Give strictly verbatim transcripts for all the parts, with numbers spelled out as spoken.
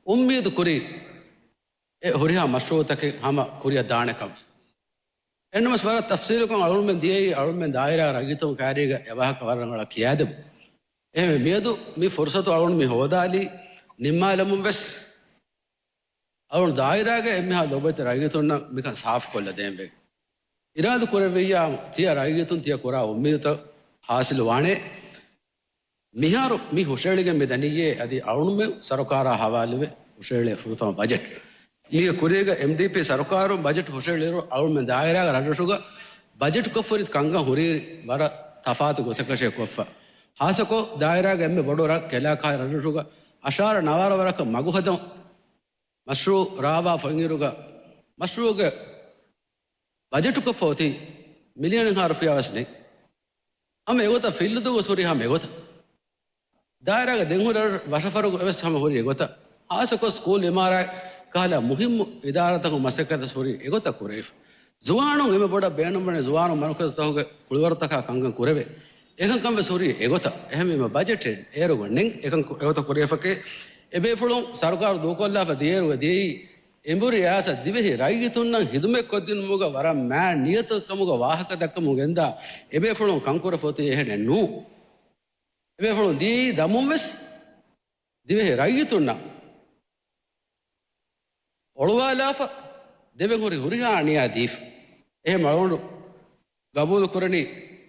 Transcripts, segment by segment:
އުއްމީދު ކުރީ އެ ހުރިހާ މަޝްރޫއުތަކެއް ހަމަ ކުރިއަށް ދާނެކަން. އެންނަމަސް ވަރަށް ތަފްސީލުކޮށް އަޅުމެން ދިޔައީ އަޅުމެން ދާއިރާ ރައްޔިތުން ކައިރީގަ އެވާހަކަ ވަރަށް ރަނގަޅަށް ކިޔާދެމުން. އެހެންވެ މިއަދު މި ފުރުސަތު އަޅުން މި ހޯދާލީ ނިންމާލަމުން ވެސް އަޅުން ދާއިރާގެ އެންމެހާ ލޯބިވެތި ރައްޔިތުންނަށް މިކަން ސާފުކޮށްލަ ދޭންވެގެން. އިރާދަ ކުރެއްވިއްޔާ ތިޔަ ރައްޔިތުން ތިޔަ ކުރާ އުއްމީދުތައް ހާސިލު ވާނެ. މިހާރު މި ހުށައެޅިގެން މި ދަނިއްޔޭ އަދި އަޅުންމެން ސަރުކާރާ ހަވާލުވެ ހުށައެޅޭ ފުރަތަމަ ބަޖެޓް. މީގެ ކުރީގަ އެމްޑީޕީ ސަރުކާރުން ބަޖެޓް ހުށައެޅިއިރު އަޅުންމެން ދާއިރާގެ ރަށްރަށުގަ ބަޖެޓްކޮށްފަ ހުރި ކަންކަން ހުރީ ވަރަށް ތަފާތު ގޮތަކަށޭ ކޮށްފަ. ހާއްސަކޮށް ދާއިރާގެ އެންމެ ބޮޑު ރަށް ކެލާކާ ރަށްރަށުގަ އަށާރަ ނަވާރަ ވަރަކަށް މަގުހަދަން މަޝްރޫއު ރާވާފަ އިންއިރުގަ މަޝްރޫއުގެ ބަޖެޓުކޮށްފަ އޮތީ މިލިއަނެއްހާ ރުފިޔާ ވެސް ނެތް. ހަމަ އެގޮތަށް ފިއްލުދޫ ގޮސް ހުރީ ހަމަ އެގޮތަށް. ދާއިރާގެ ދެން ހުރި ވަށަފަރުގަ ވެސް ހަމަ ހުރީ އެގޮތަށް. ހާއްސަކޮށް ސްކޫލް އިމާރާތް ކަހަލަ މުހިއްމު އިދާރާތަކުން މަސައްކަތް ވެސް ހުރީ އެގޮތަށް ކުރެވިފަ. ޒުވާނުން އެންމެ ބޮޑަށް ބޭނުންވަނީ ޒުވާނުން މަރުކަޒުތަކުގެ ކުޅިވަރުތަކާ ކަންކަން ކުރެވޭ. އެކަންކަން ވެސް ހުރީ އެގޮތަށް. އެހެންވީމަ ބަޖެޓެއް އޭރުގަ ނެތް އެކަން ކު-، އެގޮތަށް ކުރެވިފަކޭ. އެބޭފުޅުން ސަރުކާރު ދޫކޮށްލާފަ ދިޔައިރުގަ ދިޔައީ އެނބުރި އައިސް ދިވެހި ރައްޔިތުންނަށް ހިދުމަތްކޮށްދިނުމުގަ ވަރަށް މާތް ނިޔަތު ކަމުގަ ވާހަކަ ދައްކަމުން ގެންދާ އެބޭފުޅުން ކަންކުރެފަ އޮތީ އެހެނެއް ނޫން. އެބޭފުޅުން ދިޔައީ ދަމުން ވެސް ދިވެހި ރައްޔިތުންނަށް އޮޅުވާލާފަ ދެވެން ހުރި ހުރިހާ ނިޔާ ދީފަ. އެހެން އަޅުގަނޑު ގަބޫލު ކުރަނީ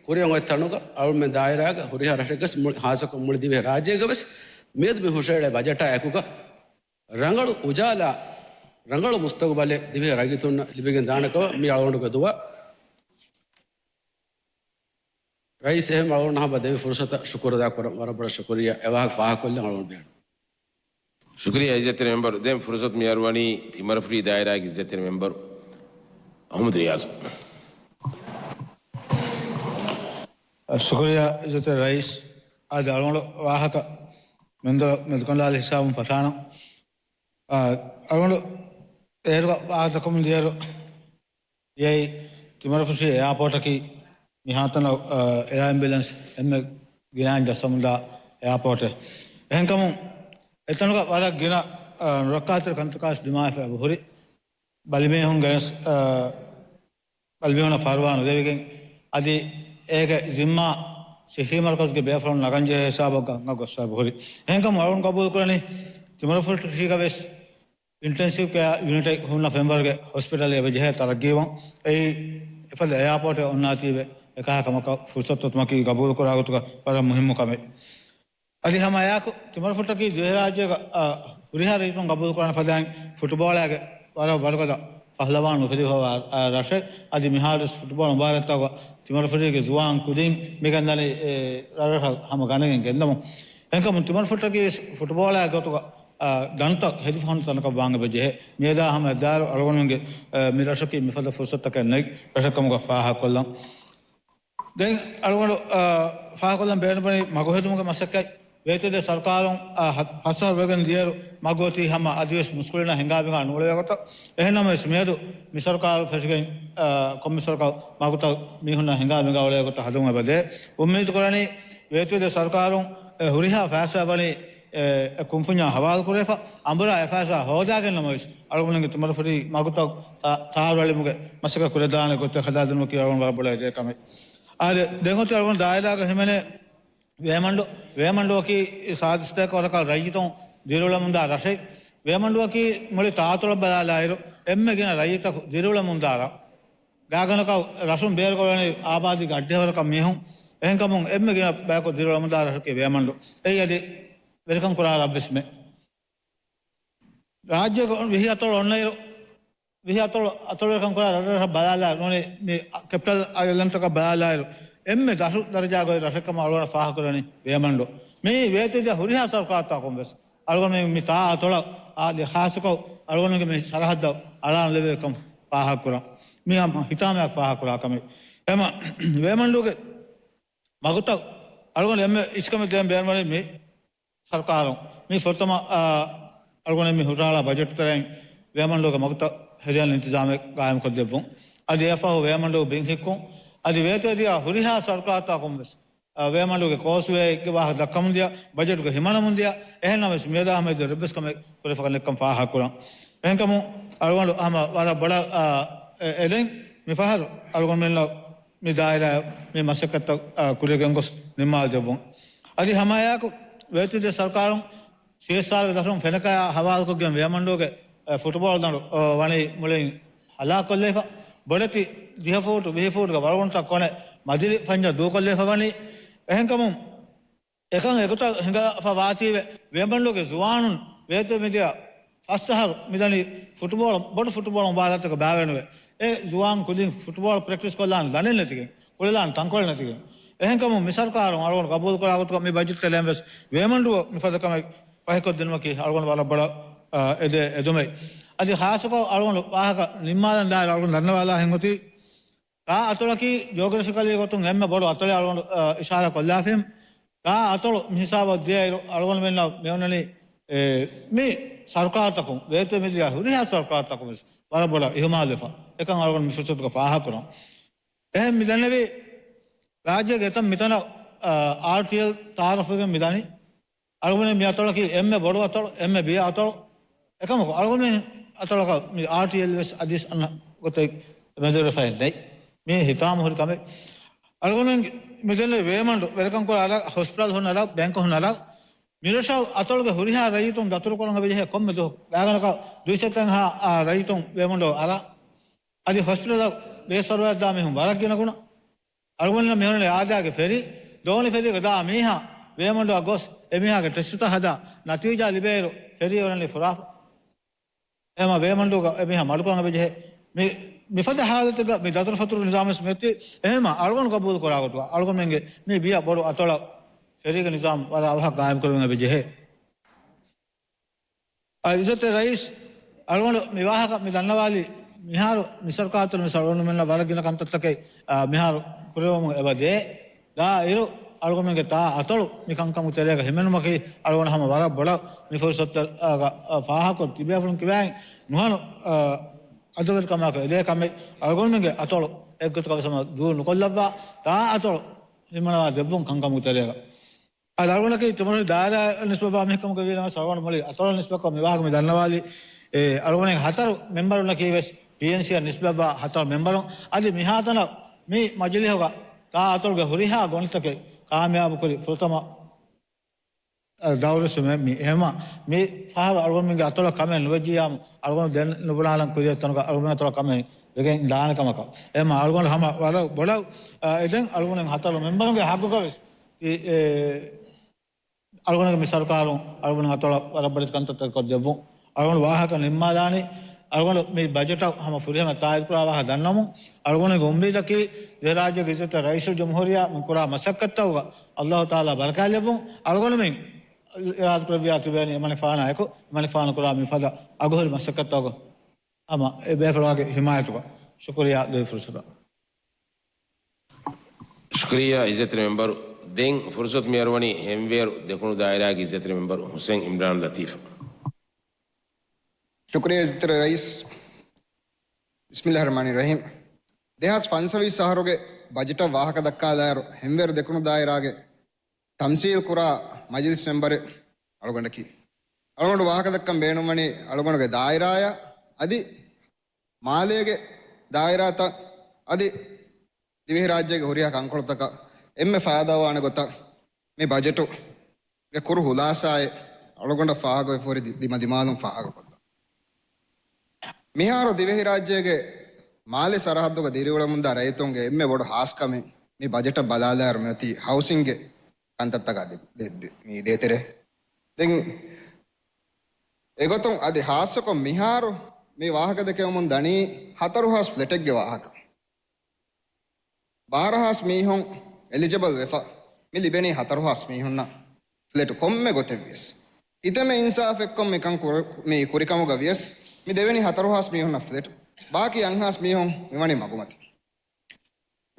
ކުރިއަށް އޮތް ތަނުގަ އަޅުމެން ދާއިރާގަ ހުރިހާ ރަށެއްގަސް މުޅި ހާއްސަކޮށް މުޅި ދިވެހި ރާއްޖޭގަ ވެސް މިއަދު މި ހުށައެޅޭ ބަޖެޓާ އެކުގަ ރަނގަޅު އުޖާލާ، ރަނގަޅު މުސްތަގުބަލެއް ދިވެހި ރައްޔިތުންނަށް ލިބިގެން ދާނެކަމަށް މި އަޅުގަނޑުގެ ދުޢާ. ރައީސް އެހެން އަޅުގަނޑު ހަމަ ދެވި ފުރުސަތަށް ޝުކުރު އަދާ ކުރަން ވަރަށް ބޮޑަށް ޝުކުރިއްޔާ. އެވާހަކަ ފާހަގަކޮށްލަން އަޅުގަނޑު ބޭނުން. ޝުކުރިއްޔާ އިއްޒަތްތެރި މެމްބަރު. ދެން ފުރުސަތު މިއަރުވަނީ ތިމަރަފުށީ ދާއިރާގެ އިއްޒަތްތެރި މެމްބަރު އަޙްމަދު ރިޔާޒަށް. ޝުކުރިއްޔާ އިއްޒަތްތެރި ރައީސް. އަދި އަޅުގަނޑު ވާހަކަ މެންދުރަށް މެދުކަނޑާލި ހިސާބުން ފަށާނަން. އާ، އަޅުގަނޑު އޭރުގަ ވާހަކަ ދައްކަމުން ދިޔައިރު، ދިޔައީ ތިމަރަފުށީ އެއާޕޯޓަކީ މިހާތަނަށް، އާ، އެއާ އެމްބިއުލެންސް އެންމެ ގިނައިން ޖައްސަމުންދާ އެއާޕޯޓެއް. އެހެންކަމުން އެތަނުގަ ވަރަށް ގިނަ، އާ، ނުރައްކާތެރި ކަންތަކާސް ދިމާވެފަ އެބަހުރި. ބަލިމީހުން ގެނެސް، އާ، ބަލިމީހުނަށް ފަރުވާ ނުދެވިގެން، އަދި އޭގެ ޒިންމާ ސިއްހީ މަރުކަޒުގެ ބޭފުޅުން ނަގަންޖެހޭ ހިސާބަށް ގަ-، ގޮސްފަ އެބަހުރި. އެހެންކަމުން އަޅުން ގަބޫލުކުރަނީ ތިމަރަފުށީގަ ވެސް އިންޓެންސިވް ކެއާ ޔުނިޓެއް ހުންނަ ފެންވަރުގެ ހޮސްޕިޓަލެއް އެބަ ޖެހޭ ތަރައްގީވަން. އެއީ އެފަދަ އެއާޕޯޓެއް އޮންނާތީވެ އެކަހަލަ ކަމަކަށް ފުރުސަތު އޮތުމަކީ ގަބޫލުކުރާ ގޮތުގަ ވަރަށް މުހިއްމު ކަމެއް. އަދި ހަމަ އެއާއެކު ތިމަރަފުށަކީ ދިވެހިރާއްޖޭގަ، އާ، ހުރިހާ ރައްޔިތުން ގަބޫލުކުރާނެ ފަދައިން ފުޓުބޯޅައިގެ ވަރަށް ވަރުގަދަ ފަހްލަވާން ނުފެދިފަވާ، އާ، ރަށެއް. އަދި މިހާރުވެސް ފުޓުބޯޅަ މުބާރާތްތަކުގަ ތިމަރަފުށީގެ ޒުވާން ކުދިން މިގެންދަނީ، އެ، ރަށްރަށަށް ހަމަ ގަނެގެން ގެންދަމުން. އެހެންކަމުން ތިމަރަފުށަކީ ވެސް ފުޓުބޯޅައިގެ ގޮތުގަ، އާ، ދަނޑުތައް ހެދިފަ ހުންނަ ތަނަކަށް ވާން އެބަ ޖެހޭ. މިއަދާ ހަމަ އެއްދާއިރު އަޅުގަނޑުމެންގެ، އާ، މި ރަށަކީ މިފަދަ ފުރުސަތަކެއް ނެތް ރަށެއް ކަމުގަ ފާހަގަކޮށްލަން. ދެން އަޅުގަނޑު، އާ، ފާހަގަކޮށްލަން ބޭނުންވަނީ މަގުހެދުމުގެ މަސައްކަތް. ވޭތުވެދިޔަ ސަރުކާރުން، އާ، ހަ-، ފަސް އަހަރު ވެގެން ދިޔައިރު މަގު އޮތީ ހަމަ އަދިވެސް މުސްކުޅިންނަށް ހިނގާ ބިނގާ ނޫޅޭ ގޮތަށް. އެހެންނަމަވެސް މިއަދު މި ސަރުކާރު ފެށިގެން، އާ، ކޮންމެ ސަރުކާރު މަގުތައް މީހުންނަށް ހިނގާ ބިނގާ އުޅޭ ގޮތަށް ހަދަމުން އެބަދޭ. އުއްމީދު ކުރަނީ ވޭތުވެދިޔަ ސަރުކާރުން އެ ހުރިހާ ފައިސާ ވަނީ އެ، އެ ކުންފުންޏާ ހަވާލު ކުރެފަ، އަނބުރާ އެ ފައިސާ ހޯދާގެން ނަމަވެސް، އަޅުގަނޑުގެ ތިމަރަފުށީ މަގުތައް ތާ-، ތާރުއެޅުމުގެ މަސައްކަތް ކުރެދާނެ ގޮތެއް ހަދާދިނުމަކީ އަޅުގަނޑު ވަރަށް ބޮޑަށް އެދޭ ކަމެއް. އާދެ، ދެން އޮތީ އަޅުގަނޑު ދާއިރާގަ ހިމެނޭ ވޭމަންޑު. ވޭމަންޑުއަކީ ސާދަ ސަތޭކަ ވަރަކަށް ރައްޔިތުން ދިރިއުޅެމުންދާ ރަށެއް. ވޭމަންޑުއަކީ މުޅި ތާއަތޮޅަށް ބަލާލާއިރު، އެންމެ ގިނަ ރައްޔިތަކު ދިރިއުޅެމުންދާ ރަށް. ގާގަނޑަކަށް ރަށުން ބޭރުގަ އުޅެނީ އާބާދީގެ އަށްޑިހަ ވަރަކަށް މީހުން. އެހެންކަމުން އެންމެ ގިނަ ބަޔަކު ދިރިއުޅެމުންދާ ރަށަކީ ވޭމަންޑު. އެއީ އަދި ވެރިކަން ކުރާ ރަށްވެސްމެ. ރާއްޖޭގަ ވިހި އަތޮޅު އޮންނައިރު، ވިހި އަތޮޅު، އަތޮޅުވެރިކަން ކުރާ ރަށްރަށަށް ބަލާލާ ނޫނީ މި ކެޕިޓަލް އައިލެންޑްތަކަށް ބަލާލާއިރު، އެންމެ ދަށު ދަރަޖާގައި ރަށެއް ކަމަށް އަޅުގަނޑަށް ފާހަގަކުރަނީ ވޭމަންޑު. މިއީ ވޭތުވެދިޔަ ހުރިހާ ސަރުކާރުތަކުން ވެސް އަޅުގަނޑު މި ތާ އަތޮޅަށް އާދެ، ޚާއްޞަކޮށް އަޅުގަނޑުގެ މި ސަރަހައްދަށް އަޅާން ލެވޭ ކަމަށް ފާހަގަކުރަން. މި ހަމަ ހިތާމަޔަށް ފާހަގަކުރާ ކަމެއް. އެމަ ވޭމަންޑުގެ މަގުތައް އަޅުގަނޑު އެންމެ އިސްކަމެއް ދޭން ބޭނުންވަނީ މި ސަރުކާރުން މި ފުރަތަމަ، އާ، އަޅުގަނޑު މި ހުށަހަޅާ ބަޖެޓް ތެރެއިން ވޭމަންޑުގެ މަގުތައް ހެދިހަލަން އިންތިޒާމެއް ގާއިމްކޮށްދެއްވުން. އަދި އެއަށްފަހު ވޭމަންޑު ބިން ހިއްކުން. އަދި ވޭތުވެދިޔަ ހުރިހާ ސަރުކާރުތަކުން ވެސް އާ، ވޭމަންޑޫގެ ކޯސްވޭގެ ވާހަކަ ދައްކަމުންދިޔަ، ބަޖެޓުގެ ހިމަނަމުންދިޔަ، އެހެންނަމަވެސް މިއަދާ ހަމަ އެއްވެސް ކަމެއް ކުރެފަކަން ނެއްކަން ފާހަގަކުރަން. އެހެންކަމުން އަޅުގަނޑު ހަމަ ވަރަށް ބޮޑަށް، އާ، އެ-، އެދެން މި ފަހަރު އަޅުގަނޑުމެންނަށް މި ދާއިރާ މި މަސައްކަތްތައް، އާ، ކުރިއަށް ގެންގޮސް ނިންމާލަދެއްވުން. އަދި ހަމައެއާއެކު ވޭތުވެދިޔަ ސަރުކާރުން ސީއެސްއާރްގެ ދަށުން ފެނަކަޔާ ހަވާލުކޮށްގެން ވޭމަންޑޫގެ، އެ، ފުޓުބޯޅަ ދަނޑު، އަ، ވަނީ މުޅިން ހަލާކުކޮށްލައިފަ. ބޮޑެތި ދިހަ ފޫޓު ވިހި ފޫޓުގެ ވަޅުގަނޑުތައް ކޮނެ މަޖިލި ފަންޏަށް ދޫކޮށްލައިފަ ވަނީ. އެހެންކަމުން އެކަން އެގޮތަށް ހިނގާފަ ވާތީވެ، ވޭމަންޑޫގެ ޒުވާނުން ވޭތުވެ މިދިޔަ ފަސް އަހަރު މިދަނީ ފުޓުބޯޅަ، ބޮޑު ފުޓުބޯޅަ މުބާރާތަކަށް ބައިވެރިވެ. އެ ޒުވާން ކުދިން ފުޓުބޯޅަ ޕްރެކްޓިސް ކޮށްލާން ލަނޑެއް ނެތިގެން، ކުޅެލާން ތަންކޮޅެއް ނެތިގެން. އެހެންކަމުން މި ސަރުކާރުން އަޅުގަނޑު ގަބޫލުކުރާ ގޮތުގަ މި ބަޖެޓްތެރޭން ވެސް ވޭމަންޑޫ މިފަދަ ކަމެއް ފަހިކޮށްދިނުމަކީ އަޅުގަނޑު ވަރަށް ބޮޑަށް، އާ، އެދޭ އެދުމެއް. އަދި ޚާއްޞަކޮށް އަޅުގަނޑު ވާހަކަ ނިންމާލަން ދާއިރު އަޅުގަނޑު ދަންނަވާލާ ހިނގޮތީ، ތާ އަތޮޅަކީ ޖިއޮގްރަފިކަލީ ގޮތުން އެންމެ ބޮޑު އަތޮޅެއް އަޅުގަނޑު، އާ، އިޝާރާ ކޮށްލާފިން. ތާ އަތޮޅު މި ހިސާބަށް ދިޔައިރު އަޅުގަނޑުމެންނަށް މިއޮންނަނީ، އެ، މި ސަރުކާރުތަކުން، ވޭތުވެ މިދިޔަ ހުރިހާ ސަރުކާރުތަކުން ވެސް ވަރަށް ބޮޑަށް އިހުމާލުވެފަ. އެކަން އަޅުގަނޑު މި ފުރުސަތުގަ ފާހަގަކުރަން. އެހެން މިދަންނެވި ރާއްޖޭގެ އެތައް މިތަނަށް، އާ، އާރްޓީއެލް ތައާރަފްވެގެން މިދަނީ. އަޅުގަނޑު މި އަތޮޅަކީ އެންމެ ބޮޑު އަތޮޅު، އެންމެ ބިޔަ އަތޮޅު. އެކަމަކު އަޅުގަނޑު އަތޮޅަކަށް މި އާރްޓީއެލް ވެސް އަދިސް އަންނަ ގޮތެއް މެދުވެރިވެފައެއް ނެތް. މީ ހިތާމަ ހުރި ކަމެއް. އަޅުގަނޑު މިދެންނެ ވޭމަންޑު ވެރިކަން ކުރާ އަރަށް، ހޮސްޕިޓަލް ހުންނަ އަރަށް، ބޭންކު ހުންނަ އަރަށް، މިރަށަށް އަތޮޅުގެ ހުރިހާ ރައްޔިތުން ދަތުރުކުރަން އެބަޖެހޭ ކޮންމެ ދުވަހު. ގާތްގަނޑަކަށް ދުއިސައްތައެއްހާ ރައްޔިތުން ވޭމަންޑު އަރަށް. އަދި ހޮސްޕިޓަލަށް ބޭސްފަރުވާތްދާ މީހުން ވަރަށް ގިނަ ގުނަ. އަޅުގަނޑު މިހުންނެ އާދައިގެ ފެރީ، ދޯނި ފެރީގަ ދާ މީހާ ވޭމަންޑުއަށް ގޮސް އެ މީހާގެ ޓެސްޓުތައް ހަދާ ނަތީޖާ ލިބޭއިރު ފެރީ އޮންނަނީ ފުރާފަ. އެހެމަ ވޭމަންޑޫގަ އެ މީހާ މަޑުކުރަން އެބަޖެހޭ. މި، މިފަދަ ހާލަތުގަ މި ދަތުރުފަތުރު ނިޒާމް ވެސް މިއޮތީ. އެހެމަ އަޅުގަނޑު ގަބޫލު ކުރާ ގޮތުގަ އަޅުގަނޑުމެންގެ މި ބިޔަ ބޮޑު އަތޮޅަށް ފެރީގެ ނިޒާމް ވަރަށް އަވަހަށް ގާއިމް ކުރެވެން އެބަޖެހޭ. އާ، އިއްޒަތްތެރި ރައީސް، އަޅުގަނޑު މި ވާހަކަ މި ދަންނަވާލީ މިހާރު މި ސަރުކާރު މި އަޅުގަނޑުމެންނަށް ވަރަށް ގިނަ ކަންތައްތަކެއް، އާ، މިހާރު ކުރެވެމުން އެބަ ދޭ. ދާ އިރު އަޅުގަނޑުމެންގެ ތާ އަތޮޅު މި ކަންކަމުގެ ތެރޭގަ ހިމެނުމަކީ އަޅުގަނޑު ހަމަ ވަރަށް ބޮޑަށް މި ފުރުސަތުގަ، އާ، ފާހަގަކޮށް ތިބޭފުޅުން ކިބައިން ނުހަނު، އާ، އަދުވެރިކަމާއެކު އެދޭ ކަމެއް. އަޅުގަނޑުމެންގެ އަތޮޅު އެއްގޮތަކަށް ވެސް ހަމަ ދޫ ނުކޮށްލައްވާ، ތާ އަތޮޅު ހިމަނަވާ ދެއްވުން ކަންކަމުގެ ތެރޭގަ. އަދި އަޅުގަނޑަކީ ތިމަނު ދާއިރާ ނިސްބަތްވާ މީހެއްކަމުގަ ވީނަމަވެސް އަޅުގަނޑު މުޅި އަތޮޅަށް ނިސްބަތްކޮށް މި ވާހަކަ މި ދަންނަވާލީ، އެ، އަޅުގަނޑުގެ ހަތަރު މެމްބަރުންނަކީ ވެސް ޕީއެންސީއަށް ނިސްބަތްވާ ހަތަރު މެމްބަރުން. އަދި މިހާތަނަށް މި މަޖިލީހުގަ ތާ އަތޮޅުގެ ހުރިހާ ގޮނޑިތަކެއް ކާމިޔާބުކުރި ފުރަތަމަ، އަ، ދައުރުވެސް މި، މި އެހެމަ މި ފަހަރު އަޅުގަނޑުމެންގެ އަތޮޅަށް ކަމެއް ނުވެއްޖިއްޔާމު އަޅުގަނޑު ދެން ނުބުނާނަން ކުރިއަށް ތަނުގަ އަޅުގަނޑު އަތޮޅަށް ކަމެއް ވެގެން ދާނެ ކަމަކަށް. އެހެމަ އަޅުގަނޑު ހަމަ ވަރަށް ބޮޑަށް، އަ، އެދެން އަޅުގަނޑު ހަތަރު މެމްބަރުންގެ ހައްގުގަ ވެސް ތި-، އެ، އަޅުގަނޑުގެ މި ސަރުކާރުން އަޅުގަނޑު އަތޮޅަށް ވަރަށް ބޮޑެތި ކަންތައްތަކެއް ކޮށްދެއްވުން. އަޅުގަނޑު ވާހަކަ ނިންމާލާނީ، އަޅުގަނޑު މި ބަޖެޓަށް ހަމަ ފުރިހަމަ ތާއީދުކުރާ ވާހަކަ ދަންނަމުން، އަޅުގަނޑުގެ އުއްމީދަކީ ދިވެހިރާއްޖޭގެ އިއްޒަތްތެރި ރައީސުލްޖުމްހޫރިއްޔާ މި ކުރާ މަސައްކަތްތަކުގަ ﷲ ތަޢާލާ ބަރަކާތްލެއްވުން. އަޅުގަނޑުމެން އިރާދަކުރެއްވިޔާ ތިބޭނީ އެމަނިކުފާނާއެކު، އެމަނިކުފާނު ކުރާ މިފަދަ އަގުހުރި މަސައްކަތްތަކުގަ ހަމަ އެ ބޭފުޅާގެ ހިމާޔަތުގަ. ޝުކުރިއްޔާ ދެވި ފުރުސަތަށް. ޝުކުރިއްޔާ އިއްޒަތްތެރި މެމްބަރު. ދެން ފުރުސަތު މިއަރުވަނީ ހެންވޭރު ދެކުނު ދާއިރާގެ އިއްޒަތްތެރި މެމްބަރު ހުސެން އިމްރާން ލަތީފަށް. ޝުކުރިއްޔާ އިއްޒަތްތެރި ރައީސް. ބިސްމިއްލާހި ރަޙްމާނި ރަޙީމް. ދެހާސް ފަންސަވީސް އަހަރުގެ ބަޖެޓަށް ވާހަކަ ދައްކާލާއިރު، ހެންވޭރު ދެކުނު ދާއިރާގެ ތަމްސީލް ކުރާ މަޖިލިސް މެމްބަރެއް އަޅުގަނޑަކީ. އަޅުގަނޑު ވާހަކަ ދައްކަން ބޭނުންވަނީ އަޅުގަނޑުގެ ދާއިރާއަށް އަދި މާލޭގެ ދާއިރާތައް އަދި ދިވެހިރާއްޖޭގެ ހުރިހާ ކަންކޮޅުތަކަށް އެންމެ ފައިދާވާނެ ގޮތަށް މި ބަޖެޓުގެ ކުރު ހުލާސާއެއް އަޅުގަނޑަށް ފާހަގަވެފަ ހުރި ދި-، ދިމަދިމާލުން ފާހަގަކޮށްލަން. މިހާރު ދިވެހިރާއްޖޭގެ މާލެ ސަރަހައްދުގަ ދިރިއުޅެމުންދާ ރައްޔިތުންގެ އެންމެ ބޮޑު ހާސްކަމެއް މި ބަޖެޓަށް ބަލާލާއިރު މިއޮތީ ހައުސިންގެ ކަންތައްތަކާ ދެ-، ދެ-، ދެ-، މި ދޭތެރޭ. ދެން އެގޮތުން އަދި ހާއްސަކޮށް މިހާރު މި ވާހަކަ ދެކެވެމުން ދަނީ ހަތަރު ހާސް ފްލެޓެއްގެ ވާހަކަ. ބާރަ ހާސް މީހުން އެލިޖަބަލް ވެފަ، މި ލިބެނީ ހަތަރު ހާސް މީހުންނަށް ފްލެޓު ކޮންމެ ގޮތެއް ވިޔަސް. ކިތަންމެ އިންސާފެއްކޮށް މިކަން ކުރ-، މި ކުރިކަމުގަ ވިޔަސް، މި ދެވެނީ ހަތަރު ހާސް މީހުންނަށް ފްލެޓު. ބާކީ އަށް ހާސް މީހުން މިވަނީ މަގުމަތި.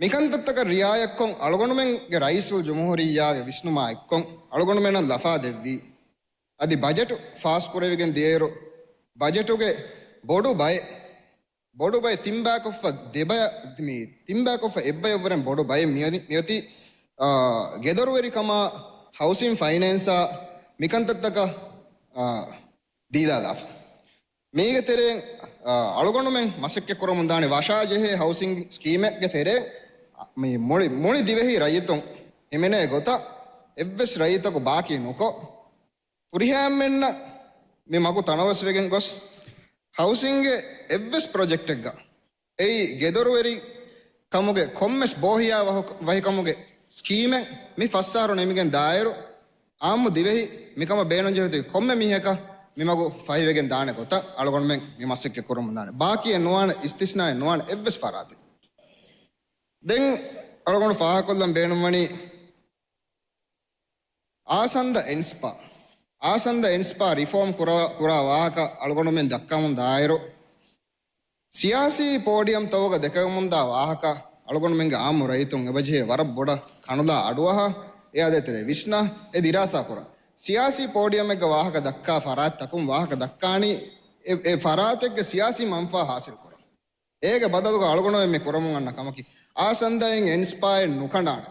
މިކަންތައްތަކަށް ރިއާޔަތްކޮށް، އަޅުގަނޑުމެންގެ ރައީސުލްޖުމްހޫރިއްޔާގެ ވިސްނުމާ އެއްކޮށް، އަޅުގަނޑުމެންނަށް ލަފާ ދެއްވީ، އަދި ބަޖެޓު ފާސްކުރެވިގެން ދިޔައިރު، ބަޖެޓުގެ ބޮޑު ބައެއް، ބޮޑު ބައެއް ތިންބައިކޮށްފަ ދެބަޔަށް، މި ތިންބައިކޮށްފަ އެއްބަޔަށްވުރެން ބޮޑު ބައެއް މިއޮތީ، މިއޮތީ، ގެދޮރުވެރިކަމާ، ހައުސިން ފައިނޭންސާ މިކަންތައްތަކަށް ދީލާލާފަ. މީގެ ތެރެއިން، އަޅުގަނޑުމެން މަސައްކަތް ކުރަމުން ދާނެ ވަށާޖެހޭ ހައުސިން ސްކީމެއްގެ ތެރެއިން މި މުޅި، މުޅި ދިވެހި ރައްޔިތުން ހިމެނޭ ގޮތަށް އެއްވެސް ރައްޔިތަކު ބާކީ ނުކޮށް، ފުރިހައިންމެންނަށް މި މަގު ތަނަވަސްވެގެން ގޮސް، ހައުސިންގެ އެއްވެސް ޕްރޮޖެކްޓެއްގަ އެއީ ގެދޮރުވެރި ކަމުގެ ކޮންމެސް ބޯހިޔާ ވަހު-، ވަހިކަމުގެ ސްކީމެއް މި ފަސް އަހަރު ނިމިގެން ދާއިރު، އާއްމު ދިވެހި މިކަމަށް ބޭނުންޖެހިފައި ކޮންމެ މީހަކަށް މި މަގު ފަހިވެގެން ދާނެ ގޮތަށް އަޅުގަނޑުމެން މި މަސައްކަތް ކުރަމުން ދާނެ. ބާކީއެއް ނުވާނެ، އިސްތިސްނާއެއް ނުވާނެ، އެއްވެސް ފަރާތެއް. ދެން އަޅުގަނޑު ފާހަގަކޮށްލަން ބޭނުންވަނީ، އާސަންދަ އެންސްޕާ، އާސަންދަ އެންސްޕާ ރިފޯމް ކުރާ، ކުރާ ވާހަކަ އަޅުގަނޑުމެން ދައްކަމުން ދާއިރު، ސިޔާސީ ޕޯޑިއަމްތަކުގަ ދެކެވެމުންދާ ވާހަކަ އަޅުގަނޑުމެންގެ އާއްމު ރައްޔިތުން އެބަޖެހޭ ވަރަށް ބޮޑަށް ކަނުލާ އަޑުއަހާ، އެ އާދޭތެރޭ ވިސްނާ، އެ ދިރާސާ ކުރާ. ސިޔާސީ ޕޯޑިއަމެއްގަ ވާހަކަ ދައްކާ ފަރާތްތަކުން ވާހަކަ ދައްކާނީ އެ، އެ ފަރާތެއްގެ ސިޔާސީ މަންފާ ހާސިލް ކުރަން. އޭގެ ބަދަލުގަ އަޅުގަނޑުމެން މި ކުރަމުން އަންނަ ކަމަކީ، އާސަންދައިން އެންސްޕާއެއް ނުކަނޑާނެ.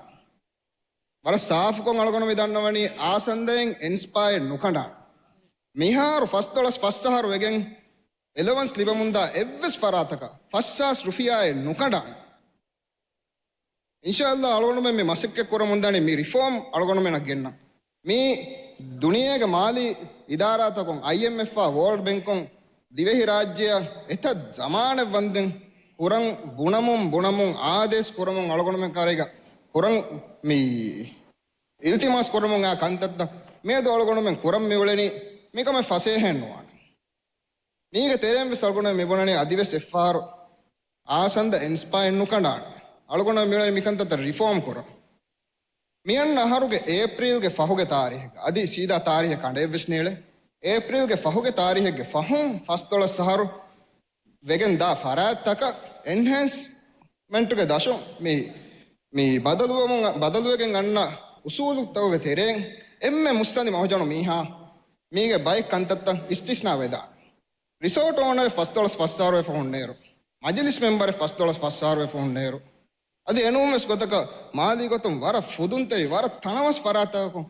ވަރަށް ސާފުކޮށް އަޅުގަނޑު މި ދަންނަވަނީ، އާސަންދައިން އެންސްޕާއެއް ނުކަނޑާނެ. މިހާރު ފަސްދޮޅަސް ފަސް އަހަރު ވެގެން އެލަވަންސް ލިބެމުންދާ އެއްވެސް ފަރާތަކަށް ފަސްހާސް ރުފިޔާއެއް ނުކަނޑާނެ. އިންޝާﷲ އަޅުގަނޑުމެން މި މަސައްކަތް ކުރަމުންދާނީ މި ރިފޯމް އަޅުގަނޑުމެންނަށް ގެންނަން. މީ ދުނިޔޭގެ މާލީ އިދާރާތަކުން، އައިއެމްއެފްއާ، ވޯލްޑް ބެންކުން ދިވެހި ރާއްޖެއަށް އެތައް ޒަމާނެއް ވަންދެން ކުރަން ބުނަމުން، ބުނަމުން އާދޭސް ކުރަމުން އަޅުގަނޑުމެން ކަރައިގަ ކުރަން މި އިލްތިމާސް ކުރަމުން އާ ކަންތައްތައް މިއަދު އަޅުގަނޑުމެން ކުރަން މިއުޅެނީ މިކަމެއް ފަސޭހައެއް ނުވާނެ. މީގެ ތެރެއިން ވެސް އަޅުގަނޑު މި ބުނަނީ އަދިވެސް އެއްފަހަރު އާސަންދަ އެންސްޕާއެއް ނުކަނޑާނެ. އަޅުގަނޑު މިއުޅެނީ މިކަންތައްތައް ރިފޯމް ކުރަން. މިއަންނަ އަހަރުގެ އޭޕްރީލްގެ ފަހުގެ ތާރީހެއްގަ، އަދި ސީދާ ތާރީހެއް ކަނޑައެއްވެސް ނޭޅޭ. އޭޕްރީލްގެ ފަހުގެ ތާރީހެއްގެ ފަހުން ފަސްދޮޅަސް އަހަރު ވެގެން ދާ ފަރާތްތަކަށް އެންހޭންސްމަންޓުގެ ދަށުން މި، މި ބަދަލުވަމުން، ބަދަލުވެގެން އަންނަ އުސޫލުތަކުގެ ތެރެއިން އެންމެ މުއްސަނދި މަހުޖަނު މީހާ މީގެ ބައެއް ކަންތައްތައް އިސްތިސްނާ ވެދާނެ. ރިސޯޓް އޯނަރެއް ފަސްދޮޅަސް ފަސް އަހަރުވެފަ ހުންނައިރު، މަޖިލިސް މެމްބަރެއް ފަސްދޮޅަސް ފަސް އަހަރުވެފަ ހުންނައިރު، އަދި އެނޫންވެސް ގޮތަކަށް މާލީ ގޮތުން ވަރަށް ފުދުންތެރި، ވަރަށް ތަނަވަސް ފަރާތްތަކަކުން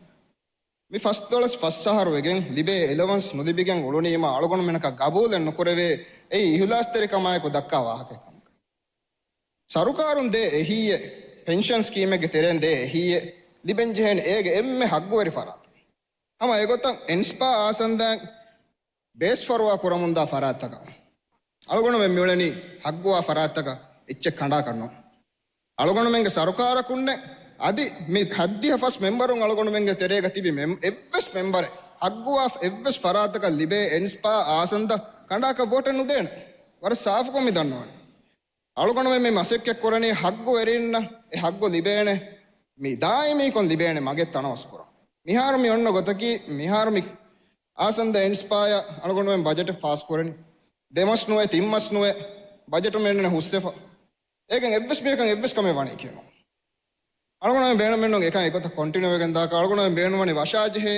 މި ފަސްދޮޅަސް ފަސް އަހަރު ވެގެން ލިބޭ އެލަވަންސް ނުލިބިގެން އުޅުނީމަ އަޅުގަނޑުމެންނަކަށް ގަބޫލެއް ނުކުރެވޭ. އެއީ އިހުލާސްތެރިކަމާއެކު ދައްކާ ވާހަކަ ކަމަކަށް. ސަރުކާރުން ދޭ އެހީއެއް، ޕެންޝަން ސްކީމެއްގެ ތެރެއިން ދޭ އެހީއެއް ލިބެންޖެހޭނެ އޭގެ އެންމެ ހައްގުވެރި ފަރާތެއް. ހަމަ އެގޮތަށް އެންސްޕާ އާސަންދައިން ބޭސްފަރުވާ ކުރަމުންދާ ފަރާތްތަކަށް އަޅުގަނޑުމެން މިއުޅެނީ ހައްގުވާ ފަރާތްތަކަށް އެއްޗެއް ކަނޑާކަށް ނޫން. އަޅުގަނޑުމެންގެ ސަރުކާރަކުންނެއް އަދި މި ހައްދިހަ ފަސް މެމްބަރުން އަޅުގަނޑުމެންގެ ތެރޭގަ ތިބި މެމް-، އެއްވެސް މެމްބަރެއް ހައްގުވާ އެއްވެސް ފަރާތަކަށް ލިބޭ އެންސްޕާ އާސަންދަ ކަނޑާކަށް ވޯޓެއް ނުދޭނެ. ވަރަށް ސާފުކޮށް މި ދަންނަވަނީ. އަޅުގަނޑުމެން މި މަސައްކަތް ކުރަނީ ހައްގުވެރިންނަށް އެ ހައްގު ލިބޭނެ، މި ދާއިމީކޮށް ލިބޭނެ މަގެއް ތަނަވަސް ކުރަން. މިހާރު މި އޮންނަ ގޮތަކީ، މިހާރު މި އާސަންދަ އެންސްޕާޔަށް އަޅުގަނޑުމެން ބަޖެޓެއް ފާސް ކުރަނީ. ދެ މަސް ނުވެ، ތިން މަސް ނުވެ، ބަޖެޓު މެންނަ ހުސްވެފަ. އޭގެން އެއްވެސް މީހަކަށް އެއްވެސް ކަމެއް ވަނީކީ ނޫން. އަޅުގަނޑުމެން ބޭނުމެއްނޫން އެކަން އެގޮތަށް ކޮންޓިނިއު ވެގެން ދާކަށް. އަޅުގަނޑުމެން ބޭނުންވަނީ ވަށާޖެހޭ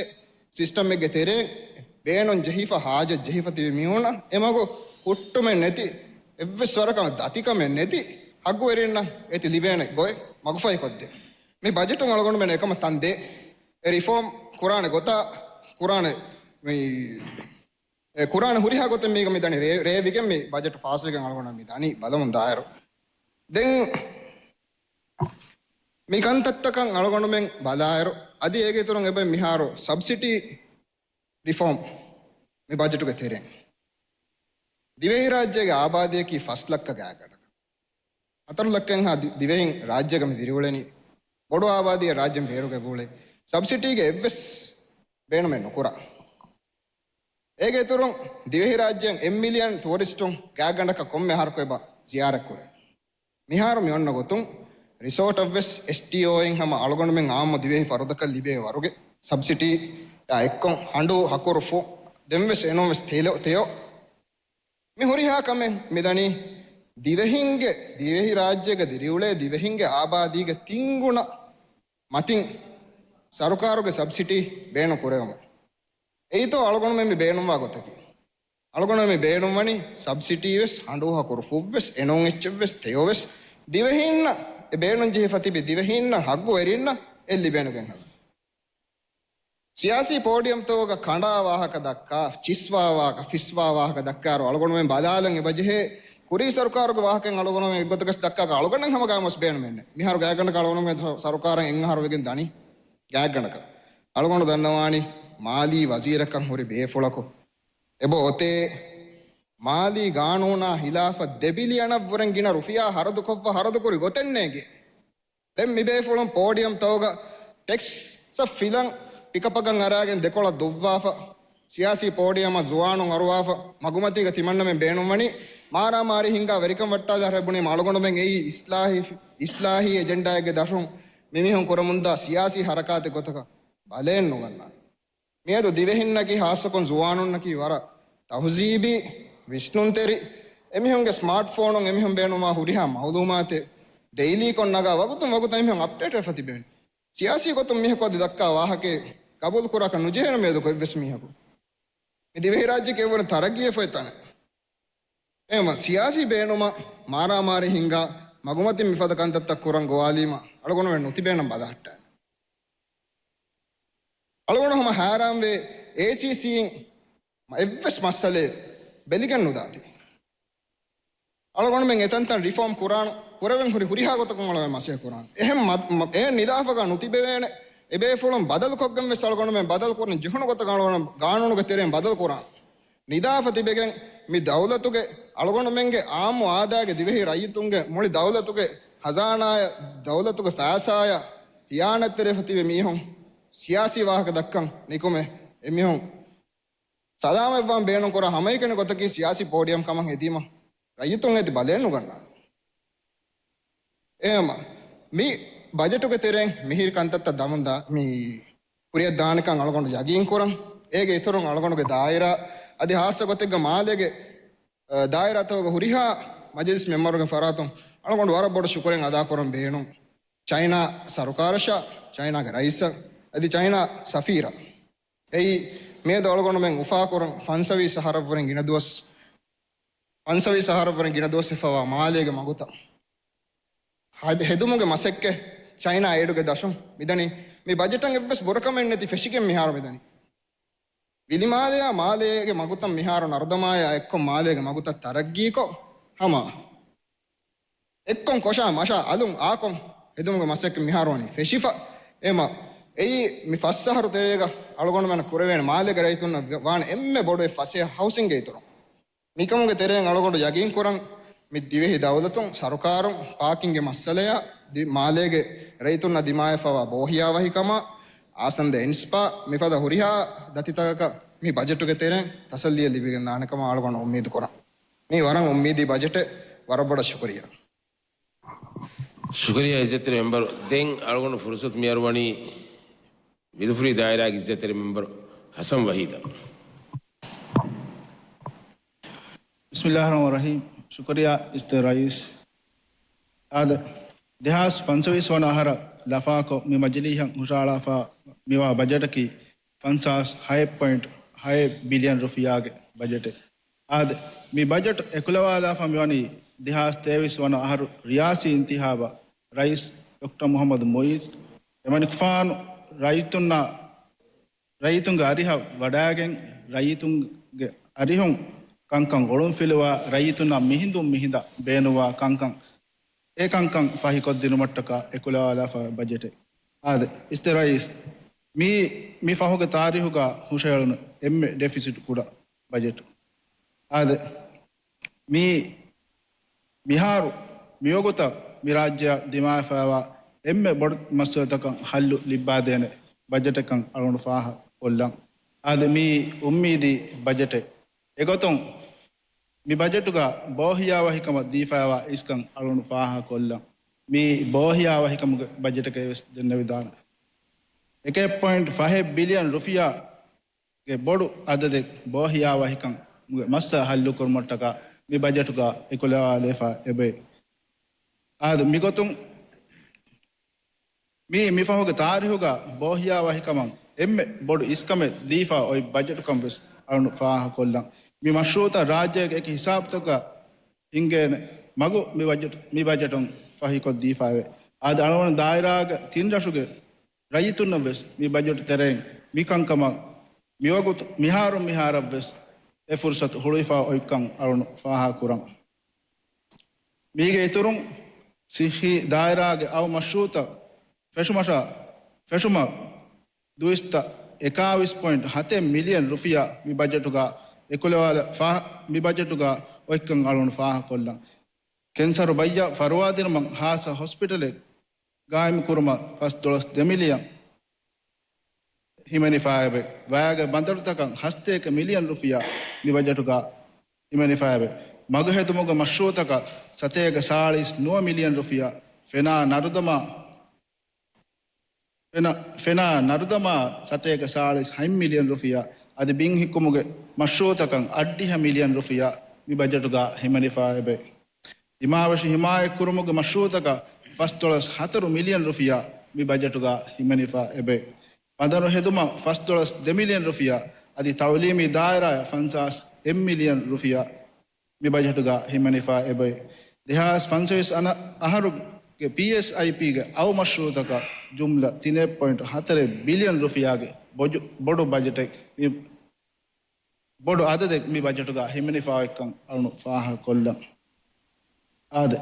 ސިސްޓަމެއްގެ ތެރޭ ބޭނުން ޖެހިފަ، ހާޖަތް ޖެހިފަ ތިބި މީހުންނަށް އެމަގު ހުއްޓުމެއް ނެތި، އެއްވެސް ވަރަކަށް ދަތިކަމެއް ނެތި، ހައްގުވެރިންނަށް އެތި ލިބޭނެ ގޮތް މަގުފަހިކޮށްދޭ. މި ބަޖެޓުން އަޅުގަނޑުމެން އެކަމަށް ތަން ދޭ. އެ ރިފޯމް ކުރާނެ ގޮތާ، ކުރާނެ މި އެ ކުރާނެ ހުރިހާ ގޮތެއް މީގަ މި ދަނީ ރޭ-، ރޭވިގެން މި ބަޖެޓް ފާސްވެގެން އަޅުގަނޑަށް މި ދަނީ ބަލަމުން ދާއިރު. ދެން މި ކަންތައްތަކަށް އަޅުގަނޑުމެން ބަލާއިރު، އަދި އޭގެ އިތުރުން އެބަ މިހާރު ސަބްސިޑީ ރިފޯމް މި ބަޖެޓުގެ ތެރެއިން. ދިވެހިރާއްޖޭގެ އާބާދީއަކީ ފަސް ލައްކަ ގާތްގަނޑަކަށް. ހަތަރު ލައްކައިންހާ ދި-، ދިވެހިން ރާއްޖޭގަ މި ދިރިއުޅެނީ. ބޮޑު އާބާދީއެއް ރާއްޖެ މި ބޭރުގަ އެބައުޅޭ. ސަބްސިޑީގެ އެއްވެސް ބޭނުމެއް ނުކުރާ. އޭގެ އިތުރުން ދިވެހިރާއްޖެއިން އެއް މިލިއަން ޓޫރިސްޓުން ގާތްގަނޑަކަށް ކޮންމެ އަހަރަކު އެބަ ޒިޔާރަތްކުރޭ. މިހާރު މި އޮންނަ ގޮތުން ރިސޯޓަށްވެސް އެސްޓީއޯއިން ހަމަ އަޅުގަނޑުމެން އާއްމު ދިވެހި ފަރުދަކަށް ލިބޭ ވަރުގެ ސަބްސިޑީއާ އެއްކޮށް ހަނޑޫ ހަކުރު ފުށް ދެންވެސް އެނޫންވެސް ތެޔޮ، ތެޔޮ. މި ހުރިހާ ކަމެއް މި ދަނީ ދިވެހިންގެ، ދިވެހިރާއްޖޭގަ ދިރިއުޅޭ ދިވެހިންގެ އާބާދީގެ ތިން ގުނަ މަތިން ސަރުކާރުގެ ސަބްސިޑީ ބޭނުން ކުރެވުމަށް. އެއީތޯ އަޅުގަނޑުމެން މި ބޭނުންވާ ގޮތަކީ. އަޅުގަނޑުމެން މި ބޭނުންވަނީ ސަބްސިޑީވެސް، ހަނޑޫ ހަކުރު ފުށްވެސް، އެނޫން އެއްޗެއްވެސް، ތެޔޮވެސް، ދިވެހީންނަށް އެ ބޭނުން ޖެހިފަ ތިބި ދިވެހީންނަށް ހައްގުވެރިންނަށް އެއް ލިބޭނުގެން ހަދަން. ސިޔާސީ ޕޯޑިއަމްތަކުގަ ކަނޑާ ވާހަކަ ދައްކާ، ޗިސްވާ ވާހަކަ، ފިސްވާ ވާހަކަ ދައްކާއިރު އަޅުގަނޑުމެން ބަލާލަން އެބަޖެހޭ، ކުރީ ސަރުކާރުގެ ވާހަކައިން އަޅުގަނޑުމެން އެއްގޮތަކަށް ދައްކާކަށް އަޅުގަނޑަށް ހަމަ ގާމަސް ބޭނުމެއް ނެތް. މިހާރު ގާތްގަނޑަކަށް އަޅުގަނޑުމެން ސަ-، ސަރުކާރަށް އެއް އަހަރު ވެގެން ދަނީ ގާތްގަނޑަކަށް. އަޅުގަނޑު ދަންނަވާނީ މާލީ ވަޒީރަކަށް ހުރި ބޭފުޅަކު. އެބަ އޮތޭ މާލީ ގާނޫނާ ހިލާފަށް ދެ ބިލިއަނަށްވުރެން ގިނަ ރުފިޔާ ހަރަދުކޮށްފަ ހަރަދުކުރި ގޮތެއް ނޭނގޭ. ދެން މިބޭފުޅުން ޕޯޑިއަމްތަކުގަ ޓެކްސްއަށް ފިލަން ޕިކަޕަކަށް އަރާގެން ދެކޮޅަށް ދުއްވާފަ، ސިޔާސީ ޕޯޑިއަމަށް ޒުވާނުން އަރުވާފަ، މަގުމަތީގަ ތިމަންނަމެން ބޭނުންވަނީ މާރާމާރީ ހިންގާ ވެރިކަން ވައްޓާލާ ހަރެއް ބުނީމަ އަޅުގަނޑުމެން އެއީ އިސްލާހީ، އިސްލާހީ އެޖެންޑާއެއްގެ ދަށުން މިމީހުން ކުރަމުންދާ ސިޔާސީ ހަރަކާތެއް ގޮތަކަށް ބަލައެއް ނުގަންނާނެ. މިއަދު ދިވެހިންނަކީ ހާއްސަކޮށް ޒުވާނުންނަކީ ވަރަށް ތަހުޒީބީ، ވިސްނުންތެރި. އެމީހުންގެ ސްމާޓްފޯނުން އެމީހުން ބޭނުންވާ ހުރިހާ މައުލޫމާތެއް ޑެއިލީކޮށް ނަގާ ވަގުތުން ވަގުތަށް އެމީހުން އަޕްޑޭޓް ވެފަ ތިބޭނެ. ސިޔާސީ ގޮތުން މީހަކު އަދި ދައްކާ ވާހަކައެއް ގަބޫލު ކުރާކަށް ނުޖެހޭނެ މިއަދު ކޮއެއްވެސް މީހަކު. މި ދިވެހިރާއްޖެއަކީ އެއްވަރަށް ތަރައްގީއެއް ފޮތް ތަނެއް. އެހެންވީމަ ސިޔާސީ ބޭނުމަށް މާރާމާރީ ހިންގާ މަގުމަތިން މިފަދަ ކަންތައްތައް ކުރަން ގޮވާލީމަ އަޅުގަނޑުމެން ނުތިބޭނަން ބަލަހައްޓާނެ. އަޅުގަނޑު ހަމަ ހައިރާންވޭ އޭސީސީއިން އެއްވެސް މައްސަލައެއް ބެލިގެން ނުދާތީ. އަޅުގަނޑުމެން އެތަންތަން ރިފޯމް ކުރާނު، ކުރެވެން ހުރި ހުރިހާ ގޮތަކުން އަޅުގަނޑުމެން މަސައްކަތް ކުރާނު. އެހެން މަ-، މަ-، އެހެން ނިދާފަކާ ނުތިބެވޭނެ. އެބޭފުޅުން ބަދަލުކޮށްގެން ވެސް އަޅުގަނޑުމެން ބަދަލު ކުރަން ޖެހުނު ގޮތަކަށް އަޅުގަނޑު ގާނޫނުގެ ތެރެއިން ބަދަލު ކުރާނު. ނިދާފަ ތިބެގެން މި ދައުލަތުގެ އަޅުގަނޑުމެންގެ އާއްމު އާދައިގެ ދިވެހި ރައްޔިތުންގެ މުޅި ދައުލަތުގެ ހަޒާނާއަށް، ދައުލަތުގެ ފައިސާއަށް ހިޔާނަތްތެރިވެފަ ތިބި މީހުން ސިޔާސީ ވާހަކަ ދައްކަން ނިކުމެ، އެމީހުން ސަލާމަތްވާން ބޭނުންކުރާ ހަމައެކަނި ގޮތަކީ ސިޔާސީ ޕޯޑިއަމް ކަމަށް ހެދީމަ، ރައްޔިތުން އޭތި ބަލައެއް ނުގަންނާނެ. އެހެންވީމަ، މި ބަޖެޓުގެ ތެރެއިން މިހިރި ކަންތައްތައް ދަމުން ދާ-، މި ކުރިއަށް ދާނެކަން އަޅުގަނޑު ޔަގީން ކުރަން. އޭގެ އިތުރުން އަޅުގަނޑުގެ ދާއިރާ، އަދި ހާއްސަ ގޮތެއްގަ މާލޭގެ، އަ، ދާއިރާތަކުގަ ހުރިހާ މަޖިލިސް މެމްބަރުގެ ފަރާތުން އަޅުގަނޑު ވަރަށް ބޮޑު ޝުކުރެއް އަދާކުރަން ބޭނުން. ޗައިނާ ސަރުކާރަށާ، ޗައިނާގެ ރައީސަށް، އަދި ޗައިނާ ސަފީރަށް. އެއީ މިއަދު އަޅުގަނޑުމެން އުފާކުރަން ފަންސަވީސް އަހަރަށްވުރެން ގިނަ ދުވަސް، ފަންސަވީސް އަހަރަށްވުރެން ގިނަ ދުވަސް ވެފަވާ މާލޭގެ މަގުތައް ހެދ-، ހެދުމުގެ މަސައްކަތް ޗައިނާ އެއިޑުގެ ދަށުން މިދަނީ. މި ބަޖެޓަށް އެއްވެސް ބުރަކަމެއް ނެތި ފެށިގެން މިހާރު މިދަނީ. ވިލިމާލެއާ މާލޭގެ މަގުތައް މިހާރު ނަރުދަމާޔާ އެއްކޮށް މާލޭގެ މަގުތައް ތަރައްގީކޮށް ހަމަ އެއްކޮށް ކޮށާ މަށާ އަލުން އާކޮށް ހެދުމުގެ މަސައްކަތް މިހާރު ވަނީ ފެށިފަ. އެމަ އެއީ މި ފަސް އަހަރު ތެރޭގަ އަޅުގަނޑުމެންނަށް ކުރެވޭނެ މާލޭގެ ރައްޔިތުންނަށް ވާނެ އެންމެ ބޮޑު އެއް ފަސޭހަ ހައުސިންގެ އިތުރުން. މިކަމުގެ ތެރެއިން އަޅުގަނޑު ޔަގީންކުރަން މި ދިވެހި ދައުލަތުން ސަރުކާރުން ޕާކިންގެ މައްސަލަޔާ ދި-، މާލޭގެ ރައްޔިތުންނަށް ދިމާވެފަވާ ބޯހިޔާވަހިކަމާ، އާސަންދަ އިންސްޕާ މިފަދަ ހުރިހާ ދަތިތަކަކަށް މި ބަޖެޓުގެ ތެރެއިން ތަސައްލީއެއް ލިބިގެންދާނެކަމަށް އަޅުގަނޑު އުއްމީދުކުރަން. މީ ވަރަށް އުއްމީދީ ބަޖެޓެއް. ވަރަށް ބޮޑަށް ޝުކުރިއްޔާ. ޝުކުރިއްޔާ އިއްޒަތްތެރި މެމްބަރު. ދެން އަޅުގަނޑު ފުރުސަތު މިއަރުވަނީ މިދުފުރި ދާއިރާގެ އިއްޒަތްތެރި މެމްބަރު ހަސަން ވަހީދަށް. ބިސްމިއްލާހި ރަޙްމާނި ރަޙީމް. ޝުކުރިއްޔާ އިއްޒަތްތެރި ރައީސް. އާދެ، ދެހާސް ފަންސަވީސް ވަނަ އަހަރަށް ލަފާކޮށް މި މަޖިލީހަށް ހުށަހަޅާފަ މިވާ ބަޖެޓަކީ ފަންސާސް ހައެއް ޕޮއިންޓް ހައެއް ބިލިއަން ރުފިޔާގެ ބަޖެޓެއް. އާދެ، މި ބަޖެޓް އެކުލަވާލާފަ މިވަނީ ދެހާސް ތޭވީސް ވަނަ އަހަރު ރިޔާސީ އިންތިހާބަށް ރައީސް ޑޮކްޓަރ މުޙައްމަދު މުޢިއްޒު އެމަނިކުފާނު ރައްޔިތުންނާ، ރައްޔިތުންގެ އަރިހަށް ވަޑައިގެން ރައްޔިތުންގެ އަރިހުން ކަންކަން އޮޅުންފިލުވާ ރައްޔިތުންނާ މިހިނދުން މިހިނދަށް ބޭނުންވާ ކަންކަން އެ ކަންކަން ފަހިކޮށްދިނުމަށްޓަކާ އެކުލަވާލާފަ ބަޖެޓެއް. އާދެ، އިއްޒަތްތެރި ރައީސް، މީ މި ފަހުގެ ތާރީހުގަ ހުށަހެޅުނު އެންމެ ޑެފިސިޓް ކުޑަ ބަޖެޓް. އާދެ، މީ މިހާރު މިވަގުތަށް މި ރާއްޖެއަށް ދިމާވެފައިވާ އެންމެ ބޮޑު މައްސަލަތަކަށް ހައްލު ލިއްބާދޭނެ ބަޖެޓެއްކަން އަޅުގަނޑު ފާހަގަކޮށްލަން. އާދެ، މީ އުއްމީދީ ބަޖެޓެއް. އެގޮތުން މި ބަޖެޓުގަ ބޯހިޔާވަހިކަމަށް ދީފައިވާ އިސްކަން އަޅުގަނޑު ފާހަގަކޮށްލަން. މީ ބޯހިޔާވަހިކަމުގެ ބަޖެޓެކޭ ވެސް ދެންނެވިދާނެ. އެކެއް ޕޮއިންޓް ފަހެއް ބިލިއަން ރުފިޔާގެ ބޮޑު އަދަދެއް ބޯހިޔާވަހިކަމުގެ މައްސަލަ ހައްލުކުރުމަށްޓަކާ މި ބަޖެޓުގަ އެކުލަވާލެވިފަ އެބައި. އާދެ، މިގޮތުން މީ މިފަހުގެ ތާރީހުގަ ބޯހިޔާވަހިކަމަށް އެންމެ ބޮޑު އިސްކަމެއް ދީފަ އޮތް ބަޖެޓުކަން ވެސް އަޅުގަނޑު ފާހަގަކޮށްލަން. މި މަޝްރޫޢުތައް ރާއްޖޭގެ އެކި ހިސާބުތަކުގަ ހިންގޭނެ މަގު މި ބަޖެޓް، މި ބަޖެޓުން ފަހިކޮށްދީފައެވެ. އާދެ، އަޅުގަނޑު ދާއިރާގެ ތިން ރަށުގެ ރައްޔިތުންނަށް ވެސް މި ބަޖެޓު ތެރެއިން މި ކަންކަމަށް މިވަގުތު މިހާރުން މިހާރަށް ވެސް އެ ފުރުސަތު ހުޅުވިފަ އޮތްކަން އަޅުން ފާހަގަކުރަން. މީގެ އިތުރުން ސިއްހީ ދާއިރާގެ އައު މަޝްރޫއުތައް ފެށުމަށާ، ފެށުމަށް ދުއިސައްތަ އެކާވީސް ޕޮއިންޓް ހަތެއް މިލިއަން ރުފިޔާ މި ބަޖެޓުގަ އެކުލަވާލަ ފާ-، މި ބަޖެޓުގަ އޮތްކަން އަޅުން ފާހަގަކޮށްލަން. ކެންސަރު ބައްޔަށް ފަރުވާދިނުމަށް ހާއްސަ ހޮސްޕިޓަލެއް ގާއިމުކުރުމަށް ފަސްދޮޅަސް ދެ މިލިއަން ހިމެނިފައެވެ. ވައިގެ ބަނދަރުތަކަށް ހަސަތޭކަ މިލިއަން ރުފިޔާ މި ބަޖެޓުގަ ހިމެނިފައެވެ. މަގު ހެދުމުގެ މަޝްރޫއުތަކަށް ސަތޭކަ ސާޅީސް ނުވަ މިލިއަން ރުފިޔާ، ފެނާ ނަރުދަމާ، ފެނާ، ފެނާ ނަރުދަމާ ސަތޭކަ ސާޅީސް ހަތް މިލިއަން ރުފިޔާ، އަދި ބިން ހިއްކުމުގެ މަޝްރޫއުތަކަށް އަށްޑިހަ މިލިއަން ރުފިޔާ މި ބަޖެޓުގަ ހިމެނިފައެވެ. ތިމާވެށި ހިމާޔަތްކުރުމުގެ މަޝްރޫއުތަކަށް ފަސްދޮޅަސް ހަތަރު މިލިއަން ރުފިޔާ މި ބަޖެޓުގަ ހިމެނިފަ އެބެ. ބަނދަރު ހެދުމަށް ފަސްދޮޅަސް ދެ މިލިއަން ރުފިޔާ އަދި ތައުލީމީ ދާއިރާއަށް ފަންސާސް އެއް މިލިއަން ރުފިޔާ މި ބަޖެޓުގަ ހިމެނިފަ އެބެ. ދެހާސް ފަންސަވީސް އަނަ-، އަހަރުގެ ޕީއެސްއައިޕީގެ އައު މަޝްރޫއުތަކަށް ޖުމްލަ ތިނެއް ޕޮއިންޓް ހަތަރެއް ބިލިއަން ރުފިޔާގެ ބޮޖު-، ބޮޑު ބަޖެޓެއް މި ބޮޑު އަދަދެއް މި ބަޖެޓުގަ ހިމެނިފައޮތްކަން އަޅުނު ފާހަގަކޮށްލަން. އާދެ،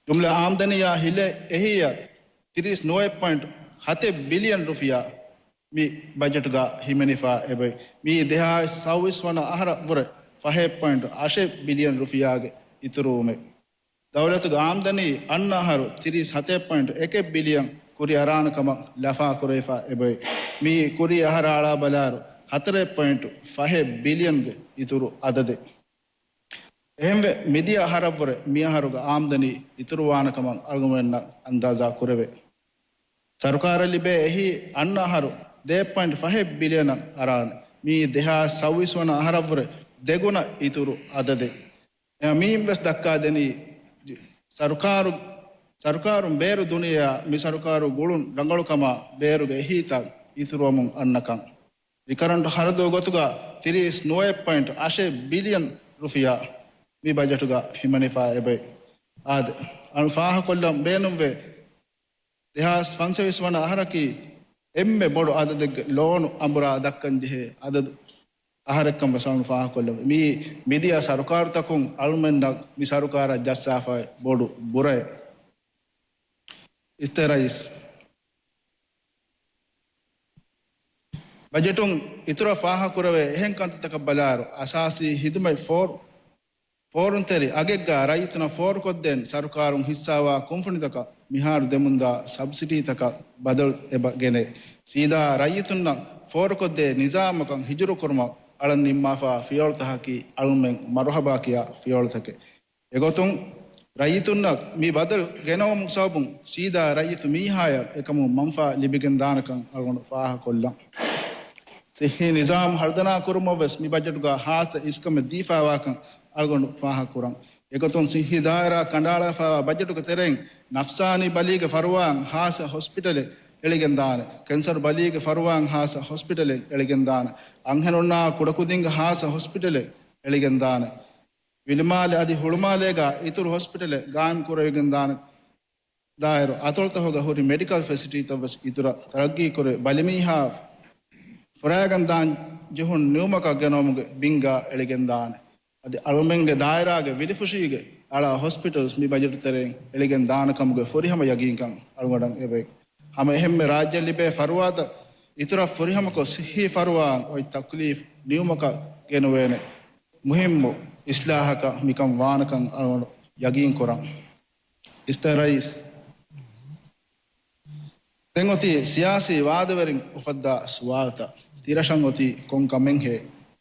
ޖުމްލަ އާމްދަނީއާ ހިލޭ އެހީއަށް ތިރީސް ނުވައެއް ޕޮއިންޓް ހަތެއް ބިލިއަން ރުފިޔާ މި ބަޖެޓުގަ ހިމެނިފަ އެބައި. މީ ދެހާސް ސައުވީސް ވަނަ އަހަރަށް ވުރެ ފަހެއް ޕޮއިންޓް އަށެއް ބިލިއަން ރުފިޔާގެ އިތުރުވުމެއް. ދައުލަތުގެ އާމްދަނީ އަންނަ އަހަރު ތިރީސް ހަތެއް ޕޮއިންޓް އެކެއް ބިލިއަން ކުރި އަރާނެ ކަމަށް ލަފާ ކުރެވިފަ އެބައި. މީ ކުރީ އަހަރާ އަޅާ ބަލާއިރު ހަތަރެއް ޕޮއިންޓް ފަހެއް ބިލިއަންގެ އިތުރު އަދަދެއް. އެހެންވެ، މިދިޔަ އަހަރަށްވުރެ މިއަހަރުގެ އާމްދަނީ އިތުރުވާނެ ކަމަށް އަޅުގަނޑުމެންނަށް އަންދާޒާ ކުރެވޭ. ސަރުކާރަށް ލިބޭ އެހީ އަންނަ އަހަރު ދެ ޕޮއިންޓް ފަހެއް ބިލިއަނަށް އަރާނެ. މީ ދެހާސް ސައުވީސް ވަނަ އަހަރަށްވުރެ ދެގުނަ އިތުރު އަދަދެއް. އެ މީން ވެސް ދައްކާދެނީ، ސަރުކާރު، ސަރުކާރުން ބޭރު ދުނިޔެއާ މި ސަރުކާރު ގުޅުން ރަނގަޅުކަމާ ބޭރުގެ އެހީތައް އިތުރުވަމުން އަންނަކަން. ރިކަރަންޓް ހަރަދު ގޮތުގަ ތިރީސް ނުވައެއް ޕޮއިންޓް އަށެއް ބިލިއަން ރުފިޔާ މި ބަޖެޓުގަ ހިމެނިފަ އެބައި. އާދެ، އަޅު ފާހަކޮށްލަން ބޭނުންވޭ، ދެހާސް ފަންސަވީސް ވަނަ އަހަރަކީ އެންމެ ބޮޑު އަދަދެއްގެ ލޯނު އަނބުރާ ދައްކަން ޖެހޭ އަދަދު އަހަރެއްކަން ވެސް އަޅުން ފާހަކޮށްލަން. މީ މިދިޔަ ސަރުކާރުތަކުން އަޅުމެންނަށް މި ސަރުކާރަށް ޖައްސާފައި ބޮޑު ބުރައެއް. އިސްތޭ ރައީސް، ބަޖެޓުން އިތުރަށް ފާހަކުރެވޭ އެހެން ކަންތައްތަކަށް ބަލާއިރު، އަސާސީ ހިދުމަތް ފޯރު-، ފޯރުންތެރި އަގެއްގަ ރައްޔިތުންނަށް ފޯރުކޮށްދޭން ސަރުކާރުން ހިއްސާވާ ކުންފުނިތަކަށް މިހާރު ދެމުންދާ ސަބްސިޑީތަކަށް ބަދަލު އެބަ ގެނޭ. ސީދާ ރައްޔިތުންނަށް ފޯރުކޮށްދޭ ނިޒާމަކަށް ހިޖުރުކުރުމަށް އަޅަން ނިންމާފާ ފިޔަވަޅުތަކަކީ އަޅުމެން މަރުހަބާ ކިޔާ ފިޔަވަޅުތަކެއް. އެގޮތުން، ރައްޔިތުންނަށް މި ބަދަލު ގެނައުމުގެ ސަބަބުން ސީދާ ރައްޔިތު މީހާޔަށް އެކަމުން މަންފާ ލިބިގެންދާނެކަން އަޅުގަނޑު ފާހަގަކޮށްލަން. ސިއްހީ ނިޒާމް ހަރުދަނާކުރުމަށްވެސް މި ބަޖެޓުގަ ހާއްސަ އިސްކަމެއް ދީފާވާކަން އަޅުގަނޑު ފާހަގަކުރަން. އެގޮތުން ސިއްހީ ދާއިރާ ކަނޑައަޅާފައިވާ ބަޖެޓުގެ ތެރެއިން ނަފްސާނީ ބަލީގެ ފަރުވާއަށް ހާއްސަ ހޮސްޕިޓަލެއް އެޅިގެންދާނެ. ކެންސަރު ބަލީގެ ފަރުވާއަށް ހާއްސަ ހޮސްޕިޓަލެއް އެޅިގެންދާނެ. އަންހެނުންނާ ކުޑަކުދިންގެ ހާއްސަ ހޮސްޕިޓަލެއް އެޅިގެންދާނެ. ވިލުމާލެ އަދި ހުޅުމާލޭގަ އިތުރު ހޮސްޕިޓަލެއް ގާއިމް ކުރެވިގެން ދާނެ. ދާއިރު އަތޮޅުތަކުގަ ހުރި މެޑިކަލް ފެސިލިޓީތައް ވެސް އިތުރަށް ތަރައްގީ ކުރެ، ބަލިމީހާ ފުރާގެން ދާން ޖެހުނު ނިއުމަކަށް ގެނައުމުގެ ބިންގާ އެޅިގެން ދާނެ. އަދި އަޅުމެންގެ ދާއިރާގެ ވިލިފުށީގެ އަޅާ ހޮސްޕިޓަލްސް މި ބަޖެޓު ތެރެއިން އެޅިގެން ދާނެ ކަމުގެ ފުރިހަމަ ޔަގީންކަން އަޅުގަނޑަށް އެބައި. ހަމަ އެހެންމެ ރާއްޖެ ލިބޭ ފަރުވާތައް އިތުރަށް ފުރިހަމަކޮށް، ސިއްހީ ފަރުވާއަށް އޮތް ތަކްލީފް ނިއުމަކަށް ގެނުވޭނެ މުހިއްމު އިސްލާހަކަށް މިކަން ވާނެކަން އަޅުގަނޑު ޔަގީން ކުރަން. އިސްތޭ ރައީސް، ދެން އޮތީ ސިޔާސީ ވާދަވެރިން އުފައްދާ ސުވާލުތައް. ތިރަށަށް އޮތީ ކޮން ކަމެއްހޭ؟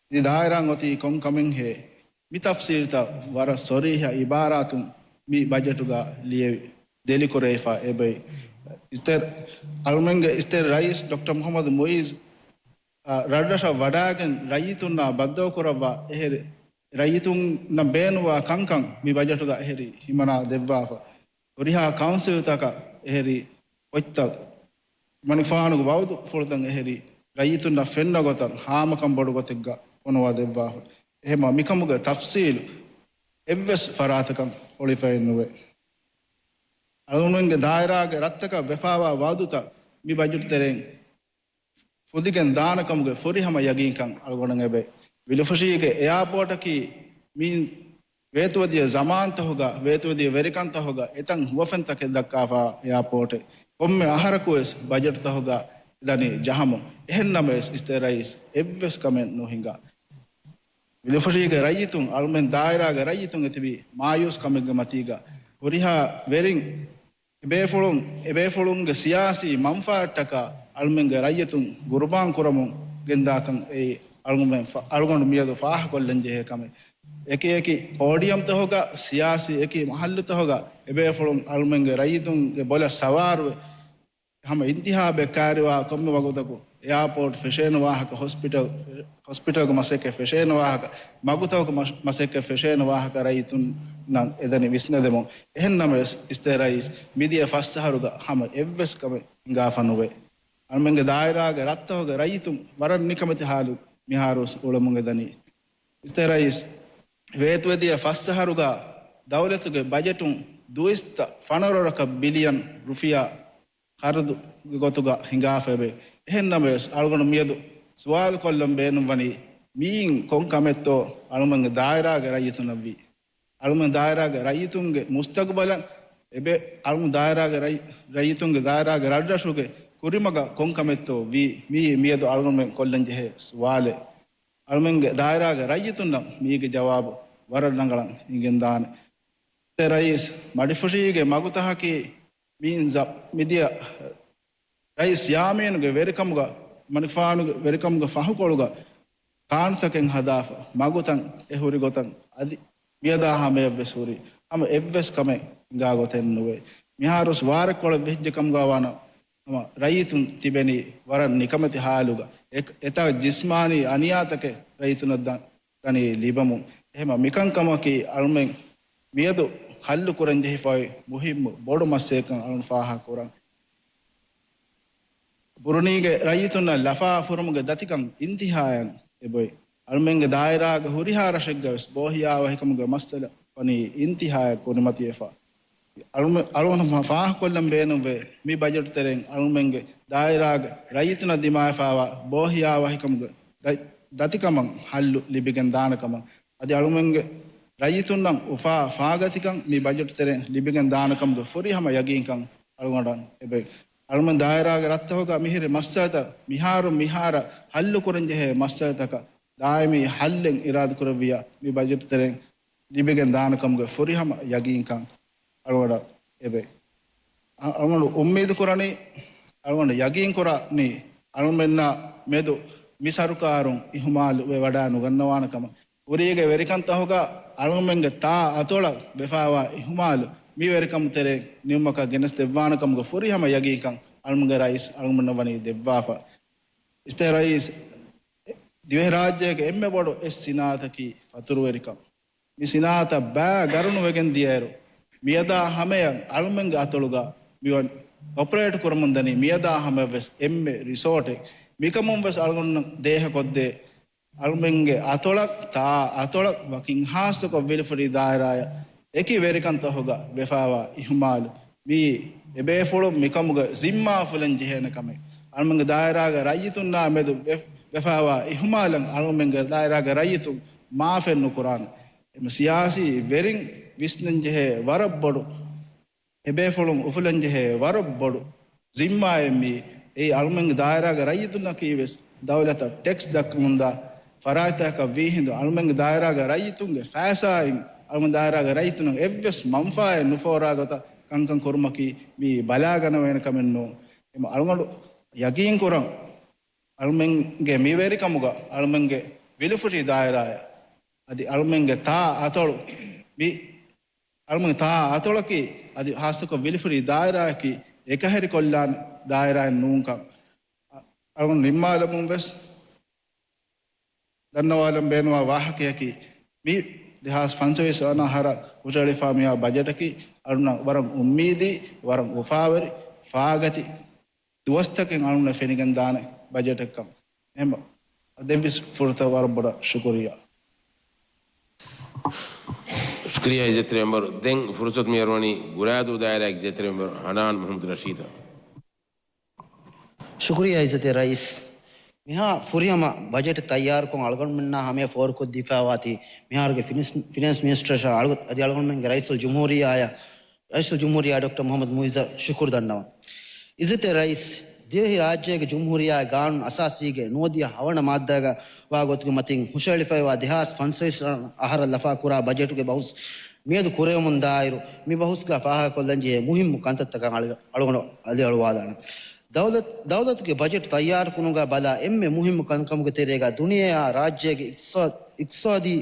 ތި ދާއިރާއަށް އޮތީ ކޮން ކަމެއްހޭ؟ މި ތަފްސީލުތައް ވަރަށް ސޮރީހަ އިބާރާތުން މި ބަޖެޓުގަ ލިޔެވި، ދެލިކުރެވިފަ އެބައި. އިސްތޭ-، އަޅުމެންގެ އިސްތޭ ރައީސް ޑޮކްޓަރ މުޙައްމަދު މުޢިއްޒު، އާ، ރަށްރަށަށް ވަޑައިގެން ރައްޔިތުންނާ ބައްދަލުކުރައްވާ އެހެރި، ރައްޔިތުންނަށް ބޭނުންވާ ކަންކަން މި ބަޖެޓުގަ އެހެރީ ހިމަނާ ދެއްވާފަ. ހުރިހާ ކައުންސިލްތަކަށް އެހެރީ އޮތްތައް، މަނިފާނުގެ ވައުދުފުޅުތައް އެހެރީ ރައްޔިތުންނަށް ފެންނަ ގޮތަށް ހާމަކަން ބޮޑު ގޮތެއްގަ ފޮނުވާ ދެއްވާފަ. އެހެމަ މިކަމުގެ ތަފްސީލު އެއްވެސް ފަރާތަކަށް އޮޅިފައެއް ނުވޭ. އަޅުގަނޑުމެންގެ ދާއިރާގެ ރަށްތަކަށް ވެފާވާ ވައުދުތައް މި ބަޖެޓް ތެރެއިން ފުދިގެން ދާނެ ކަމުގެ ފުރިހަމަ ޔަގީންކަން އަޅުގަނޑަށް އެބެ. ވިލުފުށީގެ އެއާޕޯޓަކީ މި ވޭތުވެދިޔަ ޒަމާންތަހުގަ، ވޭތުވެދިޔަ ވެރިކަންތަހުގަ އެތަން ހުވަފެންތަކެއް ދައްކާފަ އެއާޕޯޓެއް. ކޮންމެ އަހަރަކުވެސް ބަޖެޓްތަހުގަ ދަނީ ޖަހަމުން. އެހެންނަމަވެސް އިސްތެ ރައީސް އެއްވެސް ކަމެއް ނުހިނގާ. ވިލުފުށީގެ ރައްޔިތުން، އަޅުމެން ދާއިރާގެ ރައްޔިތުން އެތިބީ މާޔޫސް ކަމެއްގެ މަތީގަ ހުރިހާ ވެރިން އެބޭފުޅުން، އެބޭފުޅުންގެ ސިޔާސީ މަންފާއަށްޓަކާ އަޅުމެންގެ ރައްޔިތުން ގުރުބާން ކުރަމުން ގެންދާކަން އެއީ އަޅުގަނޑުމެން ފަ-، އަޅުގަނޑު މިއަދު ފާހަގަކޮށްލަން ޖެހޭ ކަމެއް. އެކި އެކި ޕޯޑިއަމްތަހުގަ ސިޔާސީ އެކި މަހައްލުތަހުގަ އެބޭފުޅުން އަޅުމެންގެ ރައްޔިތުންގެ ބޮލަށް ސަވާރުވެ، ހަމަ އިންތިހާބެއް ކައިރިވާ ކޮންމެ ވަގުތަކު އެއާޕޯޓް ފެށޭނެ ވާހަކަ، ހޮސްޕިޓަލް، ހޮސްޕިޓަލްގެ މަސައްކަތް ފެށޭނެ ވާހަކަ، މަގުތަކުގެ މަސް-، މަސައްކަތް ފެށޭނެ ވާހަކަ ރައްޔިތުންނަށް އެދަނީ ވިސްނެދެމުން. އެހެންނަމަވެސް، އިސްތެ ރައީސް މިދިޔަ ފަސް އަހަރުގަ ހަމަ އެއްވެސް ކަމެއް ހިނގާފަ ނުވޭ. އަޅުމެންގެ ދާއިރާގެ ރަށްތަހުގެ ރައްޔިތުން ވަރަށް ނިކަމެތި ހާލު މިހާރުވެސް އުޅެމުން އެދަނީ. އިސްތެ ރައީސް ވޭތުވެދިޔަ ފަސް އަހަރުގަ ދައުލަތުގެ ބަޖެޓުން ދުއިސައްތަ ފަނަރަ ރަކަށް ބިލިއަން ރުފިޔާ ޚަރަދުގެ ގޮތުގަ ހިނގާފައެވެ. އެހެންނަމަވެސް، އަޅުގަނޑު މިއަދު ސުވާލު ކޮށްލަން ބޭނުންވަނީ، މިއިން ކޮން ކަމެއްތޯ އަޅުމެންގެ ދާއިރާގެ ރައްޔިތުނަށްވީ؟ އަޅުމެން ދާއިރާގެ ރައްޔިތުންގެ މުސްތަގުބަލަށް އެބެ، އަޅުމެން ދާއިރާގެ ރައް-، ރައްޔިތުންގެ ދާއިރާގެ ރަށްރަށުގެ ކުރިމަގަށް ކޮން ކަމެއްތޯ ވީ؟ މިއީ މިއަދު އަޅުގަނޑުމެން ކޮށްލަން ޖެހޭ ސުވާލެއް. އަޅުމެންގެ ދާއިރާގެ ރައްޔިތުންނަށް މީގެ ޖަވާބު ވަރަށް ރަނގަޅަށް އިނގެންދާނެ. އިސްތެ ރައީސް މަޑިފުށީގެ މަގުތަހަކީ މި ޒަ-، މިދިޔަ ރައީސް ޔާމީނުގެ ވެރިކަމުގަ، މަނިކުފާނުގެ ވެރިކަމުގެ ފަހުކޮޅުގަ ކާނުތަކެއް ހަދާފަ، މަގުތައް އެ ހުރި ގޮތަށް އަދި މިއަދާ ހަމަޔަށްވެސް ހުރި ހަމަ އެއްވެސް ކަމެއް ހިނގާ ގޮތެއް ނުވޭ. މިހާރުވެސް ވާރެއްކޮޅެއް ވެއްޖެ ކަމުގަ ވާނަމަ، ހަމަ ރައްޔިތުން ތިބެނީ ވަރަށް ނިކަމެތި ހާލުގަ. އެ-، އެތާ ޖިސްމާނީ އަނިޔާތަކެއް ރައްޔިތުނަށް ދަ-، ދަނީ ލިބަމުން. އެހެމަ މިކަންކަމަކީ އަޅުމެން މިއަދު ހައްލު ކުރަން ޖެހިފައި މުހިއްމު ބޮޑު މައްސަލަކަން އަޅުން ފާހަގަ ކުރަން. ބުރުނީގެ ރައްޔިތުންނަށް ލަފާ ފުރުމުގެ ދަތިކަން އިންތިހާއަށް އެބޮތް. އަޅުމެންގެ ދާއިރާގެ ހުރިހާ ރަށެއްގަވެސް ބޯހިޔާވަހިކަމުގެ މައްސަލަ ވަނީ އިންތިހާއަށް ކުރިމަތިވެފަ. އަޅުމެ-، އަޅުގަނޑު ފާހަގަކޮށްލަން ބޭނުންވޭ، މި ބަޖެޓް ތެރެއިން އަޅުމެންގެ ދާއިރާގެ ރައްޔިތުންނަށް ދިމާވެފައިވާ ބޯހިޔާވަހިކަމުގެ ދަ-، ދަތިކަމަށް ހައްލު ލިބިގެން ދާނެ ކަމަށް، އަދި އަޅުމެންގެ ރައްޔިތުންނަށް އުފާ ފާގަތިކަން މި ބަޖެޓް ތެރެއިން ލިބިގެން ދާނެ ކަމުގެ ފުރިހަމަ ޔަގީންކަން އަޅުގަނޑަށް އެބެ. އަޅުމެން ދާއިރާގެ ރަށްތަހުގަ މިހިރި މައްސަލަތައް މިހާރު މިހާރަށް ހައްލު ކުރަން ޖެހޭ މައްސަލަތަކަށް ދާއިމީ ހައްލެއް އިރާދަކުރެއްވިޔާ މި ބަޖެޓް ތެރެއިން ލިބިގެން ދާނެ ކަމުގެ ފުރިހަމަ ޔަގީންކަން އަޅުގަނޑަށް އެބެ. އަ-، އަޅުގަނޑު އުއްމީދު ކުރަނީ، އަޅުގަނޑު ޔަގީން ކުރަނީ، އަޅުމެންނާ މެދު މި ސަރުކާރުން އިހުމާލު ވެވަޑާ ނުގަންނަވާނެ ކަމަށް. ކުރީގެ ވެރިކަންތަހުގަ އަޅުމެންގެ ތާ އަތޮޅަށް ވެފައިވާ އިހުމާލު މި ވެރިކަމު ތެރޭ ނިމުމަކަށް ގެނެސް ދެއްވާނެ ކަމުގެ ފުރިހަމަ ޔަގީންކަން އަޅުމެންގެ ރައީސް އަޅުމެންނަށް ވަނީ ދެއްވާފަ. އިސްތެ ރައީސް ދިވެހިރާއްޖޭގެ އެންމެ ބޮޑު އެއް ސިނާއަތަކީ ފަތުރުވެރިކަން. މި ސިނާއަތަށް ބައި ގަރުނު ވެގެން ދިޔައިރު، މިއަދާ ހަމަޔަށް އަޅުމެންގެ އަތޮޅުގަ މިވަން އޮޕަރޭޓް ކުރަމުން ދަނީ މިއަދާ ހަމަޔަށްވެސް އެންމެ ރިސޯޓެއް. މިކަމުން ވެސް އަޅުގަނޑު ދޭހަކޮށްދޭ އަޅުމެންގެ އަތޮޅަށް ތާ އަތޮޅަށް ވަކިން ހާއްސަކޮށް ވިލިފުރި ދާއިރާއަށް އެކި ވެރިކަންތަހުގަ ވެފައިވާ އިހުމާލު މިއީ އެބޭފުޅުން މިކަމުގެ ޒިންމާ އުފުލަން ޖެހޭނެ ކަމެއް. އަޅުމެންގެ ދާއިރާގެ ރައްޔިތުންނާ މެދު ވެ-، ވެފައިވާ އިހުމާލަށް އަޅުމެންގެ ދާއިރާގެ ރައްޔިތުން މާފެއް ނުކުރާނެ. އެމަ ސިޔާސީ ވެރިން ވިސްނަންޖެހޭ ވަރަށް ބޮޑު، އެބޭފުޅުން އުފުލަންޖެހޭ ވަރަށް ބޮޑު ޒިންމާއެއް މީ. އެއީ އަޅުމެންގެ ދާއިރާގެ ރައްޔިތުންނަކީ ވެސް ދައުލަތަށް ޓެކްސް ދައްކަމުންދާ ފަރާތްތަކަކަށް ވީ ހިނދު، އަޅުމެންގެ ދާއިރާގެ ރައްޔިތުންގެ ފައިސާއިން އަޅުމެން ދާއިރާގެ ރައްޔިތުންނަށް އެއްވެސް މަންފާއެއް ނުފޯރާ ގޮތަށް ކަންކަން ކުރުމަކީ މީ ބަލާގަނެވޭނެ ކަމެއް ނޫން. އެމަ އަޅުގަނޑު ޔަގީންކުރަން، އަޅުމެންގެ މި ވެރިކަމުގަ އަޅުމެންގެ ވިލިފުށި ދާއިރާއަށް އަދި އަޅުމެންގެ ތާ އަތޮޅު މި އަޅުމެން ތާ އަތޮޅަކީ އަދި ހާއްސަކޮށް ވިލިފުރި ދާއިރާއަކީ އެކަހެރިކޮށްލާނެ ދާއިރާއެއް ނޫންކަން އަ-، އަޅުގަނޑު ނިންމާލަމުން ވެސް ދަންނަވާލަން ބޭނުވާ ވާހަކަޔަކީ، މި ދެހާސް ފަންސަވީސް ވަނަ އަހަރަށް ހުށަހެޅިފާ މިއާ ބަޖެޓަކީ އަޅުންނަށް ވަރަށް އުއްމީދީ، ވަރަށް އުފާވެރި، ފާގަތި ދުވަސްތަކެއް އަޅުންނަށް ފެނިގެން ދާނެ ބަޖެޓެއްކަން. އެހެން ދެއްވިސް ފުރަތަމަ ވަރަށް ބޮޑަށް ޝުކުރިއްޔާ. ޝުކުރިއްޔާ އިއްޒަތްތެރި މެމްބަރު. ދެން ފުރުސަތު މި އަރުވަނީ ގުރާދޫ ދާއިރާގެ އިއްޒަތްތެރި މެމްބަރު ހަނާން މުހައްމަދު ނަޝީދަށް. ޝުކުރިއްޔާ އިއްޒަތްތެރި ރައީސް. މިހާ ފުރިހަމަ ބަޖެޓް ތައްޔާރުކޮށް އަޅުގަނޑުމެންނާ ހަމަޔަށް ފޯރުކޮށްދީފައިވާތީ، މިހާރުގެ ފިނޭންސް، ފިނޭންސް މިނިސްޓަރ އަޅު-، އަދި އަޅުގަނޑުމެންގެ ރައީސުލް ޖުމްހޫރިއްޔާއަށް، ރައީސުލް ޖުމްހޫރިއްޔާ ޑޮކްޓަރ މުޙައްމަދު މުޢިއްޒަށް ޝުކުރު ދަންނަވަން. އިއްޒަތްތެރި ރައީސް، ދިވެހި ރާއްޖޭގެ ޖުމްހޫރިއްޔާގެ ގާނޫނު އަސާސީގެ ނުވަދިހަ ހަވަނަ މާއްދާގަ ވާ ގޮތުގެ މަތިން ހުށައެޅިފައިވާ ދެހާސް ފަންސަވީސް އަހަރަށް ލަފާކުރާ ބަޖެޓުގެ ބަހުސް މިއަދު ކުރެވެމުން ދާއިރު، މި ބަހުސްގަ ފާހަގަކޮށްލަންޖެހޭ މުހިއްމު ކަންތައްތަކަށް އަޅު-، އަޅުގަނޑު އަލިއަޅުވާލާނަން. ދައުލަތް، ދައުލަތުގެ ބަޖެޓް ތައްޔާރުކުރުމުގަ ބަލާ އެންމެ މުހިއްމު ކަންކަމުގެ ތެރޭގަ ދުނިޔެއާ ރާއްޖޭގެ އިޤްތިޞާދީ، އިޤްތިޞާދީ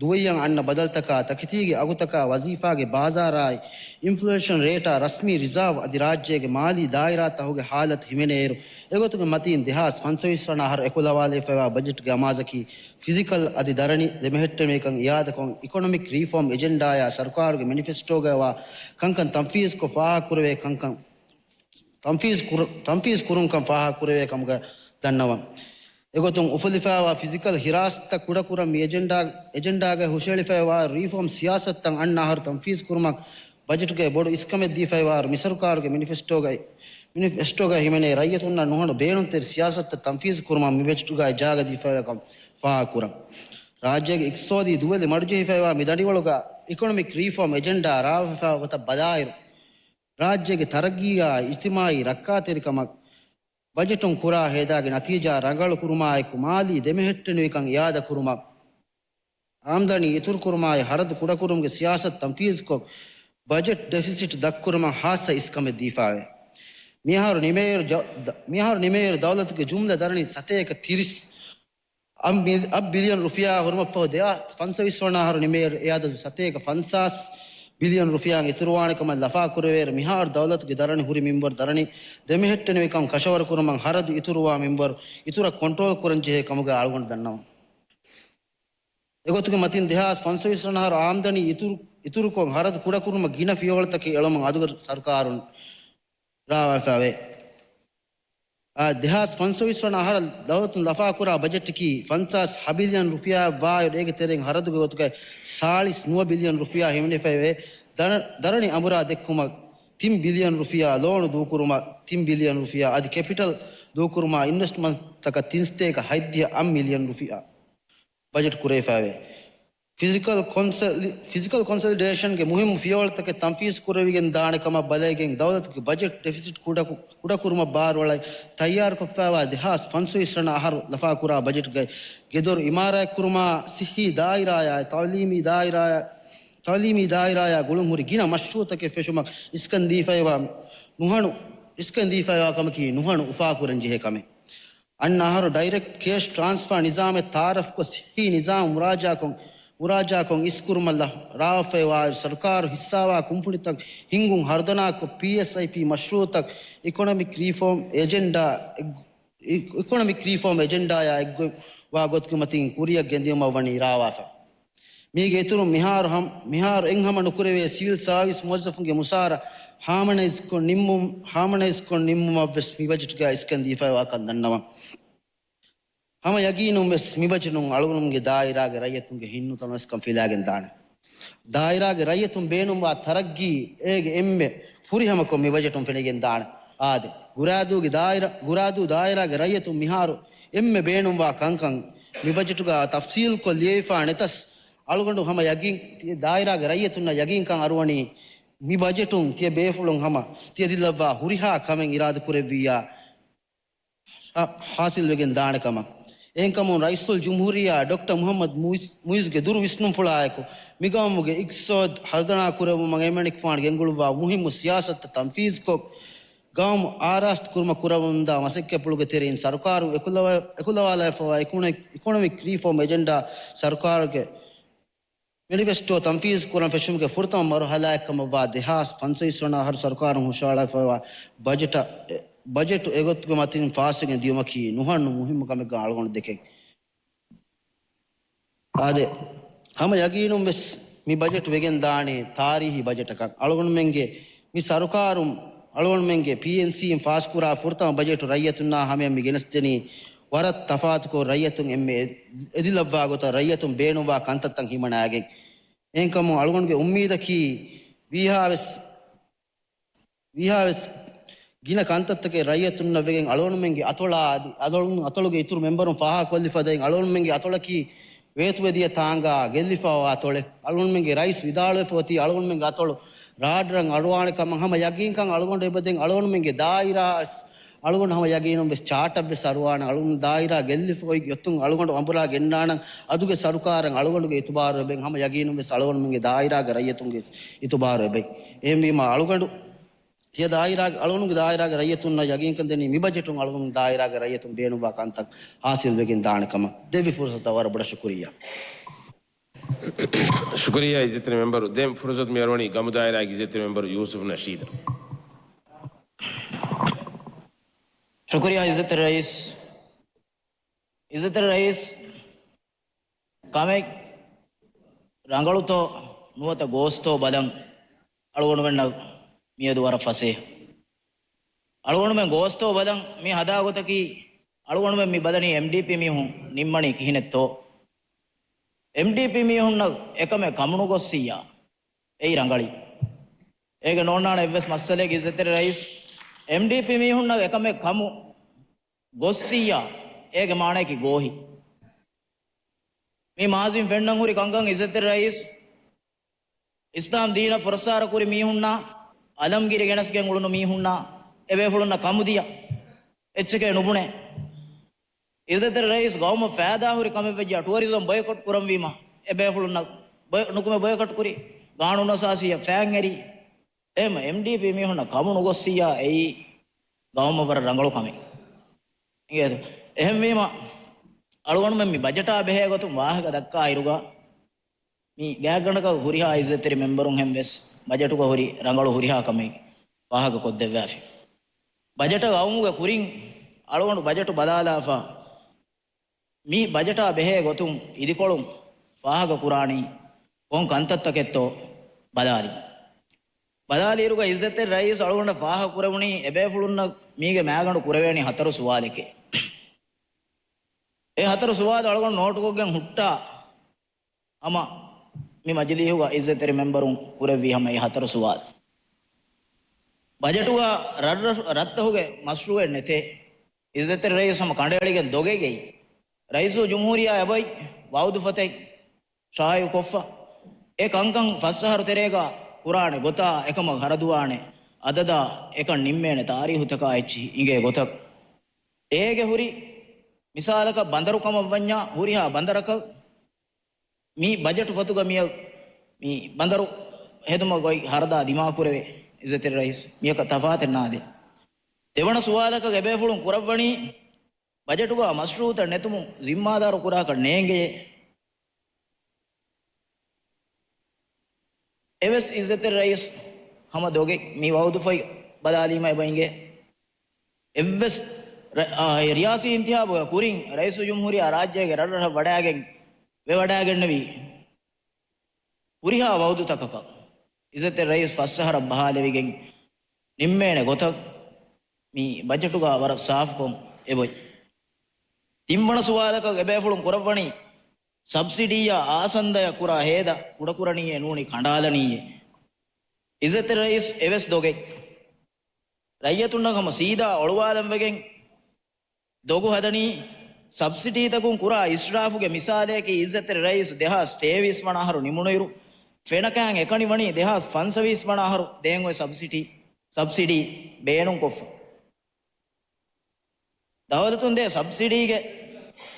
ދުވައްޔަށް އަންނަ ބަދަލުތަކާ، ތަކެތީގެ އަގުތަކާ، ވަޒީފާގެ ބާޒާރާއި، އިންފްލޭޝަން ރޭޓާ، ރަސްމީ ރިޒާވް އަދި ރާއްޖޭގެ މާލީ ދާއިރާތަކުގެ ހާލަތު ހިމެނޭއިރު، އެގޮތުގެ މަތީން ދެހާސް ފަންސަވީސް ވަނަ އަހަރު އެކުލަވާލެވިފައިވާ ބަޖެޓްގެ އަމާޒަކީ ފިޒިކަލް އަދި ދަރަނި ދެމެހެއްޓެނިވިކަން އިއާދަކޮށް، އިކޮނޮމިކް ރީފޯމް އެޖެންޑާއާ ސަރުކާރުގެ މެނިފެސްޓޯގައިވާ ކަންކަން ތަންފީޒުކޮށް ފާހަގަކުރެވޭ ކަންކަން، ތަންފީޒު ކުރު-، ތަންފީޒު ކުރުންކަން ފާހަގަކުރެވޭ ކަމުގަ ދަންނަވަން. އެގޮތުން އުފުލިފައިވާ ފިޒިކަލް ހިރާސަތުތައް ކުޑަކުރަން މި އެޖެންޑާ، އެޖެންޑާގައި ހުށައެޅިފައިވާ ރީފޯމް ސިޔާސަތުތައް އަންނަ އަހަރު ތަންފީޒު ކުރުމަށް ބަޖެޓުގައި ބޮޑު އިސްކަމެއް ދީފައިވާއިރު، މި ސަރުކާރުގެ މެނިފެސްޓޯގައި، މެނިފެސްޓޯގައި ހިމެނޭ ރައްޔިތުންނަށް ނުހަނު ބޭނުންތެރި ސިޔާސަތުތައް ތަންފީޒު ކުރުމަށް މި ބަޖެޓުގައި ޖާގަ ދީފައިވާކަން ފާހަގަކުރަން. ރާއްޖޭގެ އިޤްތިޞާދީ ދުވެލި މަޑުޖެހިފައިވާ މި ދަނޑިވަޅުގަ އިކޮނޮމިކް ރީފޯމް އެޖެންޑާ ރާވެފައިވާ ގޮތަށް ބަލާއިރު، ރާއްޖޭގެ ތަރައްގީއާ އިޖްތިމާޢީ ރައްކާތެރިކަމަށް ބަޖެޓުން ކުރާ ހޭދާގެ ނަތީޖާ ރަނގަޅުކުރުމާއެކު، މާލީ ދެމެހެއްޓެނިވިކަން އިއާދަކުރުމަށް، އާމްދަނީ އިތުރުކުރުމާއި، ހަރަދު ކުޑަކުރުމުގެ ސިޔާސަތު ތަންފީޒުކޮށް، ބަޖެޓް ޑެފިސިޓް ދަށްކުރުމަށް ހާއްސަ އިސްކަމެއް ދީފައެވެ. މިއަހަރު ނިމޭއިރު ޖަ-، ދަ-، މިއަހަރު ނިމޭއިރު ދައުލަތުގެ ޖުމްލަ ދަރަނި ސަތޭކަ ތިރީސް އަށް މި-، އަށް ބިލިއަން ރުފިޔާ ހުރުމަށްފަހު، ދެހާސް ފަންސަވީސް ވަނަ އަހަރު ނިމޭއިރު އެ އަދަދު ސަތޭކަ ފަންސާސް ބިލިއަން ރުފިޔާއިން އިތުރުވާނެ ކަމަށް ލަފާކުރެވޭއިރު، މިހާރު ދައުލަތުގެ ދަރަނި ހުރި މިންވަރު ދަރަނި ދެމެހެއްޓެނިވިކަން ކަށަވަރުކުރުމަށް ހަރަދު އިތުރުވާ މިންވަރު އިތުރަށް ކޮންޓްރޯލް ކުރަންޖެހޭ ކަމުގައި އަޅުގަނޑު ދަންނަވަން. އެގޮތުގެ މަތިން ދެހާސް ފަންސަވީސް ވަނަ އަހަރު އާމްދަނީ އިތުރު، އިތުރުކޮށް، ހަރަދު ކުޑަކުރުމަށް ގިނަ ފިޔަވަޅުތަކެއް އެޅުމަށް އަދުގެ ސަރުކާރުން ރާވާފައެވެ. އާ، ދެހާސް ފަންސަވީސް ވަނަ އަހަރަށް ދައުލަތުން ލަފާކުރާ ބަޖެޓަކީ ފަންސާސް ހަ ބިލިއަން ރުފިޔާއެއް ވާއިރު، އޭގެ ތެރެއިން ހަރަދުގެ ގޮތުގައި ސާޅީސް ނުވަ ބިލިއަން ރުފިޔާ ހިމެނިފައެވެ. ދަރަ-، ދަރަނި އަނބުރާ ދެއްކުމަށް ތިން ބިލިއަން ރުފިޔާ، ލޯނު ދޫކުރުމަށް ތިން ބިލިއަން ރުފިޔާ އަދި ކެޕިޓަލް ދޫކުރުމަށް އިންވެސްޓްމަންޓްތަކަށް ތިން ސަތޭކަ ހަތްދިހަ އަށް މިލިއަން ރުފިޔާ ބަޖެޓް ކުރެވިފައެވެ. ފިޒިކަލް ކޮންސަލި-، ފިޒިކަލް ކޮންސޮލިޑޭޝަންގެ މުހިއްމު ފިޔަވަޅުތަކެއް ތަންފީޒު ކުރެވިގެން ދާނެ ކަމަށް ބަލައިގެން، ދައުލަތުގެ ބަޖެޓް ޑެފިސިޓް ކުޑަކު-، ކުޑަކުރުމަށް ބާރުއަޅައި ތައްޔާރުކޮށްފައިވާ ދެހާސް ފަންސަވީސް ވަނަ އަހަރު ލަފާކުރާ ބަޖެޓްގައި ގެދޮރު އިމާރާތްކުރުމާ، ސިއްހީ ދާއިރާއާ، ތައުލީމީ ދާއިރާއާ، ތައުލީމީ ދާއިރާއާ ގުޅުންހުރި ގިނަ މަޝްރޫއުތަކެއް ފެށުމަށް އިސްކަން ދީފައިވާ ނުހަނު، އިސްކަން ދީފައިވާ ކަމަކީ ނުހަނު އުފާކުރަން ޖެހޭ ކަމެއް. އަންނަ އަހަރު ޑައިރެކްޓް ކޭޝް ޓްރާންސްފާ ނިޒާމެއް ތައާރަފްކޮށް، ސިއްހީ ނިޒާމް މުރާޖާކޮށް، މުރާޖާކޮށް އިސްކުރުމަށް ރާވަފައިވާއިރު، ސަރުކާރު ހިއްސާވާ ކުންފުނިތައް ހިންގުން ހަރުދަނާކޮށް، ޕީއެސްއައިޕީ މަޝްރޫއުތައް އިކޮނޮމިކް ރީފޯމް އެޖެންޑާ އެއް-، އި-، އިކޮނޮމިކް ރީފޯމް އެޖެންޑާއާ އެއްގޮތްވާ ގޮތުގެ މަތިން ކުރިއަށް ގެންދިއުމަށް ވަނީ ރާވާފަ. މީގެ އިތުރުން މިހާރު ހަމް-، މިހާރު އެއްހަމަ ނުކުރެވޭ ސިވިލް ސާވިސް މުވައްޒަފުންގެ މުސާރަ ހާމަނައިޒްކޮށް ނިންމުން، ހާމަނައިޒްކޮށް ނިންމުމަށްވެސް މި ބަޖެޓްގައި އިސްކަން ދީފައިވާކަން ދަންނަވަން. ހަމަ ޔަގީނުންވެސް މި ބަޖެޓުން އަޅުގަނޑުމެންގެ ދާއިރާގެ ރައްޔިތުންގެ ހިތްނުތަނަވަސްކަން ފިލާގެން ދާނެ. ދާއިރާގެ ރައްޔިތުން ބޭނުންވާ ތަރައްގީ އޭގެ އެންމެ ފުރިހަމަކޮށް މި ބަޖެޓުން ފެނިގެން ދާނެ. އާދެ، ގުރާދޫގެ ދާއިރާ، ގުރާދޫ ދާއިރާގެ ރައްޔިތުން މިހާރު އެންމެ ބޭނުންވާ ކަންކަން މި ބަޖެޓުގަ ތަފްސީލްކޮށް ލިޔެވިފާ ނެތަސް، އަޅުގަނޑު ހަމަ ޔަގީން، ތިޔަ ދާއިރާގެ ރައްޔިތުންނަށް ޔަގީންކަން އަރުވަނީ މި ބަޖެޓުން ތިޔަ ބޭފުޅުން ހަމަ ތިޔަ ދިލައްވާ ހުރިހާ ކަމެއް އިރާދަކުރެއްވިއްޔާ، ހާ-، ހާސިލްވެގެން ދާނެ ކަމަށް. އެހެންކަމުން ރައީސުލް ޖުމްހޫރިއްޔާ ޑޮކްޓަރ މުޙައްމަދު މުޢިއްޒު، މުޢިއްޒުގެ ދުރު ވިސްނުންފުޅާއެކު، މިގައުމުގެ އިޤްތިޞާދު ހަރުދަނާ ކުރެއްވުމަށް އެމަނިކުފާނު ގެންގުޅުއްވާ މުހިއްމު ސިޔާސަތުތައް ތަންފީޒުކޮށް، ގައުމު އާރާސްތު ކުރުމަށް ކުރައްވަމުންދާ މަސައްކަތްޕުޅުގެ ތެރެއިން ސަރުކާރުން އެކުލަވާ-، އެކުލަވާލައިފައިވާ އިކޮނޮ-، އިކޮނޮމިކް ރީފޯމް އެޖެންޑާ ސަރުކާރުގެ މެނިފެސްޓޯ ތަންފީޒު ކުރަން ފެށުމުގެ ފުރަތަމަ މަރުހަލާއެއް ކަމަށްވާ ދެހާސް ފަންސަވީސް ވަނަ އަހަރު ސަރުކާރުން ހުށައަޅާފައިވާ ބަޖެޓަށް، އެ، ބަޖެޓު އެގޮތުގެ މަތިން ފާސްވެގެން ދިޔުމަކީ ނުހަނު މުހިއްމު ކަމެއްގަ އަޅުގަނޑު ދެކެން. އާދެ، ހަމަ ޔަގީނުން ވެސް މި ބަޖެޓު ވެގެން ދާނީ ތާރީހީ ބަޖެޓަކަށް. އަޅުގަނޑުމެންގެ މި ސަރުކާރުން، އަޅުގަނޑުމެންގެ ޕީއެންސީއިން ފާސްކުރާ ފުރަތަމަ ބަޖެޓު ރައްޔިތުންނާ ހަމަޔަށް މި ގެނެސްދެނީ ވަރަށް ތަފާތުކޮށް، ރައްޔިތުން އެންމެ އެ-، އެދިލައްވާ ގޮތަށް ރައްޔިތުން ބޭނުންވާ ކަންތައްތައް ހިމަނާގެން. އެހެންކަމުން އަޅުގަނޑުގެ އުއްމީދަކީ ވީހާވެސް، ވީހާވެސް ގިނަ ކަންތައްތަކެއް ރައްޔިތުންނަށް ވެގެން އަޅުގަނޑުމެންގެ އަތޮޅާ އަދި އަތޮޅުން، އަތޮޅުގެ އިތުރު މެމްބަރުން ފާހަގަކޮށްލި ފަދައިން އަޅުގަނޑުމެންގެ އަތޮޅަކީ ވޭތުވެދިޔަ ތާނގާ ގެއްލިފައިވާ އަތޮޅެއް. އަޅުގަނޑުމެންގެ ރައީސް ވިދާޅުވެފަ އޮތީ އަޅުގަނޑުމެންގެ އަތޮޅު ރާޑްރަށް އަޑުވާނެ ކަމަށް. ހަމަ ޔަގީންކަން އަޅުގަނޑު އެބަދެން އަޅުގަނޑުމެންގެ ދާއިރާ އަޅުގަނޑު ހަމަ ޔަގީނުން ވެސް ޗާޓަށް ވެސް އަރުވާނެ. އަޅުގަނޑު ދާއިރާ ގެއްލިފަ އޮތް އޮތުން އަޅުގަނޑު އަނބުރާ ގެންނާނަން. އަދުގެ ސަރުކާރަށް އަޅުގަނޑުގެ އިތުބާރު އެބައި. ހަމަ ޔަގީނުން ވެސް އަޅުގަނޑުމެންގެ ދާއިރާގެ ރައްޔިތުންގެ ވެސް އިތުބާރު އެބައި. އެހެންވީމަ އަޅުގަނޑު ތިޔަ ދާއިރާގެ، އަޅުގަނޑުގެ ދާއިރާގެ ރައްޔިތުންނަށް ޔަގީންކަން ދެނީ މި ބަޖެޓުން އަޅުގަނޑު ދާއިރާގެ ރައްޔިތުން ބޭނުންވާ ކަންތައް ހާސިލް ވެގެން ދާނެ ކަމަށް. ދެއްވި ފުރުސަތަށް ވަރަށް ބޮޑަށް ޝުކުރިއްޔާ. ޝުކުރިއްޔާ އިއްޒަތްތެރި މެމްބަރު. ދެން ފުރުސަތު މި އަރުވަނީ ގަމުދާއިރާގެ އިއްޒަތްތެރި މެމްބަރު ޔޫސުފް ނަޝީދަށް. ޝުކުރިއްޔާ އިއްޒަތްތެރި ރައީސް. އިއްޒަތްތެރި ރައީސް، ކަމެއް ރަނގަޅުތޯ ނުވަތަ ގޯސްތޯ ބަލަން އަޅުގަނޑުމެންނަށް މިއަދު ވަރަށް ފަސޭހަ. އަޅުގަނޑުމެން ގޯސްތޯ ބަލަން މި ހަދާ ގޮތަކީ، އަޅުގަނޑުމެން މި ބަލަނީ އެމްޑީޕީ މީހުން ނިންމަނީ ކިހިނެއްތޯ؟ އެމްޑީޕީ މީހުންނަށް އެކަމެއް ކަމުނުގޮއްސިއްޔާ، އެއީ ރަނގަޅީ. އޭގެ ނޯންނާނެ އެއްވެސް މައްސަލައެއް އިއްޒަތްތެރި ރައީސް. އެމްޑީޕީ މީހުންނަށް އެކަމެއް ކަމު ގޮއްސިއްޔާ، އޭގެ މާނަޔަކީ ގޯހި. މި މާޒީން ފެންނަން ހުރި ކަންކަން އިއްޒަތްތެރި ރައީސް، އިސްލާމް ދީނަށް ފުރައްސާރަ ކުރި މީހުންނާ، އަލަމްގިރި ގެނެސްގެން އުޅުނު މީހުންނާ އެބޭފުޅުންނަށް ކަމުދިޔަ އެއްޗެކޭ ނުބުނޭ. އިއްޒަތްތެރި ރައީސް، ގައުމަށް ފައިދާހުރި ކަމެއްވެއްޖެ ޓުއަރިޒަމް ބޮއިކޮޓް ކުރަންވީމަ، އެބޭފުޅުންނަށް ބޮއި-، ނުކުމެ ބޮއިކޮޓް ކުރި، ގާނޫނުއަސާސީއަށް ފައިން އެރި. އެހެން އެމްޑީޕީ މީހުންނަށް ކަމު ނުގޮއްސިއްޔާ، އެއީ ގައުމަށް ވަރަށް ރަނގަޅު ކަމެއް. އިނގޭތޯ؟ އެހެންވީމަ، އަޅުގަނޑުމެން މި ބަޖެޓާ ބެހޭ ގޮތުން ވާހަކަ ދައްކާ އިރުގަ، މި ގާތްގަނޑަކަށް ހުރިހާ އިއްޒަތްތެރި މެމްބަރުންހެން ވެސް ބަޖެޓުގަ ހުރި ރަނގަޅު ހުރިހާ ކަމެއް ފާހަގަ ކޮށްދެއްވާފި. ބަޖެޓަށް އައުމުގެ ކުރިން އަޅުގަނޑު ބަޖެޓު ބަލާލާފަ، މި ބަޖެޓާ ބެހޭ ގޮތުން އިދިކޮޅުން ފާހަގަ ކުރާނީ ކޮން ކަންތައްތަކެއްތޯ ބަލާލި. ބަލާލިއިރުގަ އިއްޒަތްތެރި ރައީސް އަޅުގަނޑަށް ފާހަގަ ކުރެވުނީ އެބޭފުޅުންނަށް މީގެ މައިގަނޑު ކުރެވޭނީ ހަތަރު ސުވާލެކޭ. އެ ހަތަރު ސުވާލު އަޅުގަނޑު ނޯޓުކޮށްގެން ހުއްޓާ ހަމަ މި މަޖިލީހުގަ އިއްޒަތްތެރި މެމްބަރުން ކުރެއްވީ ހަމަ އެ ހަތަރު ސުވާލު. ބަޖެޓުގަ ރަށް-، ރަށްތަކުގެ މަޝްރޫއެއް ނެތޭ. އިއްޒަތްތެރި ރައީސް ހަމަ ކަނޑައެޅިގެން ދޮގެއް ގެއްލި. ރައީސުލްޖުމްހޫރިއްޔާ އެބައި ވައުދު ފަތައް ޝާއިޢުކޮށްފަ، އެ ކަންކަން ފަސް އަހަރު ތެރޭގަ ކުރާނެ ގޮތާ، އެކަމަށް ހަރަދުވާނެ އަދަދާ، އެކަން ނިންމޭނެ ތާރީހުތަކާ އެއްޗިހި އިނގޭ ގޮތަށް. އޭގެ ހުރި މިސާލަކަށް ބަނދަރު ކަމަށް ވަންޏާ، ހުރިހާ ބަނދަރަކަށް މި ބަޖެޓު ފޮތުގަ މިއަށް މި ބަނދަރު ހެދުމަށް ގޮތް ހަރަދާ ދިމާކުރެވޭ. އިއްޒަތްތެރި ރައީސް، މިއަކަށް ތަފާތެއް ނާދޭ. ދެވަނަ ސުވާލަކަށް އެބޭފުޅުން ކުރައްވަނީ، ބަޖެޓުގަ މަޝްރޫއުތައް ނެތުމުން ޒިންމާދާރު ކުރާކަށް ނޭނގެޔޭ. އެވެސް އިއްޒަތްތެރި ރައީސް ހަމަ ދޮގެއް މި ވައުދުފަތް ބަލާލީމަ އެބަ އިނގޭ. އެއްވެސް ރަ-، އާ، ރިޔާސީ އިންތިހާބުގެ ކުރިން ރައީސުލްޖުމްހޫރިއްޔާ ރާއްޖޭގެ ރަށްރަށަށް ވަޑައިގެން ވެވަޑައިގެންނެވި ހުރިހާ ވައުދުތަކަކަށް އިއްޒަތްތެރި ރައީސް ފަސް އަހަރަށް ބަހާލެވިގެން ނިންމޭނެ ގޮތަށް މި ބަޖެޓުގަ ވަރަށް ސާފުކޮށް އެބައޮތް. ތިންވަނަ ސުވާލަކަށް އެބޭފުޅުން ކުރައްވަނީ، ސަބްސިޑީއާ އާސަންދަޔަށް ކުރާ ހޭދަ ކުޑަކުރަނީއޭ ނޫނީ ކަނޑާލަނީއޭ؟ އިއްޒަތްތެރި ރައީސް އެވެސް ދޮގެއް. ރައްޔިތުންނަށް ހަމަ ސީދާ އޮޅުވާލަން ވެގެން ދޮގު ހަދަނީ، ސަބްސިޑީތަކުން ކުރާ އިސްރާފުގެ މިސާލަކީ އިއްޒަތްތެރި ރައީސް ދެހާސް ތޭވީސް ވަނަ އަހަރު ނިމުނުއިރު، ފެނަކައިން އެކަނި ވަނީ ދެހާސް ފަންސަވީސް ވަނަ އަހަރު ދޭން އޮތް ސަބްސިޑީ، ސަބްސިޑީ ބޭނުންކޮށްފަ. ދައުލަތުން ދޭ ސަބްސިޑީގެ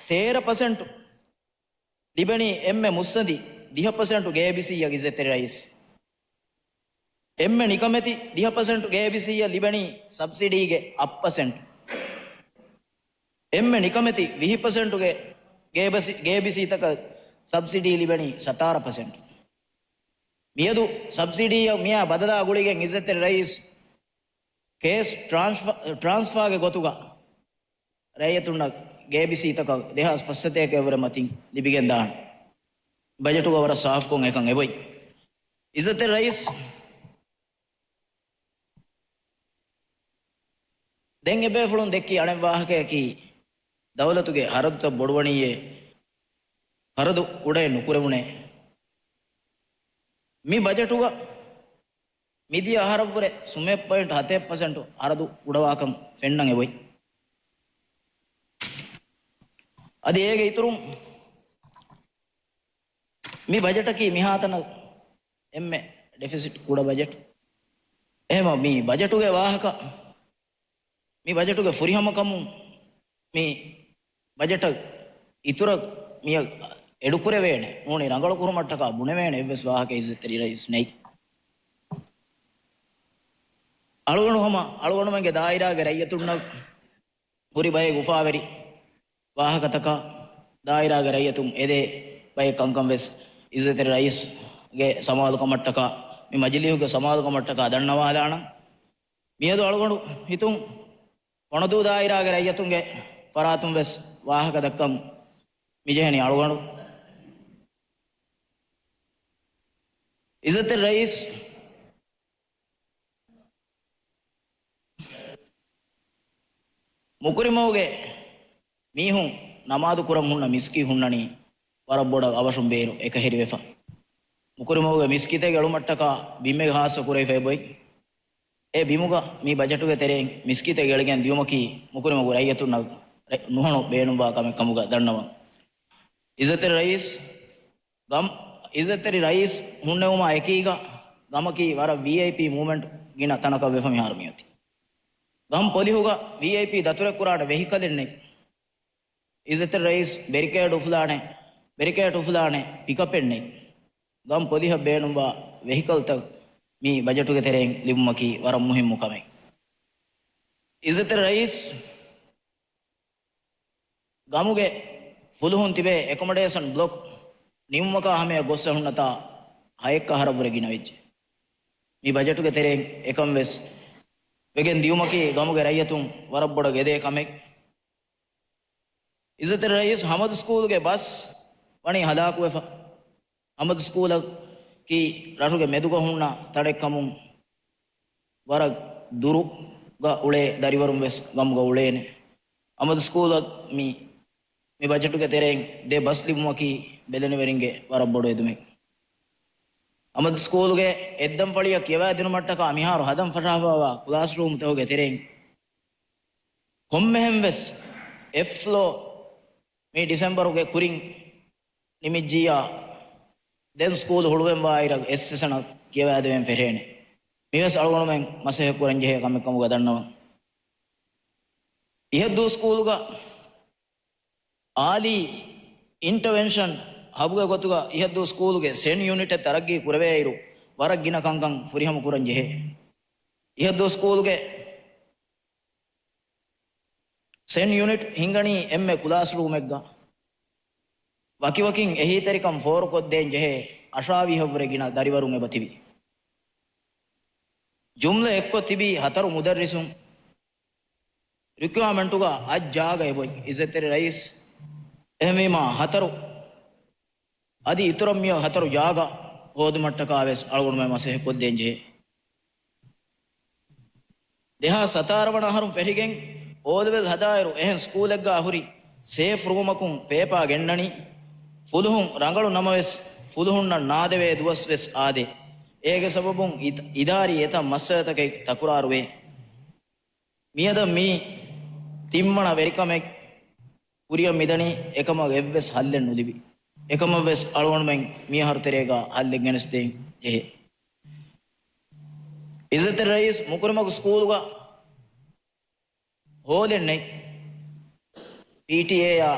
ތޭރަ ޕަސެންޓު ލިބެނީ އެންމެ މުއްސަނދި ދިހަ ޕަސެންޓު ގޭބިސީއަށް އިއްޒަތްތެރި ރައީސް. އެންމެ ނިކަމެތި ދިހަ ޕަސެންޓު ގޭބިސީއަށް ލިބެނީ ސަބްސިޑީގެ އަށް ޕަސެންޓު. އެންމެ ނިކަމެތި ވިހި ޕަސެންޓުގެ ގޭބަސި-، ގޭބިސީތަކަށް ސަބްސިޑީ ލިބެނީ ސަތާރަ ޕަސެންޓު. މިއަދު ސަބްސިޑީއަށް މިއާ ބަދަލާ ގުޅިގެން އިއްޒަތްތެރި ރައީސް ކޭޝް ޓްރާންސްފާ-، ޓްރާންސްފާގެ ގޮތުގަ ރައްޔިތުންނަށް ގޭބިސީތަކަށް ދެހާސް ފަސްސަތޭކައަށްވުރެ މަތިން ލިބިގެންދާނެ. ބަޖެޓުގަ ވަރަށް ސާފުކޮށް އެކަން އެބައޮތް. އިއްޒަތްތެރި ރައީސް، ދެން އެބޭފުޅުން ދެއްކި އަނެއް ވާހަކަޔަކީ، ދައުލަތުގެ ހަރަދުތައް ބޮޑުވަނީއޭ، ހަރަދު ކުޑައެއް ނުކުރެވުނޭ. މި ބަޖެޓުގަ މިދިޔަ އަހަރަށްވުރެ ސުމެއް ޕޮއިންޓް ހަތޭއް ޕަސެންޓު ހަރަދު ކުޑަވާކަން ފެންނަން އެބޮތް. އަދި އޭގެ އިތުރުން މި ބަޖެޓަކީ މިހާތަނަށް އެންމެ ޑެފިސިޓް ކުޑަ ބަޖެޓް. އެހެމަ މި ބަޖެޓުގެ ވާހަކަ، މި ބަޖެޓުގެ ފުރިހަމަކަމުން މި ބަޖެޓަށް އިތުރަށް މިއަށް އެޑުކުރެވޭނެ ނޫނީ ރަނގަޅު ކުރުމަށްޓަކާ ބުނެވޭނެ އެއްވެސް ވާހަކަ އިއްޒަތްތެރި ރައީސް ނެތް. އަޅުގަނޑު ހަމަ އަޅުގަނޑުމެންގެ ދާއިރާގެ ރައްޔިތުންނަށް ހުރި ބައެއް އުފާވެރި ވާހަކަތަކާ ދާއިރާގެ ރައްޔިތުން އެދޭ ބައެއް ކަންކަން ވެސް އިއްޒަތްތެރި ރައީސްގެ ސަމާލުކަމަށްޓަކާ މި މަޖިލީހުގެ ސަމާލުކަމަށްޓަކާ ދަންނަވާލާނަން. މިއަދު އަޅުގަނޑު ހިތުން ކޮނަދޫ ދާއިރާގެ ރައްޔިތުންގެ ފަރާތުން ވެސް ވާހަކަ ދައްކަން މިޖެހެނީ އަޅުގަނޑު. އިއްޒަތްތެރި ރައީސް މުކުރިމަގުގެ މީހުން ނަމާދު ކުރަން ހުންނަ މިސްކިތް ހުންނަނީ ވަރަށް ބޮޑަށް އަވަށުން ބޭރު އެކަހެރިވެފަ. މުކުރިމަގުގެ މިސްކިތެއް އެޅުމަށްޓަކާ ބިމެއް ހާއްސަ ކުރެވިފައި ބޮތް. އެ ބިމުގަ މި ބަޖެޓުގެ ތެރެއިން މިސްކިތެއް އެޅިގެން ދިޔުމަކީ މުކުރިމަގު ރައްޔިތުންނަށް ނުހަނު ބޭނުންވާ ކަމެއް ކަމުގަ ދަންނަވަން. އިއްޒަތްތެރި ރައީސް ގަމް، އިއްޒަތްތެރި ރައީސް ހުންނެވުމާ އެކީގަ ގަމަކީ ވަރަށް ވީއައިޕީ މޫވްމެންޓް ގިނަ ތަނަކަށް ވެފަ މިހާރު މިއޮތީ. ގަމް ޕޮލިހުގަ ވީއައިޕީ ދަތުރެއް ކުރާނެ ވެހިކަލެއް ނެތް. އިއްޒަތްތެރި ރައީސް ބެރިކޭޑް އުފުލާނެ، ބެރިކޭޑް އުފުލާނެ ޕިކަޕެއް ނެތް. ގަމް ޕޮލިހަށް ބޭނުންވާ ވެހިކަލްތައް މި ބަޖެޓުގެ ތެރެއިން ލިބުމަކީ ވަރަށް މުހިއްމު ކަމެއް. އިއްޒަތްތެރި ރައީސް ގަމުގެ ފުލުހުން ތިބޭ އެކޮމޮޑޭޝަން ބްލޮކް ނިމުމަކާ ހަމަޔަށް ގޮއްސަ ހުންނަތާ ހައެއްކަ އަހަރަށްވުރެ ގިނަވެއްޖެ. މި ބަޖެޓުގެ ތެރެއިން އެކަން ވެސް ވެގެން ދިޔުމަކީ ގަމުގެ ރައްޔިތުން ވަރަށް ބޮޑަށް އެދޭ ކަމެއް. އިއްޒަތްތެރި ރައީސް ހަމަދު ސްކޫލްގެ ބަސް ވަނީ ހަލާކުވެފަ. ހަމަދު ސްކޫލަކީ ރަށުގެ މެދުގަ ހުންނަ ތަނެއްކަމުން ވަރަށް ދުރުގަ އުޅޭ ދަރިވަރުން ވެސް ގަމުގަ އުޅޭނެ. ހަމަދު ސްކޫލަށް މި، މި ބަޖެޓުގެ ތެރެއިން ދެ ބަސް ލިބުމަކީ ބެލެނިވެރިންގެ ވަރަށް ބޮޑު އެދުމެއް. ހަމަދު ސްކޫލުގެ އެއްދަންފަޅިއަށް ކިޔަވާދިނުމަށްޓަކާ މިހާރު ހަދަން ފަށާފައިވާ ކްލާސްރޫމްތަކުގެ ތެރެއިން ކޮންމެހެން ވެސް އެފް ފްލޯ މި ޑިސެމްބަރުގެ ކުރިން ނިމިއްޖިއްޔާ، ދެން ސްކޫލް ހުޅުވެންވާއިރަށް އެއް ސެޝަނަށް ކިޔަވާދެވެން ފެށޭނެ. މިވެސް އަޅުގަނޑުމެން މަސައްކަތް ކުރަންޖެހޭ ކަމެއް ކަމުގަ ދަންނަވަން. އިހަށްދޫ ސްކޫލުގަ އާލީ އިންޓަވެންޝަން ހަބުގެ ގޮތުގަ އިހަށްދޫ ސްކޫލުގެ ސެން ޔުނިޓެއް ތަރައްގީ ކުރެވޭއިރު، ވަރަށް ގިނަ ކަންކަން ފުރިހަމަ ކުރަން ޖެހޭ. އިހަށްދޫ ސްކޫލުގެ ސެން ޔުނިޓް ހިންގަނީ އެންމެ ކްލާސްރޫމެއްގަ. ވަކިވަކިން އެހީތެރިކަން ފޯރުކޮށްދޭން ޖެހޭ އަށާވީހަށްވުރެ ގިނަ ދަރިވަރުން އެބަތިބި. ޖުމްލަ އެއްކޮށް ތިބީ ހަތަރު މުދައްރިސުން. ރިކުއަރމަންޓުގަ އަށް ޖާގަ އެބޮތް އިއްޒަތްތެރި ރައީސް. އެހެންވީމާ ހަތަރު އަދި އިތުރަށް މިއޮތް ހަތަރު ޖާގަ ހޯދުމަށްޓަކާ ވެސް އަޅުގަނޑުމެން މަސައްކަތް ކޮށްދޭން ޖެހޭ. ދެހާސް ސަތާރަ ވަނަ އަހަރުން ފެށިގެން އޯލެވެލް ހަދާއިރު އެހެން ސްކޫލެއްގަ ހުރި ސޭފް ރޫމަކުން ޕޭޕާ ގެންނަނީ. ފުލުހުން ރަނގަޅު ނަމަވެސް ފުލުހުންނަށް ނާދެވޭ ދުވަސް ވެސް އާދޭ. އޭގެ ސަބަބުން އިތް-، އިދާރީ އެތައް މައްސަލަތަކެއް ތަކުރާރުވޭ. މިއަދަށް މީ ތިންވަނަ ވެރިކަމެއް ކުރިއަށް މިދަނީ އެކަމަށް އެއްވެސް ހައްލެއް ނުލިބި. އެކަމަށް ވެސް އަޅުގަނޑުމެން މިއަހަރު ތެރޭގަ ހައްލެއް ގެނެސްދޭން ޖެހޭ. އިއްޒަތްތެރި ރައީސް މުކުރިމަގު ސްކޫލުގަ ހޯލެއް ނެތް. ޕީޓީއޭއާ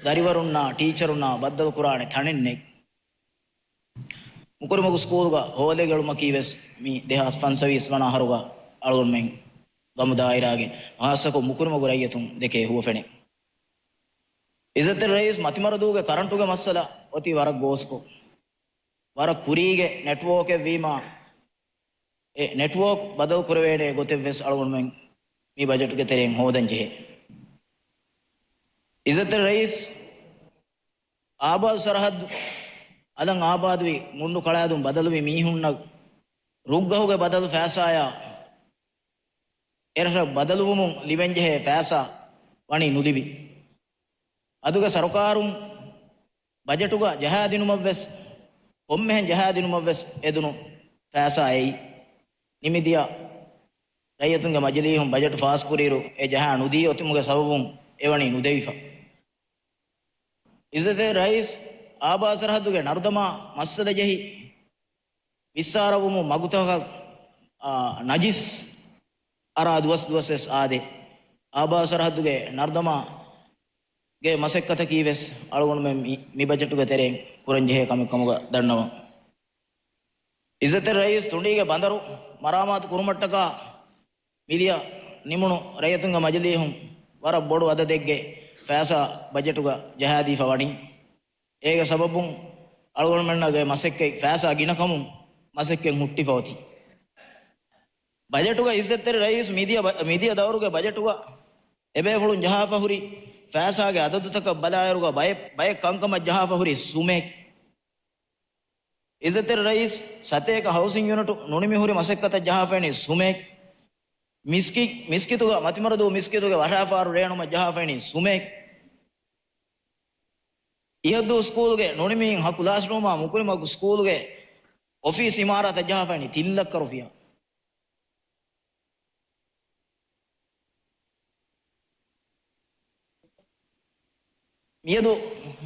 ދަރިވަރުންނާ ޓީޗަރުންނާ ބައްދަލުކުރާނެ ތަނެއް ނެތް. މުކުރިމަގު ސްކޫލުގަ ހޯލެއް އެޅުމަކީ ވެސް މި ދެހާސް ފަންސަވީސް ވަނަ އަހަރުގަ އަޅުގަނޑުމެން ގަމު ދާއިރާގެ ހާއްސަކޮށް މުކުރިމަގު ރައްޔިތުން ދެކޭ ހުވަފެނެއް. އިއްޒަތްތެރި ރައީސް މަތިމަރަދޫގެ ކަރަންޓުގެ މައްސަލަ އޮތީ ވަރަށް ގޯސްކޮށް. ވަރަށް ކުރީގެ ނެޓްވޯކެއް ވީމާ، އެ ނެޓްވޯކް ބަދަލު ކުރެވޭނެ ގޮތެއް ވެސް އަޅުގަނޑުމެން މި ބަޖެޓުގެ ތެރެއިން ހޯދަން ޖެހޭ. އިއްޒަތްތެރި ރައީސް، އާބާދު ސަރަހައްދު އަލަށް އާބާދުވި މުންޑު ކަޅާދުން ބަދަލުވި މީހުންނަށް ރުއްގަހުގެ ބަދަލު ފައިސާޔާ އެރަށަށް ބަދަލުވުމުން ލިބެންޖެހޭ ފައިސާ ވަނީ ނުލިބި. އަދުގެ ސަރުކާރުން ބަޖެޓުގަ ޖަހާދިނުމަށްވެސް، ކޮންމެހެން ޖަހާދިނުމަށްވެސް އެދުނު ފައިސާ އެއީ. ނިމިދިޔަ ރައްޔިތުންގެ މަޖިލީހުން ބަޖެޓު ފާސްކުރިއިރު އެ ޖަހާ ނުދީ އޮތުމުގެ ސަބަބުން އެވަނީ ނުދެވިފަ. އިއްޒަތްތެރި ރައީސް، އާބާ ސަރަހައްދުގެ ނަރުދަމާ މައްސަލަ ޖެހި ވިއްސާރަވުމުން މަގުތަކަށް، އާ، ނަޖިސް އަރާ ދުވަސް ދުވަސް ވެސް އާދޭ. އާބާ ސަރަހައްދުގެ ނަރުދަމާގެ މަސައްކަތަކީ ވެސް އަޅުގަނޑުމެން މި، މި ބަޖެޓުގެ ތެރެއިން ކުރަންޖެހޭ ކަމެއް ކަމުގަ ދަންނަވަން. އިއްޒަތްތެރި ރައީސް، ތުނޑީގެ ބަނދަރު މަރާމާތު ކުރުމަށްޓަކާ މިދިޔަ ނިމުނު ރައްޔިތުންގެ މަޖިލީހުން ވަރަށް ބޮޑު އަދަދެއްގެ ފައިސާ ބަޖެޓުގަ ޖަހާދީފަ ވަނީ. އޭގެ ސަބަބުން އަޅުގަނޑުމެންނަށް މަސައްކަތް ފައިސާ ގިނަކަމުން މަސައްކަތް ހުއްޓިފަ އޮތީ. ބަޖެޓުގަ އިއްޒަތްތެރި ރައީސް މިދިޔަ ބަ، މިދިޔަ ދައުރުގެ ބަޖެޓުގަ އެބޭފުޅުން ޖަހާފަ ހުރި ފައިސާގެ އަދަދުތަކަށް ބަލާއިރުގަ ބައެއް، ބައެއް ކަންކަމަށް ޖަހާފަ ހުރީ ސުމެއް. އިއްޒަތްތެރި ރައީސް، ސަތޭކަ ހައުސިން ޔުނިޓު ނުނިމި ހުރި މަސައްކަތަށް ޖަހާފައިނީ ސުމެއް. މިސްކި، މިސްކިތުގަ، މަތިމަރަދޫ މިސްކިތުގެ ވަށާފާރު ރޭނުމަށް ޖަހާފައިނީ ސުމެއް. އިހައްދޫ ސްކޫލުގެ ނުނިމި ހަ ކްލާސްރޫމާ މުކުރިމަގު ސްކޫލުގެ އޮފީސް އިމާރާތަށް ޖަހާފައިނީ ތިން ލައްކަ ރުފިޔާ. މިއަދު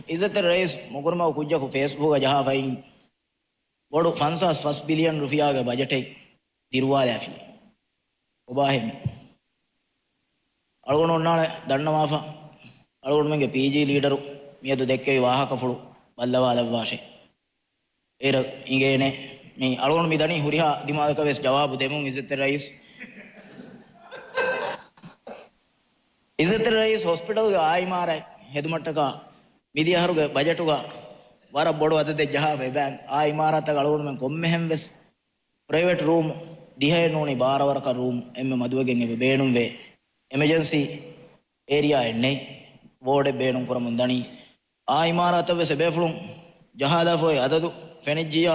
އިއްޒަތްތެރި ރައީސް މުކުރިމަގު ކުއްޖަކު ފޭސްބުކުގަ ޖަހާފައި ބޮޑު ފަންސާސް ފަސް ބިލިއަން ރުފިޔާގެ ބަޖެޓެއް ދިރުވާލާފި. ކޮބާހޭ މި؟ އަޅުގަނޑު އޮންނާނެ ދަންނަވާފަ، އަޅުގަނޑުމެންގެ ޕީޖީ ލީޑަރު މިއަދު ދެއްކެވި ވާހަކަފުޅު ބައްލަވާލައްވާށޭ. އޭރަށް އިނގޭނެ. މި އަޅުގަނޑު މި ދަނީ ހުރިހާ ދިމާލަކަށް ވެސް ޖަވާބު ދެމުން އިއްޒަތްތެރި ރައީސް. އިއްޒަތްތެރި ރައީސް ހޮސްޕިޓަލްގެ އާ އިމާރާތް ހެދުމަށްޓަކާ މިދިޔަ އަހަރުގެ ބަޖެޓުގަ ވަރަށް ބޮޑު އަދަދެއް ޖަހާފަ އެބައިން. އާ އިމާރާތަށް އަޅުގަނޑުމެން ކޮންމެހެން ވެސް ޕްރައިވެޓް ރޫމް ދިހައެއް ނޫނީ ބާރަ ވަރަކަށް ރޫމް އެންމެ މަދުވެގެން އެބަ ބޭނުންވޭ. އެމަޖެންސީ އޭރިއާއެއް ނެތް. ވޯޑެއް ބޭނުން ކުރަމުން ދަނީ. އާ އިމާރާތަށް ވެސް އެބޭފުޅުން ޖަހާލާފަ އޮތް އަދަދު ފެނިއްޖިއްޔާ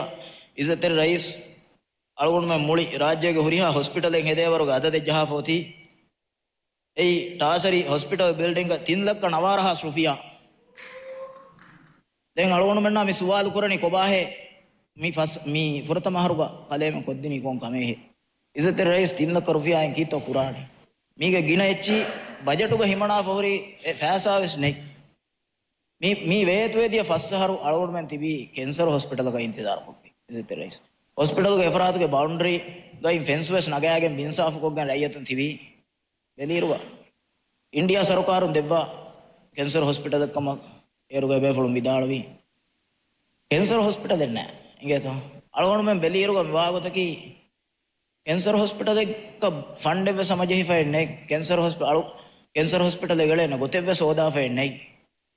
އިއްޒަތްތެރި ރައީސް އަޅުގަނޑުމެން މުޅި ރާއްޖޭގެ ހުރިހާ ހޮސްޕިޓަލެއް ހެދޭވަރުގެ އަދަދެއް ޖަހާފަ އޮތީ. އެއީ ޓާޝަރީ ހޮސްޕިޓަލް ބިލްޑިންގ ތިން ލައްކަ ނަވާރަ ހާސް ރުފިޔާ. ދެން އަޅުގަނޑުމެންނާ މި ސުވާލު ކުރަނީ ކޮބާހޭ މި ފަސް، މި ފުރަތަމަ އަހަރުގަ ކަލޭމެން ކޮށްދިނީ ކޮން ކަމެއްހޭ؟ އިއްޒަތްތެރި ރައީސް ތިން ލައްކަ ރުފިޔާއިން ކީއްތޯ ކުރާނީ؟ މީގެ ގިނަ އެއްޗިހި ބަޖެޓުގަ ހިމަނާފަ ހުރި އެއް ފައިސާ ވެސް ނެތް. މި، މި ވޭތުވެދިޔަ ފަސް އަހަރު އަޅުގަނޑުމެން ތިބީ ކެންސަރު ހޮސްޕިޓަލަކަށް އިންތިޒާރުކޮށްފި. އިއްޒަތްތެރި ރައީސް، ހޮސްޕިޓަލުގެ އެފަރާތުގެ ބައުންޑަރީގައި ފެންސް ވެސް ނަގާގެން އިންސާފުކޮށްގެން ރައްޔިތުން ތިބީ. ބެލިއިރުގަ އިންޑިއާ ސަރުކާރުން ދެއްވާ ކެންސަރ ހޮސްޕިޓަލެއްކަމަށް އޭރުގެ ބޭފުޅުން ވިދާޅުވީ. ކެންސަރ ހޮސްޕިޓަލެއް ނެތް އިނގޭތޯ؟ އަޅުގަނޑުމެން ބެލިއިރުގަ މިވާގޮތަކީ ކެންސަރ ހޮސްޕިޓަލެއްގަ ފަންޑެއް ވެސް ހަމަޖެހިފައެއް ނެތް. ކެންސަރ ހޮސްޕި، އަޅު، ކެންސަރ ހޮސްޕިޓަލެއް އެޅޭނެ ގޮތެއް ވެސް ހޯދާފައެއް ނެތް.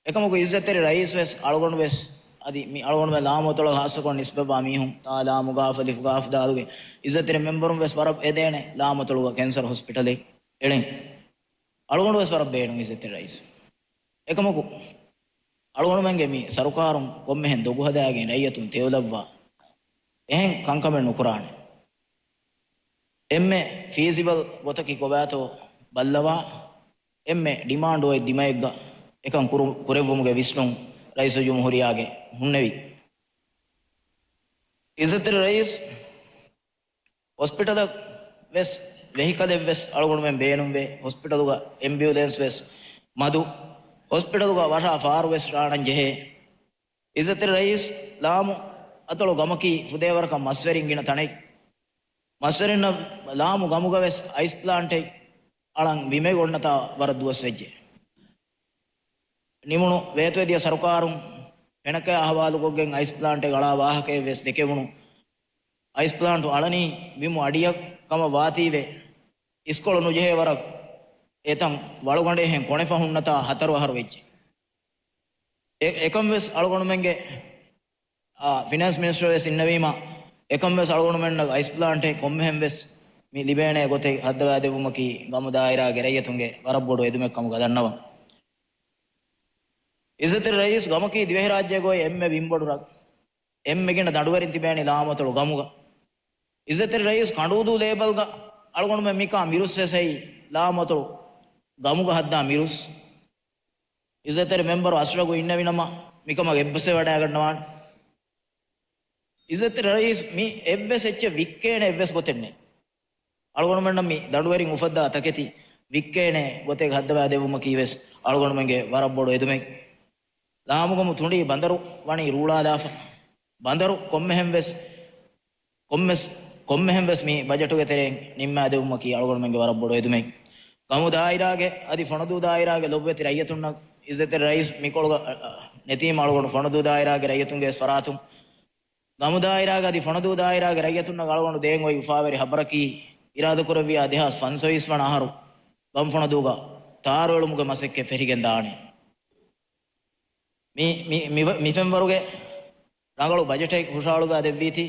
އެކަމަކު އިއްޒަތްތެރި ރައީސް ވެސް އަޅުގަނޑު ވެސް އަދި މި އަޅުގަނޑުމެން ލާމަތޮޅަށް ހާއްސަކޮށް ނިސްބަތްވާ މީހުން، ތާ ލާމު ގާފަ ލިފު ގާފަ ދާލުގެ އިއްޒަތްތެރި މެމްބަރުން ވެސް ވަރަށް އެދޭނެ ލާމަތޮޅުގަ ކެންސަރ ހޮސްޕިޓަލެއް އެޅެން. އަޅުގަނޑު ވެސް ވަރަށް ބޭނުން އިއްޒަތްތެރި ރައީސް. އެކަމަކު، އަޅުގަނޑުމެންގެ މި ސަރުކާރުން ކޮންމެހެން ދޮގު ހަދާގެން ރައްޔިތުން ތެޔޮލައްވާ އެހެން ކަންކަމެއް ނުކުރާނެ. އެންމެ ފީސިބަލް ގޮތަކީ ކޮބާތޯ ބައްލަވާ، އެންމެ ޑިމާންޑް އޮތް ދިމައެއްގަ އެކަން ކުރު، ކުރެއްވުމުގެ ވިސްނުން ރައީސުލްޖުމްހޫރިއްޔާގެ ހުންނެވި. އިއްޒަތްތެރި ރައީސް، ހޮސްޕިޓަލަށް ވެސް ވެހިކަލެއް ވެސް އަޅުގަނޑުމެން ބޭނުންވޭ. ހޮސްޕިޓަލުގަ އެމްބިއުލެންސް ވެސް މަދު. ހޮސްޕިޓަލުގަ ވަށާ ފާރު ވެސް ރާނަން ޖެހޭ. އިއްޒަތްތެރި ރައީސް، ލާމު އަތޮޅު ގަމަކީ ފުދޭވަރަކަށް މަސްވެރިން ގިނަ ތަނެއް. މަސްވެރިންނަށް ލާމު ގަމުގަ ވެސް އައިސް ޕްލާންޓެއް އަޅަން ބިމެއް އޮންނަތާ ވަރަށް ދުވަސް ވެއްޖެ. ނިމުނު ވޭތުވެދިޔަ ސަރުކާރުން ފެނަކަޔާ ހަވާލުކޮށްގެން އައިސް ޕްލާންޓެއް އަޅާ ވާހަކައެއް ވެސް ދެކެވުނު. އައިސް ޕްލާންޓު އަޅަނީ ބިމު އަޑިއަށް ކަމަށް ވާތީވެ، އިސްކޮޅު ނުޖެހޭ ވަރަށް އެތަން ވަޅުގަނޑެއްހެން ކޮނެފަ ހުންނަތާ ހަތަރު އަހަރު ވެއްޖެ. އެ، އެކަން ވެސް އަޅުގަނޑުމެންގެ، އާ، ފިނޭންސް މިނިސްޓަރު ވެސް އިންނެވީމަ، އެކަން ވެސް އަޅުގަނޑުމެންނަށް އައިސް ޕްލާންޓެއް ކޮންމެހެން ވެސް މި ލިބޭނޭ ގޮތެއް ހައްދަވާދެއްވުމަކީ ގަމު ދާއިރާގެ ރައްޔިތުންގެ ވަރަށް ބޮޑު އެދުމެއް ކަމުގަ ދަންނަވަން. އިއްޒަތްތެރި ރައީސް، ގަމަކީ ދިވެހިރާއްޖޭގައި އެންމެ ވިންބޮޑު ރަށް. އެންމެ ގިނަ ދަނޑުވެރިން ތިބޭނީ ލާމަތޮޅު ގަމުގަ. އިއްޒަތްތެރި ރައީސް، ކަނޑޫދޫ ލޭބަލްގަ އަޅުގަނޑުމެން މިކާ މިރުސް ވެސް ހެއް ލާމަތޮޅު ގަމުގަ ހައްދާ މިރުސް. އިއްޒަތްތެރި މެމްބަރު އަސްރަގު އިންނެވިނަމަ، މިކަމަށް އެއްބަސްވެވަޑައިގަންނަވާނެ. އިއްޒަތްތެރި ރައީސް، މި އެއްވެސް އެއްޗެއް ވިއްކޭނެ އެއްވެސް ގޮތެއް ނެތް. އަޅުގަނޑުމެންނަށް މި ދަނޑުވެރިން އުފައްދާ ތަކެތި ވިއްކޭނެ ގޮތެއް ހައްދަވާ ދެއްވުމަކީ ވެސް އަޅުގަނޑުމެންގެ ވަރަށް ބޮޑު އެދުމެއް. ލާމުގަމު ތުނޑި ބަނދަރު ވަނީ ރޫޅާލާފަ. ބަނދަރު ކޮންމެހެން ވެސް، ކޮންމެސް، ކޮންމެހެން ވެސް މި ބަޖެޓުގެ ތެރެއިން ނިންމާދެވުމަކީ އަޅުގަނޑުމެންގެ ވަރަށް ބޮޑު އެދުމެއް. ގަމު ދާއިރާގެ އަދި ފޮނަދޫ ދާއިރާގެ ލޮބުވެތި ރައްޔިތުންނަށް އިއްޒަތްތެރި ރައީސް މިކޮޅުގަ، އަ، އަ، ނެތީމަ އަޅުގަނޑު ފޮނަދޫ ދާއިރާގެ ރައްޔިތުންގެ ވެސް ފަރާތުން، ގަމު ދާއިރާގެ އަދި ފޮނަދޫ ދާއިރާގެ ރައްޔިތުންނަށް އަޅުގަނޑު ދޭން އޮތް އުފާވެރި ހަބަރަކީ، އިރާދަކުރެއްވިޔާ ދެހާސް ފަންސަވީސް ވަނަ އަހަރު ގަމުފޮނަދޫގަ ތާރުއެޅުމުގެ މަސައްކަތް ފެށިގެން ދާނެ. މި، މި، މި، މި ފެންވަރުގެ ރަނގަޅު ބަޖެޓެއް ހުށަހަޅުވާ ދެއްވީތީ،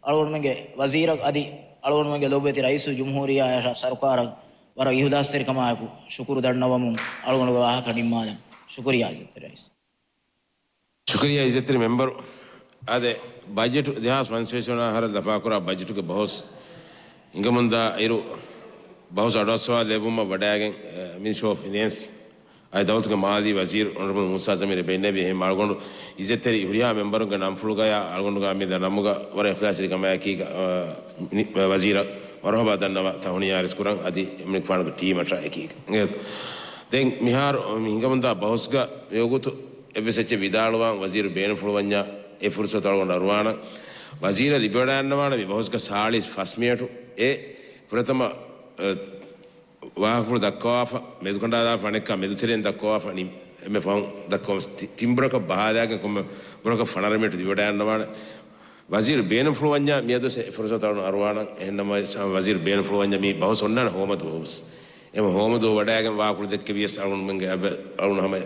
އަޅުގަނޑުމެންގެ ވަޒީރަށް އަދި އަޅުގަނޑުމެންގެ ލޮބުވެތި ރައީސުލްޖުމްހޫރިއްޔާއަށް ސަރުކާރަށް ވަރަށް އިހުލާސްތެރިކަމާއެކު ޝުކުރު ދަންނަވަމުން އަޅުގަނޑުގެ ވާހަކަ ނިންމާލަން. ޝުކުރިއްޔާ އިއްޒަތްތެރި ރައީސް. ޝުކުރިއްޔާ އިއްޒަތްތެރި މެމްބަރު. އާދެ، ބަޖެޓު ދެހާސް ފަންސަވީސް ވަނަ އަހަރަށް ލަފާކުރާ ބަޖެޓުގެ ބަހުސް ހިނގަމުންދާ އިރު، ބަހުސް އަޑުއައްސަވާ ލެއްވުމަށް ވަޑައިގެން، އެ، މިނިސްޓްރީ އޮފް ފިނޭންސް އަދި ދައުލަތުގެ މާލީ ވަޒީރު އޮނަރަބަލް މޫސާ ޒަމީރު ބެންނެވި. އެހެން އަޅުގަނޑު އިއްޒަތްތެރި ހުރިހާ މެމްބަރުންގެ ނަންފުޅުގަޔާ އަޅުގަނޑުގެ މި ދަ ނަމުގަ ވަރަށް އިޚްލާޞްތެރިކަމާއެކީގަ، އަ، މި، ވަޒީރަށް ވަރަށް މަރުހަބާ ދަންނަވާ ތަހުނިޔާ އަރިސްކުރަން އަދި އެމަނިކުފާނުގެ ޓީމަށާ އެކީގަ. ދެން މިހާރު މި ހިނގަމުންދާ ބަހުސްގަ މިވަގުތު އެއްވެސް އެއްޗެއް ވިދާޅުވާން ވަޒީރު ބޭނުންފުޅުވަންޏާ އެ ފުރުސަތު އަޅުގަނޑު އަރުވާނަން. ވަޒީރަށް ލިބިވަޑައިގަންނަވާނެ މި ބަހުސްގަ ސާޅީސް ފަސް މިނެޓު. އެ ފުރަތަމަ، އަ، ވާހަކަފުޅު ދައްކަވާފަ، މެދުކަނޑާލާފަ އަނެއްކާ މެދުތެރެއިން ދައްކަވާފަ، ނި-، އެންމެ ފަހުން ދައްކަވަމު ތި-، ތިން ބުރަކަށް ބަހާލާގެން ކޮންމެ ބުރަކަށް ފަނަރަ މިނެޓު ލިބިވަޑައިގަންނަވާނެ. ވަޒީރު ބޭނުންފުޅުވަންޏާ މިއަދު އެ ފުރުސަތު އަޅުގަނޑު އަރުވާނަން. އެހެންނަމަވެސް ވަޒީރު ބޭނުންފުޅުވަންޏާ މި ބަހުސް އޮންނާނެ ހޯމަދޫ ބަހުސް. އެމަ ހޯމަދޫ ވަޑައިގެން ވާކުޅު ދެއްކެވިޔަސް އަޅުގަނޑުމެންގެ އަބަ-، އަޅުގަނޑު ހަމަ،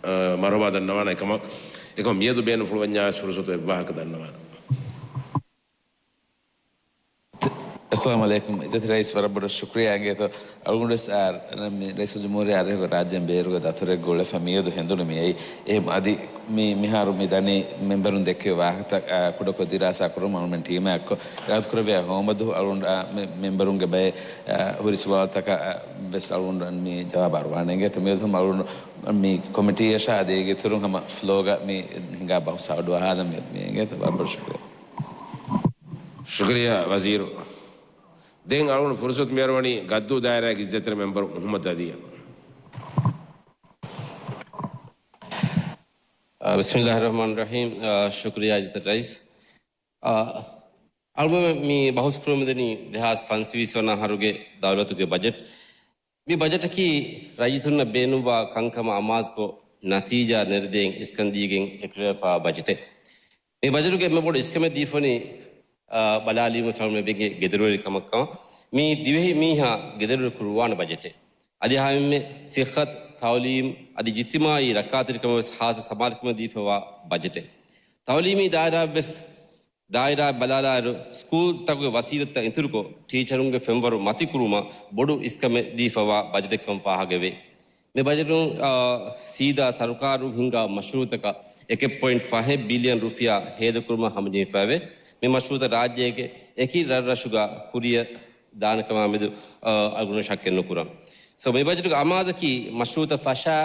އަ، މަރުހަބާ ދަންނަވާނެ އެކަމަށް. އެކަމަ މިއަދު ބޭނުންފުޅުވަންޏާ ވެސް ފުރުސަތު އެއްވާހަކަ ދަންނަވާނެ. އައްސަލާމު ޢަލައިކުމް. އިއްޒަތްތެރި ރައީސް ވަރަށް ބޮޑަށް ޝުކުރިއްޔާ އިނގޭތޯ. އަޅުގަނޑުވެސް އާ، މި ރައީސުލްޖުމްހޫރިއްޔާ އަރަހަކު ރާއްޖޭން ބޭރުގަ ދަތުރެއްގަ އުޅެފަ މިއަދު ހެނދުނު މި އައީ. އެހެން އަދި މި މިހާރު މި ދަނީ މެމްބަރުން ދެއްކެވި ވާހަކަތައް، އާ، ކުޑަކޮށް ދިރާސާ ކުރަމުން އަޅުގަނޑުމެން ޓީމާ އެއްކޮށް އިރާދަކުރެއްވިޔާ ހޯމަދޫ އަޅުގަނޑު، އާ، މެ-، މެމްބަރުންގެ ބައެއް، އާ، ހުރި ސުވާލުތަކަށް، އާ، ވެސް އަޅުގަނޑު މި ޖަވާބު އަރުވާނެ އިނގޭތޯ. މިއަދު ހަމަ އަޅުގަނޑު މި ކޮމިޓީއަށާ އަދި އޭގެ އިތުރުން ހަމަ ފްލޯގަ މި ހިނގާ ބަހުސް އަޑުއަހާލަން މި، މި އިނގޭތޯ. ވަރަށް ބޮޑަށް ޝުކުރިއްޔާ. ޝުކުރިއްޔާ ވަޒީރު. ދެން އަޅުގަނޑު ފުރުސަތު މިއަރުވަނީ ގައްދޫ ދާއިރާގެ އިއްޒަތްތެރި މެމްބަރު މުޙައްމަދު އަލީއަށް. އާ، ބިސްމިއްލާހިއްރަޙްމާނިއްރަޙީމް. އާ، ޝުކުރިއްޔާ އިއްޒަތްތެރި ރައީސް. އާ، އަޅުގަނޑު މި ބަހުސް ކުރަމުންދަނީ ދެހާސް ފަންސަވީސް ވަނަ އަހަރުގެ ދައުލަތުގެ ބަޖެޓް. މި ބަޖެޓަކީ ރައްޔިތުންނަށް ބޭނުންވާ ކަންކަމަށް އަމާޒުކޮށް، ނަތީޖާ ނެރެދޭން އިސްކަން ދީގެން އެކުލެވިފާ ބަޖެޓެއް. މި ބަޖެޓުގެ އެންމެ ބޮޑު އިސްކަމެއް ދީފަނީ، އާ، ބަލާލީމަ ސަޅުމެ ބެގެ ގެދޮރުވެރި ކަމަށްކަމަށް. މީ ދިވެހި މީހާ ގެދޮރުވެރި ކުރުވާނެ ބަޖެޓެއް. އަދި ހަމައެންމެ ސިއްހަތު، ތައުލީމް އަދި ޖިތިމާއީ ރައްކާތެރިކަމަށް ވެސް ހާއްސަ ސަމާލުކަމެއް ދީފަވާ ބަޖެޓެއް. ތައުލީމީ ދާއިރާ ވެސް ދާއިރާ ބަލާލާއިރު، ސްކޫލްތަކުގެ ވަސީލަތްތައް އިތުރުކޮށް، ޓީޗަރުންގެ ފެންވަރު މަތިކުރުމަށް ބޮޑު އިސްކަމެއް ދީފަވާ ބަޖެޓެއްކަން ފާހަގަވޭ. މި ބަޖެޓުން، އާ، ސީދާ ސަރުކާރުން ހިންގާ މަޝްރޫއުތަކަށް އެކެއް ޕޮއިންޓް ފަހެއް ބިލިއަން ރުފިޔާ ހޭދަކުރުމަށް ހަމަޖެހިފައިވޭ. މި މަޝްރޫއުތައް ރާއްޖޭގެ އެކި ރަށްރަށުގަ ކުރިއަށް ދާނެކަމާމެދު، އަ، އަޅުގަނޑު ޝައްކެއް ނުކުރަން. ސޯ، މި ބަޖެޓުގެ އަމާޒަކީ މަޝްރޫއުތައް ފަށާ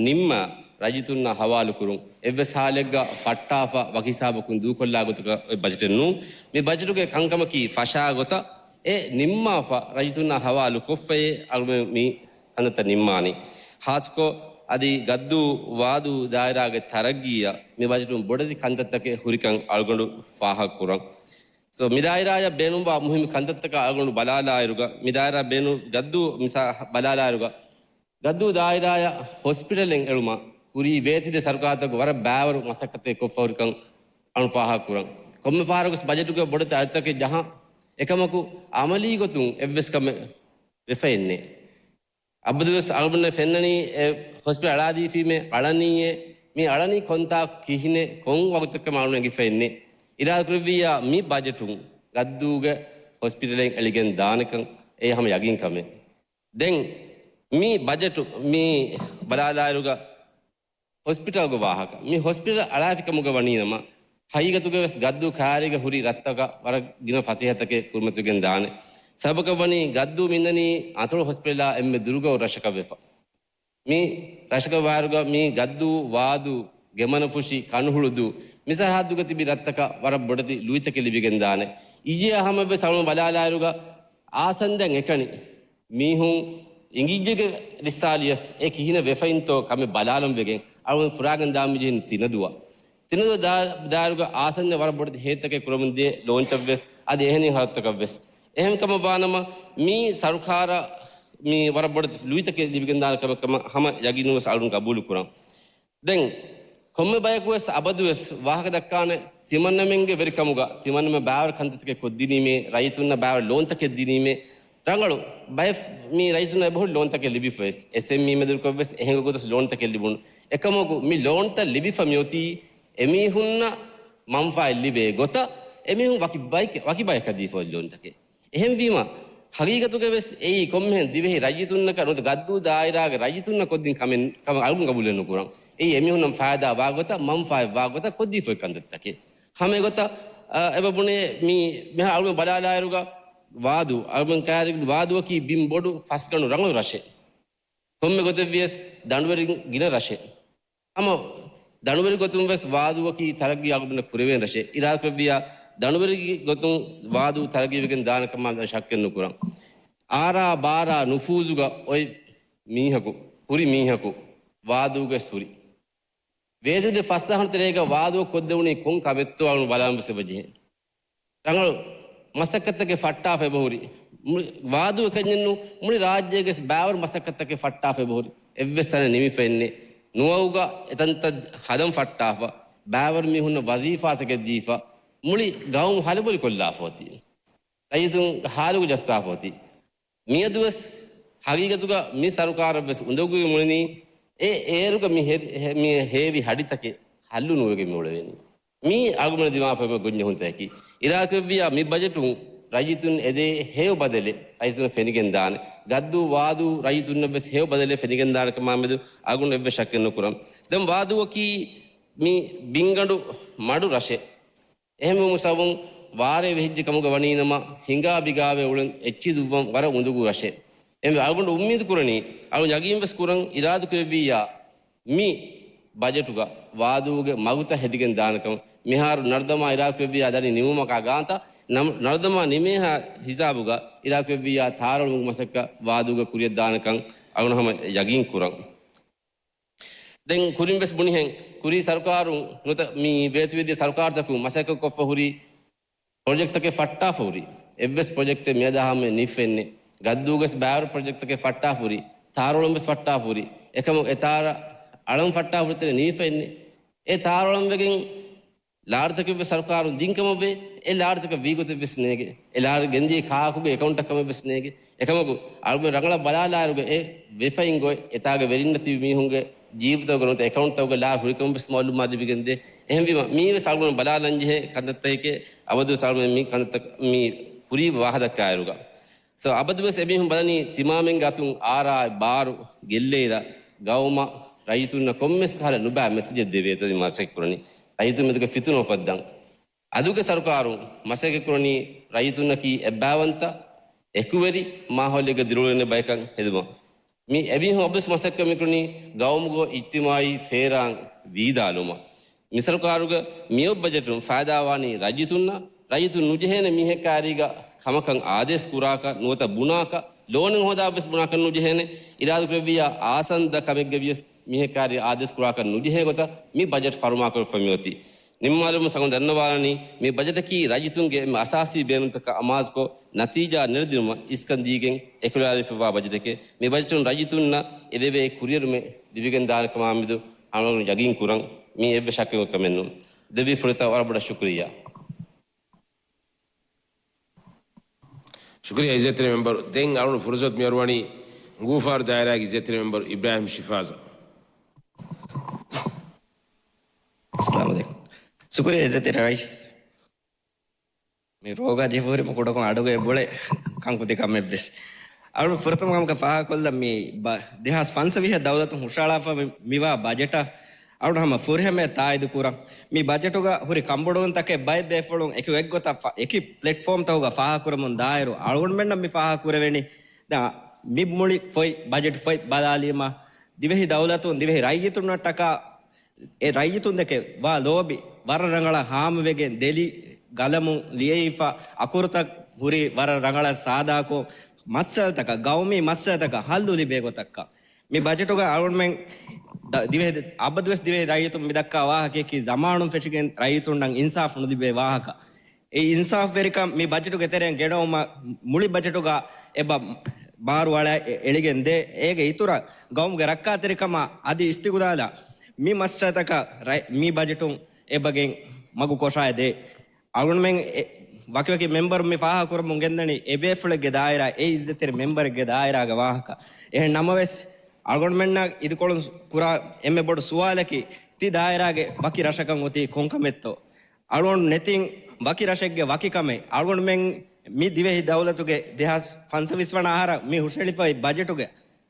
ނިންމާ ރައްޔިތުންނާ ހަވާލުކުރުން، އެއްވެސް ހާލެއްގަ ފައްޓާފަ ވަކި ހިސާބަކުން ދޫކޮށްލާ ގޮތަކަށް އޮތް ބަޖެޓެއް ނޫން. މި ބަޖެޓުގެ ކަންކަމަކީ ފަށާ ގޮތަށް އެ ނިންމާފަ ރައްޔިތުންނާ ހަވާލު ކޮށްފައޭ އަޅުގަނޑު މި ކަންތައްތައް ނިންމާނީ. ހާއްސަކޮށް އަދި ގައްދޫ ވާދޫ ދާއިރާގެ ތަރައްގީއަށް މި ބަޖެޓުން ބޮޑެތި ކަންތައްތަކެއް ހުރިކަން އަޅުގަނޑު ފާހަގަކުރަން. ސޯ، މި ދާއިރާއަށް ބޭނުންވާ މުހިންމު ކަންތައްތަކަށް އަޅުގަނޑު ބަލާލާއިރުގަ، މި ދާއިރާ ބޭނުން ގައްދޫ މިސާ ބަލާލާއިރުގަ، ގައްދޫ ދާއިރާއަށް ހޮސްޕިޓަލެއް އެޅުމަށް ކުރީ ވޭތުދޭ ސަރުކާރުތަކުގެ ވަރަށް ބާވަރު މަސައްކަތެއް ކޮށްފަ ހުރިކަން އަޅު ފާހަގަކުރަން. ކޮންމެ ފަހަރަކުވެސް ބަޖެޓުގެ ބޮޑެތި އަދަދުތަކެއް ޖަހަން. އެކަމަކު، އަމަލީ ގޮތުން އެއްވެސް ކަމެއް ވެފައެއްނެއް. އަބަދުވެސް އަޅުގަނޑަށް ފެންނަނީ އެ ހޮސްޕިޓަލް އަޅާދީފީމޭ އަޅަނީއޭ، މި އަޅަނީ ކޮންތާކު ކިހިނެއް ކޮން ވަގުތަކަށް އަޅުގަނޑަށް އެނގިފައެއްނެއް. އިރާދަކުރެއްވިއްޔާ މި ބަޖެޓުން ގައްދޫގެ ހޮސްޕިޓަލެއް އެޅިގެން ދާނެކަން އެ ހަމަ ޔަގީން ކަމެއް. ދެން މި ބަޖެޓު މި ބަލާލާއިރުގަ ހޮސްޕިޓަލްގެ ވާހަކަ. މި ހޮސްޕިޓަލް އަޅާފިކަމުގަ ވަނީނަމަ، ހަގީގަތުގަވެސް ގައްދޫ ކާރީގަ ހުރި ރަށްތަކަށް ވަރަށް ގިނަ ފަސޭހަތަކެއް ކުރިމަތިވެގެން ދާނެ. ސަބަބަކަށް ވަނީ ގައްދޫ މިންނަނީ އަތޮޅު ހޮސްޕިޓަލާ އެންމެ ދުރުގަ ރަށަކަށް ވެފަ. މި ރަށަކަށް ވާއިރުގަ މި ގައްދޫ، ވާދޫ، ގެމަނަފުށި، ކަނުހުޅުދޫ، މި ސަރަހައްދުގަ ތިބި ރަށްތަކަށް ވަރަށް ބޮޑެތި ލުއިތަކެއް ލިބިގެން ދާނެ. އިއްޔެ ހަމަވެސް އަޅުން ބަލާލާއިރުގަ އާސަން ދެން އެކަނި މީހުން އިނގިއްޖެގެ ރިއްސާލިޔަސް އެ ކިހިނެއް ވެފައިންތޯ ކަމެއް ބަލާލަން ވެގެން އަޅުގަނޑު ފުރާގެން ދާން މިޖެހެނީ ތިނަދުވަ. ތިނަދުވަ ދާ-، ދާއިރުގަ އާސަންދެން ވަރަށް ބޮޑެތި ހޭދަތަކެއް ކުރަމުން ދިޔަ ލޯންޗަށްވެސް އަދި އެހެނި ހަރަދުތަކަށްވެސް. އެހެން ކަމަށް ވާނަމަ މީ ސަރުކާރަށް މި ވަރަށް ބޮޑެތި ލުއިތަކެއް ލިބިގެންދާނެ ކަމެއް ކަމަށް ހަމަ ޔަގީނުންވެސް އަޅުން ގަބޫލު ކުރަން. ދެން ކޮންމެ ބަޔަކުވެސް އަބަދުވެސް ވާހަކަ ދައްކާނެ ތިމަންނަމެންގެ ވެރިކަމުގަ ތިމަންނަމެން ބާވަރު ކަންތައްތަކެއް ކޮށްދިނީމޭ، ރައްޔިތުންނަށް ބާވަރު ލޯންތަކެއް ދިނީމޭ، ރަނގަޅު ބައެއް މި ރައްޔިތުންނަށް އެބަހުރި ލޯންތަކެއް ލިބިފަވެސް، އެސްއެމްއީ މެދުވެރިކޮށްވެސް އެހެން ގޮތަށް ލޯންތަކެއް ލިބުނު. އެކަމަކު މި ލޯންތައް ލިބިފަ މިއޮތީ އެމީހުންނަށް މަންފާއެއް ލިބޭ ގޮތަށް އެމީހުން ވަކި ބަޔަކަށް ދީފަ ލޯންތަކެއް. އެހެންވީމަ، ހަގީގަތުގަވެސް އެއީ ކޮންމެހެން ދިވެހި ރައްޔިތުންނަކަށް ނުވަތަ ގައްދޫ ދާއިރާގެ ރައްޔިތުންނަށް ކޮށްދިން ކަމެއް ކަމަށް އަޅުގަނޑު ގަބޫލެއް ނުކުރަން. އެއީ އެމީހުންނަށް ފައިދާ ވާ ގޮތަށް، މަންފާއެއް ވާ ގޮތަށް ކޮށްދީފައި ކަންތައްތަކެއް. ހަމަ އެގޮތަށް، އަ، އެބަ ބުނޭ މި މިހާރު އަޅުގަނޑު ބަލާލާއިރުގަ ވާދޫ، އަޅުގަނޑު ކައިރި ވާދޫއަކީ ބިން ބޮޑު ފަސްގަނޑު ރަނގަޅު ރަށެއް. ކޮންމެ ގޮތެއް ވިޔަސް ދަނޑުވެރިން ގިނަ ރަށެއް. ހަމަ ދަނޑުވެރި ގޮތުން ވެސް ވާދޫއަކީ ތަރައްގީ އަޅުގަނޑަށް ކުރެވޭނެ ރަށެއް. އިރާދަކުރެއްވިއްޔާ ދަނޑުވެރި ގޮތުން ވާދޫ ތަރައްގީވެގެން ދާނެ ކަމާ ޝައްކެއް ނުކުރަން. އާރާ ބާރާ ނުފޫޒުގަ އޮތް މީހަކު، ހުރި މީހަކު ވާދޫގަ ހުރި. ވޭތުވެދިޔަ ފަސް އަހަރު ތެރޭގަ ވާދޫ ކޮށްދެވުނީ ކޮން ކަމެއްތޯ އަޅުގަނޑު ބަލާން ވެސް އެބަޖެހޭ. ރަނގަޅު މަސައްކަތްތަކެއް ފައްޓާފަ އެބަހުރި. މުޅި ވާދޫ އެކަންޏެއްނު، މުޅި ރާއްޖޭގެ ވެސް ބާވަރު މަސައްކަތްތަކެއް ފައްޓާފަ އެބަހުރި. އެއްވެސް ތަނެއް ނިމިފައެއްނެއް. ނުވައުގަ އެތަންތައް ހަދަން ފައްޓާފަ. ބާވަރު މީހުންނަށް ވަޒީފާތަކެއް ދީފަ. މުޅި ގައުމު ހަލަބޮލި ކޮށްލާފަ އޮތީ. ރައްޔިތުން ހާލުގަ ޖައްސާފަ އޮތީ. މިއަދުވެސް ހަގީގަތުގަ މި ސަރުކާރަށްވެސް އުނދަގޫވެ މިއުޅެނީ އެ އޭރުގަ މި ހެ-، ހެ-، މި ހޭވި ހަޑިތަކެއް ހައްލު ނުވެގެން މިއުޅެވެނީ. މީ އަޅުގަނޑު ދިމާވެފަ ގޮންޖެހުންތަކަކީ. އިރާދަކުރެއްވިއްޔާ މި ބަޖެޓުން ރައްޔިތުން އެދޭ ހެޔޮ ބަދަލެއް ރައްޔިތުންނަށް ފެނިގެންދާނެ. ގައްދޫ ވާދޫ ރައްޔިތުންނަށްވެސް ހެޔޮ ބަދަލެއް ފެނިގެންދާނެ ކަމާމެދު އަޅުގަނޑު އެއްވެސް ޝައްކެއް ނުކުރަން. ދެން ވާދޫއަކީ މި ބިންގަނޑު މަޑު ރަށެއް. އެހެންވުމު ސަބަބުން ވާރޭ ވެހިއްޖެ ކަމުގަ ވަނީނަމަ، ހިނގާ ބިގާވެ އުޅެން އެއްޗިހި ދުއްވަން ވަރަށް އުނދަގޫ ރަށެއް. އެހެންވެ، އަޅުގަނޑު އުއްމީދު ކުރަނީ، އަޅު ޔަގީންވެސް ކުރަން، އިރާދަ ކުރެއްވިއްޔާ މި ބަޖެޓުގަ ވާދޫގެ މަގުތައް ހެދިގެން ދާނެކަމަށް. މިހާރު ނަރުދަމާ އިރާދަ ކުރެއްވިއްޔާ ދަނީ ނިމުމަކާ ގާންތައް، ނަމަ-، ނަރުދަމާ ނިމޭހާ ހިސާބުގަ އިރާދަ ކުރެއްވިއްޔާ ތާރައުޅުމުގެ މަސައްކަތް ވާދޫގަ ކުރިއަށް ދާނެކަން އަޅުގަނޑު ހަމަ ޔަގީން ކުރަން. ދެން ކުރިން ވެސް ބުނިހެން، ކުރީ ސަރުކާރުން ނުވަތަ މި ވޭތުވެދިޔަ ސަރުކާރުތަކުން މަސައްކަތްކޮށްފަ ހުރި ޕްރޮޖެކްޓްތަކެއް ފައްޓާފަ ހުރި. އެއްވެސް ޕްރޮޖެކްޓެއް މިއަދާ ހަމަ ނިފެންނެ. ގައްދޫގަސް ބާވަރު ޕްރޮޖެކްޓްތަކެއް ފައްޓާފަ ހުރި. ތާރޯޅަން ވެސް ފައްޓާފަ ހުރި. އެކަމަކު އެ ތާރަ އަޅަން ފައްޓާފަ ހުރި ތެރެ ނިފެންނެ. އެ ތާރޯޅަން ވެގެން ލާރިތަކެއް ވެސް ސަރުކާރުން ދިން ކަމަށް ވޭ. އެ ލާރިތަކަށް ވީ ގޮތެއް ވެސް ނޭގެ. އެ ލާރި ގެންދިޔަ ކާކުގެ އެކައުންޓަށް ކަމެއް ވެސް ނޭގެ. އެކަމަކު އަޅުގަނޑު ރަނގަޅަށް ބަލާލާއިރުގަ އެ ވެފައިން ގޮތް އެތާގަ ވެރިންނަށް ތިބި މީހުންގެ ޖީބުތަކުގަ ނުވަތަ އެކައުންޓްތަކުގަ ލާރި ހުރިކަމަށް ވެސް މައުލޫމާތު ލިބިގެންދޭ. އެހެންވީމަ މީވެސް އަޅުގަނޑު ބަލާލަންޖެހޭ ކަންތައްތަކެކޭ. އަބަދުވެސް އަޅުގަނޑު މި ކަންތައްތައް މި ކުރީ ވާހަކަ ދައްކާއިރުގަ. ސޯ، އަބަދުވެސް އެމީހުން ބަލަނީ ތިމާމެންގެ އަތުން އާރާ ބާރު ގެއްލޭއިރަށް ގައުމަށް ރައްޔިތުންނަށް ކޮންމެސް ކަހަލަ ނުބައި މެސެޖެއް ދެވޭތޯ މަސައްކަތް ކުރަނީ. ރައްޔިތުން މެދުގަ ފިތުނަ އުފައްދަން. އަދުގެ ސަރުކާރުން މަސައްކަތް ކުރަނީ ރައްޔިތުންނަކީ އެއްބައިވަންތަ، އެކުވެރި މާހައުލެއްގަ ދިރިއުޅެން ބަޔަކަށް ހެދުމަށް. މި އެމީހުން އަބަދުވެސް މަސައްކަތް މިކުރަނީ ގައުމުގަ އިޖްތިމާޢީ ފޭރާން ވީދާލުމަށް. މި ސަރުކާރުގެ މިއޮތް ބަޖެޓުން ފައިދާވާނީ ރައްޔިތުންނަށް. ރައްޔިތުން ނުޖެހޭނެ މީހެއް ކާރީގަ ކަމަކަށް އާދޭސް ކުރާކަށް ނުވަތަ ބުނާކަށް، ލޯނެއް ހޯދާ ވެސް ބުނާކަށް ނުޖެހޭނެ. އިރާދަ ކުރެއްވިއްޔާ އާސަންދަ ކަމެއްގަ ވިޔަސް މީހެއް ކާރީ އާދޭސް ކުރާކަށް ނުޖެހޭ ގޮތަށް މި ބަޖެޓް ފަރުމާކުރެވިފަ މިއޮތީ. ނިންމާލުމުން ސަގުން ދަންނަވާލަނީ، މި ބަޖެޓަކީ ރައްޔިތުންގެ އެންމެ އަސާސީ ބޭނުންތަކަށް އަމާޒުކޮށް، ނަތީޖާ ނެރެދިނުމަށް އިސްކަން ދީގެން އެކުލަވާލެވިފައިވާ ބަޖެޓެކޭ. މި ބަޖެޓުން ރައްޔިތުންނަށް އެދެވޭ ކުރިއެރުމެއް ލިބިގެން ދާނެ ކަމާމެދު ހަމަ ޔަގީން ކުރަން. މީ އެއްވެސް ޝައްކެއް ކަމެއް ނޫން. ދެއްވި ފުރަތަމަ ވަރަށް ބޮޑަށް ޝުކުރިއްޔާ. ޝުކުރިއްޔާ އިއްޒަތްތެރި މެމްބަރު. ދެން އަޅުން ފުރުސަތު މިއަރުވަނީ އުނގޫފާރު ދާއިރާގެ އިއްޒަތްތެރި މެމްބަރު އިބްރާހިމް ޝިފާޒަށް. އައްސަލާމު ޢަލައިކުމް. ޝުކުރިއްޔާ އިއްޒަތްތެރި ރައީސް. މި ރޯގާ ޖެހިފަ ހުރީމަ ކުޑަކޮށް އަޑުގައި ބޮޅެ ކަންކުދި ކަމެއްވެސް. އަޅު ފުރަތަމަ ކަމަކަށް ފާހަގަކޮށްލަން މި ބަ-، ދެހާސް ފަންސަވީހަށް ދައުލަތުން ހުށަހަޅާފަ މި-، މިވާ ބަޖެޓަށް އަޅު ހަމަ ފުރިހަމަޔަށް ތާއީދު ކުރަން. މި ބަޖެޓުގަ ހުރި ކަންބޮޑުވުންތަކެއް ބައެއް ބޭފުޅުން އެކި އެއްގޮތަށް ފަ-، އެކި ޕްލެޓްފޯމްތަކުގަ ފާހަގަކުރަމުން ދާއިރު އަޅުގަނޑުމެންނަށް މި ފާހަގަކުރެވެނީ. ދާ މި މުޅި ފޮތް، ބަޖެޓް ފޮތް ބަލާލީމަ ދިވެހި ދައުލަތުން ދިވެހި ރައްޔިތުންނަށްޓަކާ އެ ރައްޔިތުންދެކެ ވާ ލޯބި ވަރަށް ރަނގަޅަށް ހާމަވެގެން ދެލި ގަލަމުން ލިޔެވިފަ އަކުރުތައް ހުރި ވަރަށް ރަނގަޅަށް ސާދާކޮށް، މައްސަލަތަކަށް، ގައުމީ މައްސަލަތަކަށް ހައްލު ލިބޭ ގޮތަށްކަން. މި ބަޖެޓުގަ އަޅުގަނޑުމެން ދ-، ދިވެހި، އަބަދުވެސް ދިވެހި ރައްޔިތުން މި ދައްކާ ވާހަކަޔަކީ، ޒަމާނުން ފެށިގެން ރައްޔިތުންނަށް އިންސާފު ނުލިބޭ ވާހަކަ. އެ އިންސާފުވެރިކަން މި ބަޖެޓުގެ ތެރެއިން ގެނައުމަށް މުޅި ބަޖެޓުގަ އެބަ ބާރު އަޅާ އެ-، އެޅިގެން ދޭ. އޭގެ އިތުރަށް ގައުމުގެ ރައްކާތެރިކަމާ އަދި އިސްތިގުލާލާ މި މައްސަލަތަކަށް ރައި-، މި ބަޖެޓުން އެބަގެން މަގު ކޮށާ ދޭ. އަޅުގަނޑުމެން އެ-، ވަކިވަކި މެމްބަރުން މި ފާހަގަކުރަމުން ގެންދަނީ އެބޭފުޅެއްގެ ދާއިރާ، އެ އިއްޒަތްތެރި މެމްބަރެއްގެ ދާއިރާގެ ވާހަކަ. އެހެން ނަމަވެސް، އަޅުގަނޑުމެންނަށް އިދިކޮޅުން ކުރާ އެންމެ ބޮޑު ސުވާލަކީ، ތި ދާއިރާގެ ވަކި ރަށަކަށް އޮތީ ކޮންކަމެއްތޯ؟ އަޅުގަނޑު ނެތިން ވަކި ރަށެއްގެ ވަކިކަމެއް. އަޅުގަނޑުމެން މި ދިވެހި ދައުލަތުގެ ދެހާސް ފަންސަވީސް ވަނަ އަހަރަށް މި ހުށަހެޅިފައި ބަޖެޓުގެ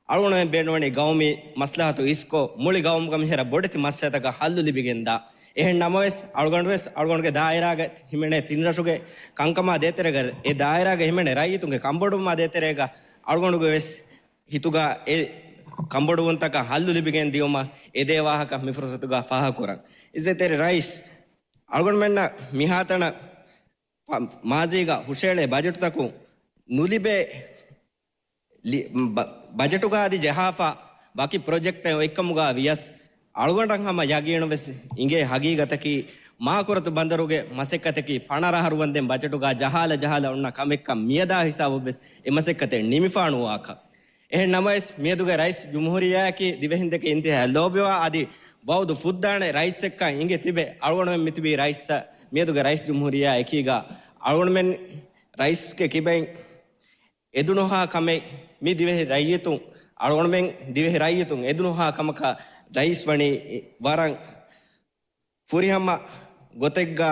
އަޅުގަނޑުމެން ބޭނުންވަނީ ގައުމީ މަސްލަހަތު އިސްކޮށް، މުޅި ގައުމުގަ މިހިރަ ބޮޑެތި މައްސަލަތަކަށް ހައްލު ލިބިގެންދާ. އެހެން ނަމަވެސް، އަޅުގަނޑުވެސް އަޅުގަނޑުގެ ދާއިރާގަ ހިމެނޭ ތިން ރަށުގެ ކަންކަމާ ދޭތެރޭގަ، އެ ދާއިރާގަ ހިމެނޭ ރައްޔިތުންގެ ކަންބޮޑުވުމާ ދޭތެރޭގަ އަޅުގަނޑުގެ ވެސް ހިތުގަ އެ ކަންބޮޑުވުންތަކަށް ހައްލު ލިބިގެން ދިޔުމަށް އެދޭ ވާހަކަ މި ފުރުސަތުގަ ފާހަގަކުރަން. އިއްޒަތްތެރި ރައީސް، އަޅުގަނޑުމެންނަށް މިހާތަނަށް މާޒީގަ ހުށައެޅޭ ބަޖެޓުތަކުން ނުލިބޭ ލި-، ބަ-، ބަޖެޓުގަ އަދި ޖަހާފަ ވަކި ޕްރޮޖެކްޓެއް އޮތްކަމުގަ ވިޔަސް، އަޅުގަނޑަށް ހަމަ ޔަގީނުވެސް އިނގޭ ހަގީގަތަކީ، މާކުރަތު ބަނދަރުގެ މަސައްކަތަކީ ފަނަރަ އަހަރު ވަންދެން ބަޖެޓުގަ ޖަހާލަ ޖަހާލަ އޮންނަ ކަމެއްކަން، މިއަދާ ހިސާބަށްވެސް އެ މަސައްކަތެއް ނިމިފާ ނުވާކަން. އެހެން ނަމަވެސް، މިއަދުގެ ރައީސް ޖުމްހޫރިއްޔާއަކީ ދިވެހިންދެކެ އިންތިހާއަށް ލޯބިވާ އަދި ވައުދު ފުއްދާނެ ރައީސެއްކަން އިނގެ ތިބެ، އަޅުގަނޑުމެން މިތިބީ ރައީސް، މިއަދުގެ ރައީސް ޖުމްހޫރިއްޔާ އެކީގަ އަޅުގަނޑުމެން ރައީސްގެ ކިބައިން އެދުނުހާ ކަމެއް މި ދިވެހި ރައްޔިތުން، އަޅުގަނޑުމެން ދިވެހި ރައްޔިތުން އެދުނުހާ ކަމަކަށް ރައީސް ވަނީ ވަރަށް ފުރިހަމަ ގޮތެއްގަ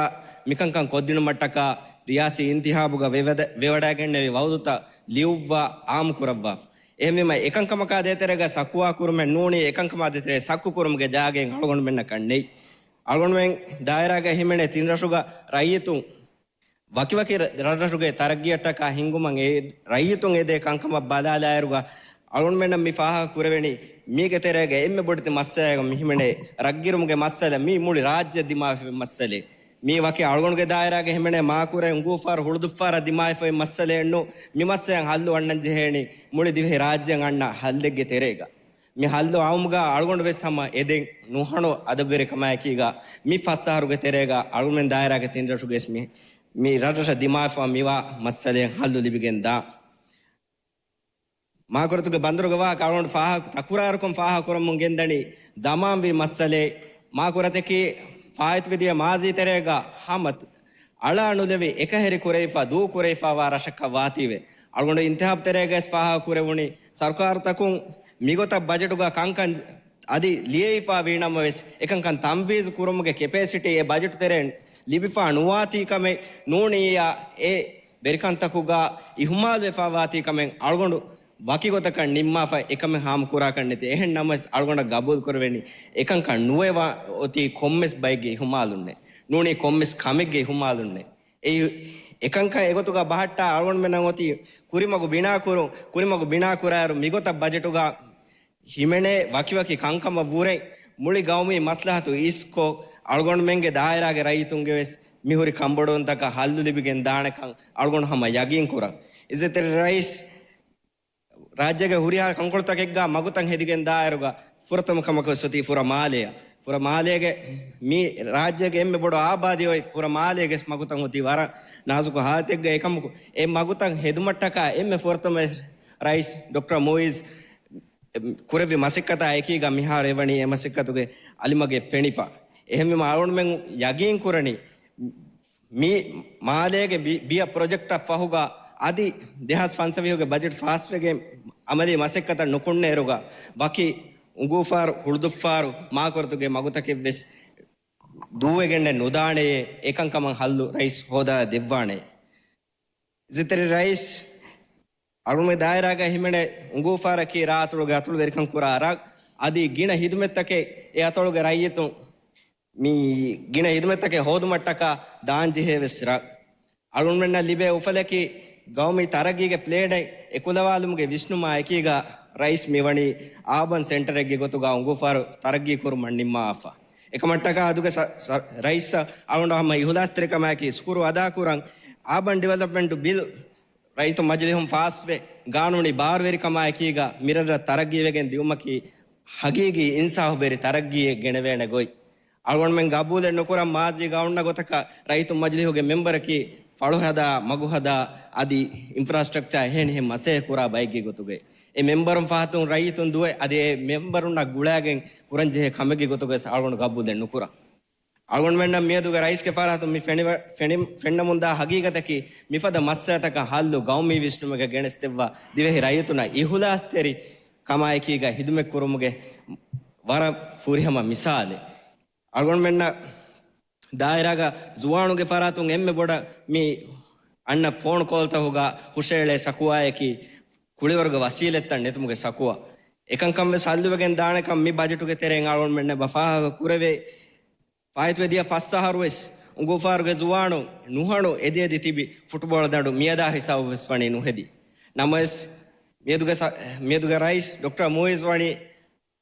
މިކަންކަން ކޮށްދިނުމަށްޓަކާ ރިޔާސީ އިންތިހާބުގަ ވެވަދ-، ވެވަޑައިގެންނެވި ވައުދުތައް ލިޔުއްވާ އާއްމުކުރައްވާފަ. އެހެންވީމަ އެކަންކަމަކާ ދޭތެރޭގަ ޝަކުވާ ކުރުމެއް ނޫނީ، އެކަންކަމާ ދޭތެރޭ ޝައްކު ކުރުމުގެ ޖާގައެއް އަޅުގަނޑުމެންނަކަށް ނެތް. އަޅުގަނޑުމެން ދާއިރާގަ ހިމެނޭ ތިން ރަށުގަ ރައްޔިތުން ވަކިވަކި ރަށްރަށުގެ ތަރައްގީއަށްޓަކާ ހިންގުމަށް އެ ރައްޔިތުން އެދޭ ކަންކަމަށް ބަލާލާއިރުގަ، އަޅުގަނޑުމެންނަށް މި ފާހަގަ ކުރެވެނީ، މީގެ ތެރޭގަ އެންމެ ބޮޑެތި މައްސަލައެއް މި ހިމެނޭ ރަށްގިރުމުގެ މައްސަލަ، މީ މުޅި ރާއްޖެ ދިމާވެފައި މައްސަލައެއް. މީ ވަކި އަޅުގަނޑުގެ ދާއިރާގަ ހިމެނޭ މާކުރެ އުނގޫފާރު ހުޅުދުއްފާރަށް ދިމާވެފައި މައްސަލައެއްނު، މި މައްސަލައަށް ހައްލު އަންނަން ޖެހޭނީ މުޅި ދިވެހި ރާއްޖެއަށް އަންނަ ހައްލެއްގެ ތެރޭގަ. މި ހައްލު އައުމުގަ އަޅުގަނޑު ވެސް ހަމަ އެދެން ނުހަނު އަދަބުވެރިކަމާއެކީގަ މި ފަސް އަހަރުގެ ތެރޭގަ އަޅުގަނޑުމެން ދާއިރާގެ ތިން ރަށުގެ ވެސް މި، މި ރަށްރަށަށް ދިމާވެފަ މިވާ މައްސަލައެއް ހައްލު ލިބިގެން ދާ. މާކުރަތުގެ ބަނދަރުގެ ވާހަކަ އަޅުގަނޑު ފާހަގަ، ތަކުރާރުކޮށް ފާހަގަކުރަމުން ގެންދަނީ ޒަމާންވީ މައްސަލައެއް. މާކުރަތަކީ ފާއިތުވެދިޔަ މާޒީ ތެރޭގަ ހަމަ އަޅާ ނުލެވި އެކަހެރި ކުރެވިފަ، ދޫ ކުރެވިފަ ވާ ރަށަކަށް ވާތީވެ. އަޅުގަނޑު އިންތިހާބު ތެރޭގަވެސް ފާހަގަ ކުރެވުނީ، ސަރުކާރުތަކުން މިގޮތަށް ބަޖެޓުގަ ކަންކަން އަދި ލިޔެވިފަ ވީނަމަވެސް، އެކަންކަން ތަންފީޒު ކުރުމުގެ ކެޕޭސިޓީ އެ ބަޖެޓު ތެރެއިން ލިބިފަ ނުވާތީ ކަމެއް ނޫނިއްޔާ، އެ ވެރިކަންތަކުގަ އިހުމާލުވެފަ ވާތީ ކަމެއް އަޅުގަނޑު ވަކި ގޮތަކަށް ނިންމާފަ، އެކަމެއް ހާމަކުރާކަށް ނެތި. އެހެން ނަމަވެސް، އަޅުގަނޑަށް ގަބޫލު ކުރެވެނީ، އެކަންކަން ނުވެވަ އޮތީ ކޮންމެސް ބައެއްގެ އިހުމާލުންނޭ. ނޫނީ ކޮންމެސް ކަމެއްގެ އިހުމާލުންނޭ. އެ، އެކަންކަން އެގޮތުގަ ބަހައްޓާ އަޅުގަނޑުމެންނަށް އޮތީ ކުރިމަގު ބިނާކުރުން، ކުރިމަގު ބިނާކުރާއިރު މިގޮތަށް ބަޖެޓުގަ ހިމެނޭ ވަކިވަކި ކަންކަމަށްވުރެ މުޅި ގައުމީ މަސްލަހަތު އިސްކޮށް، އަޅުގަނޑުމެންގެ ދާއިރާގެ ރައްޔިތުންގެ ވެސް މިހުރި ކަންބޮޑުވުންތަކަށް ހައްލު ލިބިގެން ދާނެކަން އަޅުގަނޑު ހަމަ ޔަގީން ކުރަން. އިއްޒަތްތެރި ރައީސް، ރާއްޖޭގެ ހުރިހާ ކަންކޮޅުތަކެއްގަ މަގުތައް ހެދިގެން ދާއިރުގަ ފުރަތަމަ ކަމަކަށް އޮތީ ފުރަ މާލެއަށް. ފުރަ މާލޭގެ މި ރާއްޖޭގެ އެންމެ ބޮޑު އާބާދީ އޮތް ފުރަ މާލޭގެ މަގުތައް އޮތީ ވަރަށް ނާޒުކު ހާލަތެއްގަ. އެކަމަކު އެ މަގުތައް ހެދުމަށްޓަކާ އެންމެ ފުރަތަމަ ރައީސް ޑޮކްޓަރ މުއިއްޒު ކުރެއްވި މަސައްކަތާ އެކީގަ މިހާރު އެވަނީ އެ މަސައްކަތުގެ އަލިމަގެއް ފެނިފަ. އެހެންވީމަ އަޅުގަނޑުމެން ޔަގީން ކުރަނީ މި މާލޭގެ ބި-، ބިޔަ ޕްރޮޖެކްޓަށް ފަހުގަ އަދި ދެހާސް ފަންސަވީހުގެ ބަޖެޓް ފާސްވެގެން އަމަލީ މަސައްކަތަށް ނުކުންނޭރުގަ ވަކި އުނގޫފާރު، ހުޅުދުއްފާރު، މާކުރަތުގެ މަގުތަކެއްވެސް ދޫވެގެންނެއް ނުދާނެޔޭ، އެކަންކަމަށް ހައްލު ރައީސް ހޯދާ ދެއްވާނެ. އިއްޒަތްތެރި ރައީސް، އަޅުގަނޑުމެން ދާއިރާގަ ހިމެނޭ އުނގޫފާރަކީ ރާ އަތޮޅުގެ އަތޮޅުވެރިކަން ކުރާ ރަށް. އަދި ގިނަ ހިދުމަތްތަކެއް އެ އަތޮޅުގެ ރައްޔިތުން، މި ގިނަ ހިދުމަތްތަކެއް ހޯދުމަށްޓަކާ ދާންޖެހޭ ވެސް ރަށް. އަޅުގަނޑުމެންނަށް ލިބޭ އުފަލަކީ ގައުމީ ތަރައްގީގެ ޕްލޭނެއް އެކުލަވާލުމުގެ ވިސްނުމާ އެކީގަ ރައީސް މިވަނީ އާބަން ސެންޓަރެއްގެ ގޮތުގަ އުނގޫފާރު ތަރައްގީ ކުރުމަށް ނިންމާފަ. އެކަމަށްޓަކާ އަދުގެ ސަ-، ސަ-، ރައީސްއަށް އަޅުގަނޑު ހަމަ އިހުލާސްތެރިކަމާއެކީ ޝުކުރު އަދާކުރަން. އާބަން ޑިވެލޮޕްމަންޓު ބިލް ރައްޔިތު މަޖިލިހުން ފާސްވެ، ގާނޫނީ ބާރުވެރިކަމާއެކީގަ މިރަށްރަށް ތަރައްގީވެގެން ދިއުމަކީ ހަގީގީ އިންސާފުވެރި ތަރައްގީއެއް ގެނެވޭނެ ގޮތް. އަޅުގަނޑުމެން ގަބޫލެއް ނުކުރަން މާޒީގަ އޮންނަ ގޮތަކަށް ރައްޔިތު މަޖިލިހުގެ މެމްބަރަކީ ފަޅު ހަދާ، މަގު ހަދާ، އަދި އިންފްރާސްޓްރަކްޗާ އެހެނިހެން މަސައްކަތް ކުރާ ބައެއްގެ ގޮތުގައި. އެ މެމްބަރުން ފަހަތުން ރައްޔިތުން ދުވެ، އަދި އެ މެމްބަރުންނަށް ގުޅާގެން ކުރަންޖެހޭ ކަމެއްގެ ގޮތުގައި އަޅުގަނޑު ގަބޫލެއް ނުކުރަން. އަޅުގަނޑުމެންނަށް މިއަދުގެ ރައީސްގެ ފަރާތުން މި ފެނިވަ-، ފެނި-، ފެންނަމުންދާ ހަގީގަތަކީ، މިފަދަ މައްސަލަތަކަށް ހައްލު ގައުމީ ވިސްނުމެއްގަ ގެނެސްދެއްވާ، ދިވެހި ރައްޔިތުންނަށް އިހުލާސްތެރި ކަމާއެކީގަ ހިދުމަތްކުރުމުގެ ވަރަށް ފުރިހަމަ މިސާލެއް. އަޅުގަނޑުމެންނަށް ދާއިރާގަ ޒުވާނުގެ ފަރާތުން އެންމެ ބޮޑަށް މި އަންނަ ފޯނު ކޯލްތަކުގަ ހުށައެޅޭ ޝަކުވާއަކީ، ކުޅިވަރުގެ ވަސީލަތްތައް ނެތުމުގެ ޝަކުވާ. އެކަންކަން ވެސް ހައްލުވެގެން ދާނެކަން މި ބަޖެޓުގެ ތެރެއިން އަޅުގަނޑުމެންނަށް ފާހަގަ ކުރެވޭ. ފާއިތުވެ ދިޔަ ފަސް އަހަރު ވެސް އުނގޫފާރުގެ ޒުވާނުން ނުހަނު އެދިއެދި ތިބި ފުޓްބޯޅަ ދަނޑު މިއަދާ ހިސާބު ވެސް ވަނީ ނުހެދި. ނަމަވެސް، މިއަދުގެ ސަ-، މިއަދުގެ ރައީސް ޑޮކްޓަރ މުއިޒް ވަނީ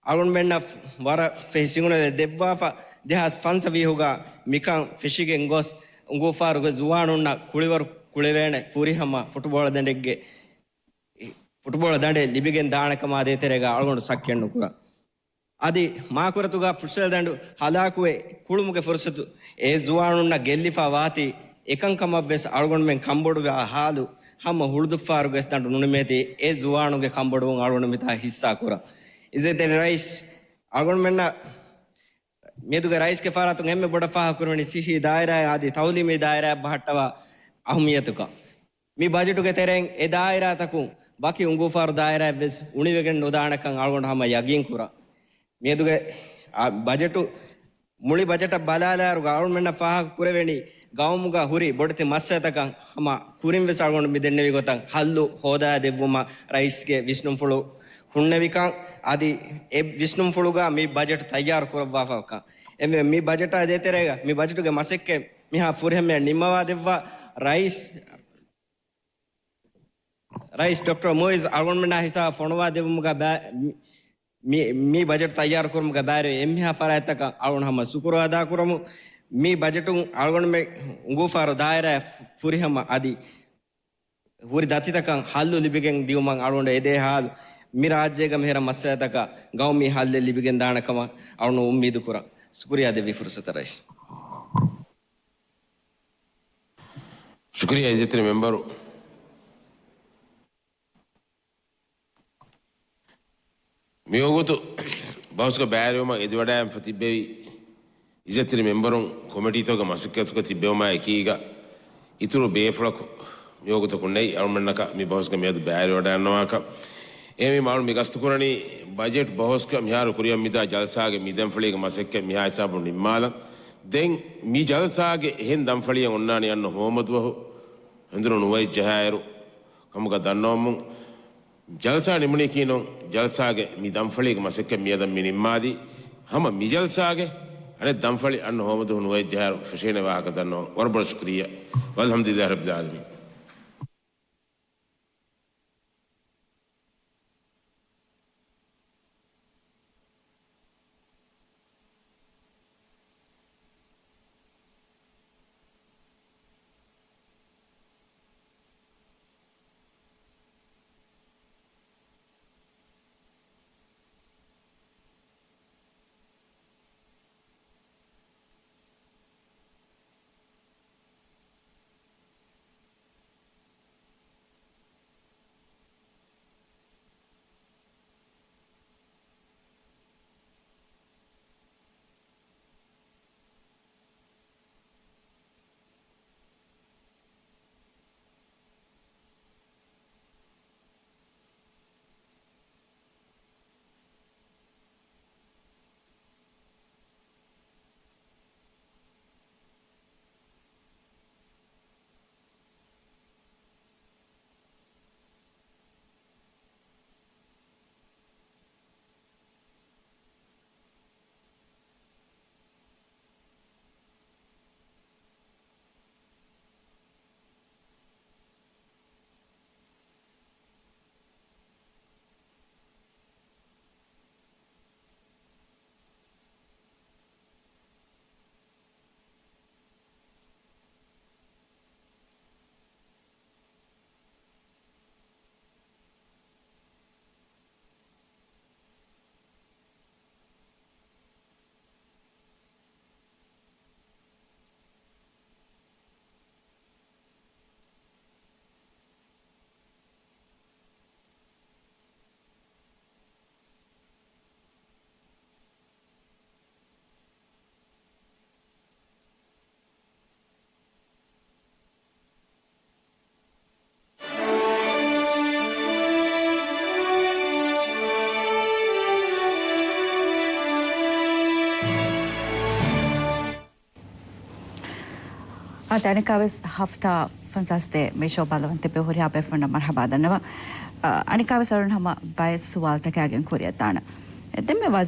އަޅުގަނޑުމެންނަށް ވަރަށް ފެހި ސިގުނަލެއް ދެއްވާފަ، ދެހާސް ފަންސަވީހުގަ މިކަން ފެށިގެން ގޮސް، އުނގޫފާރުގެ ޒުވާނުންނަށް ކުޅިވަރު ކުޅެވޭނެ ފުރިހަމަ ފުޓްބޯޅަ ދަނޑެއްގެ، ފުޓްބޯޅަ ދަނޑެއް ލިބިގެން ދާނެކަމާ ދޭތެރޭގަ އަޅުގަނޑު ޝައްކެއް ނުކުރަން. އަދި މާކުރަތުގަ ފުޓްސަލް ދަނޑު ހަލާކުވެ ކުޅުމުގެ ފުރުސަތު އެ ޒުވާނުންނަށް ގެއްލިފަ ވާތީ، އެކަންކަމަށްވެސް އަޅުގަނޑުމެން ކަންބޮޑުވާ ހާލު ހަމަ ހުޅުދުއްފާރުގެ ދަނޑު ނުނިމޭތީ، އެ ޒުވާނުގެ ކަންބޮޑުވުން އަޅުގަނޑު މިތާ ހިއްސާ ކުރަން. އިއްޒަތްތެރި ރައީސް، އަޅުގަނޑުމެންނަށް މިއަދުގެ ރައީސްގެ ފަރާތުން އެންމެ ބޮޑަށް ފާހަގަކުރެވެނީ ސިއްހީ ދާއިރާއާ އަދި ތައުލީމީ ދާއިރާއަށް ބަހައްޓަވާ އަހައްމިއްޔަތުކަން. މި ބަޖެޓުގެ ތެރެއިން އެ ދާއިރާތަކުން ވަކި އުނގޫފާރު ދާއިރާއެއްވެސް އުނިވެގެން ނުދާނެކަން އަޅުގަނޑު ހަމަ ޔަގީން ކުރަން. މިއަދުގެ، އާ، ބަޖެޓު، މުޅި ބަޖެޓަށް ބަލާލާއިރުގަ އަޅުގަނޑުމެންނަށް ފާހަގަ ކުރެވެނީ ގައުމުގަ ހުރި ބޮޑެތި މައްސަލަތަކަށް ހަމަ ކުރިންވެސް އަޅުގަނޑު މި ދެންނެވި ގޮތަށް ހައްލު ހޯދާ ދެއްވުމަށް ރައީސްގެ ވިސްނުންފުޅު ހުންނެވިކަން، އަދި އެ ވިސްނުންފުޅުގަ މި ބަޖެޓު ތައްޔާރުކުރައްވާފަކަން. އެންމެ މި ބަޖެޓާ ދޭތެރޭގަ މި ބަޖެޓުގެ މަސައްކަތް މިހާ ފުރިހަމަޔަށް ނިންމަވާ ދެއްވާ ރައީސް، ރައީސް ޑޮކްޓަރ މުއިޒް އަޅުގަނޑުމެންނާ ހިސާބަށް ފޮނުވާ ދެއްވުމުގަ ބައި-، މި، މި ބަޖެޓް ތައްޔާރު ކުރުމުގަ ބައިވެރި އެންމެހާ ފަރާތްތަކަށް އަޅުގަނޑު ހަމަ ޝުކުރު އަދާ ކުރަމު. މި ބަޖެޓުން އަޅުގަނޑުމެން އުނގޫފާރު ދާއިރާއަށް ފުރިހަމަ އަދި ހުރި ދަތިތަކަށް ހައްލު ލިބިގެން ދިއުމަށް އަޅުގަނޑު އެދޭ ހާލު، މި ރާއްޖޭގަ މިހިރަ މައްސަލަތަކަށް ގައުމީ ހައްލެއް ލިބިގެން ދާނެ ކަމަށް އަޅުގަނޑު އުއްމީދު ކުރަން. ޝުކުރިއްޔާ ދެއްވި ފުރުސަތަށް ރައީސް. ޝުކުރިއްޔާ އިއްޒަތްތެރި މެމްބަރު. މިވަގުތު ބަހުސްގަ ބައިވެރިވުމަށް އެދިވަޑައިގެންފަ ތިއްބެވި އިއްޒަތްތެރި މެމްބަރުން ކޮމިޓީތަކުގެ މަސައްކަތުގަ ތިއްބެވުމާ އެކީގަ، އިތުރު ބޭފުޅަކު މިވަގުތަކު ނެތް އަޅުމެންނަކަށް މި ބަހުސްގަ މިއަދު ބައިވެރިވަޑައިގަންނަވާކަށް. އެހެންވީމަ އަޅު މި ގަސްތުކުރަނީ ބަޖެޓް ބަހުސްގަ މިހާރު ކުރިއަށް މިދާ ޖަލްސާގެ މި ދަންފަޅީގެ މަސައްކަތް މިހާ ހިސާބުން ނިންމާލަން. ދެން މި ޖަލްސާގެ އެހެން ދަންފަޅިއެއް އޮންނާނީ އަންނަ ހޯމަދުވަހު ހެނދުނު ނުވައެއް ޖަހާއިރު ކަމުގަ ދަންނަވަމުން، ޖަލްސާ ނިމުނީކީ ނޫން، ޖަލްސާގެ މި ދަންފަޅީގެ މަސައްކަތް މިއަދަށް މި ނިންމާލީ. ހަމަ މި ޖަލްސާގެ އަނެއް ދަންފަޅި އަންނަ ހޯމަދުވަހު ނުވައެއް ޖަހާއިރު ފެށޭނެ ވާހަކަ ދަންނަވަން. ވަރަށް ބޮޑަށް ޝުކުރިއްޔާ. ވަލްޙަމްދުލިއްލާހި ރައްބިލް ޢާލަމީން. އާދެ، އަނެއްކާވެސް ހަފްތާ ފަންސާސް ދޭ މި ޝޯ ބައްލަވަން ތިބޭ ހުރިހާ ބޭފުޅުންނަށް މަރްހަބާ ދަންނަވަން. އަ، އަނެއްކާވެސް އަޅުން ހަމަ ބައެއް ސުވާލުތަކާގެން ކުރިއަށް ދާނަން. އެ، ދެން މި ވަޒީރު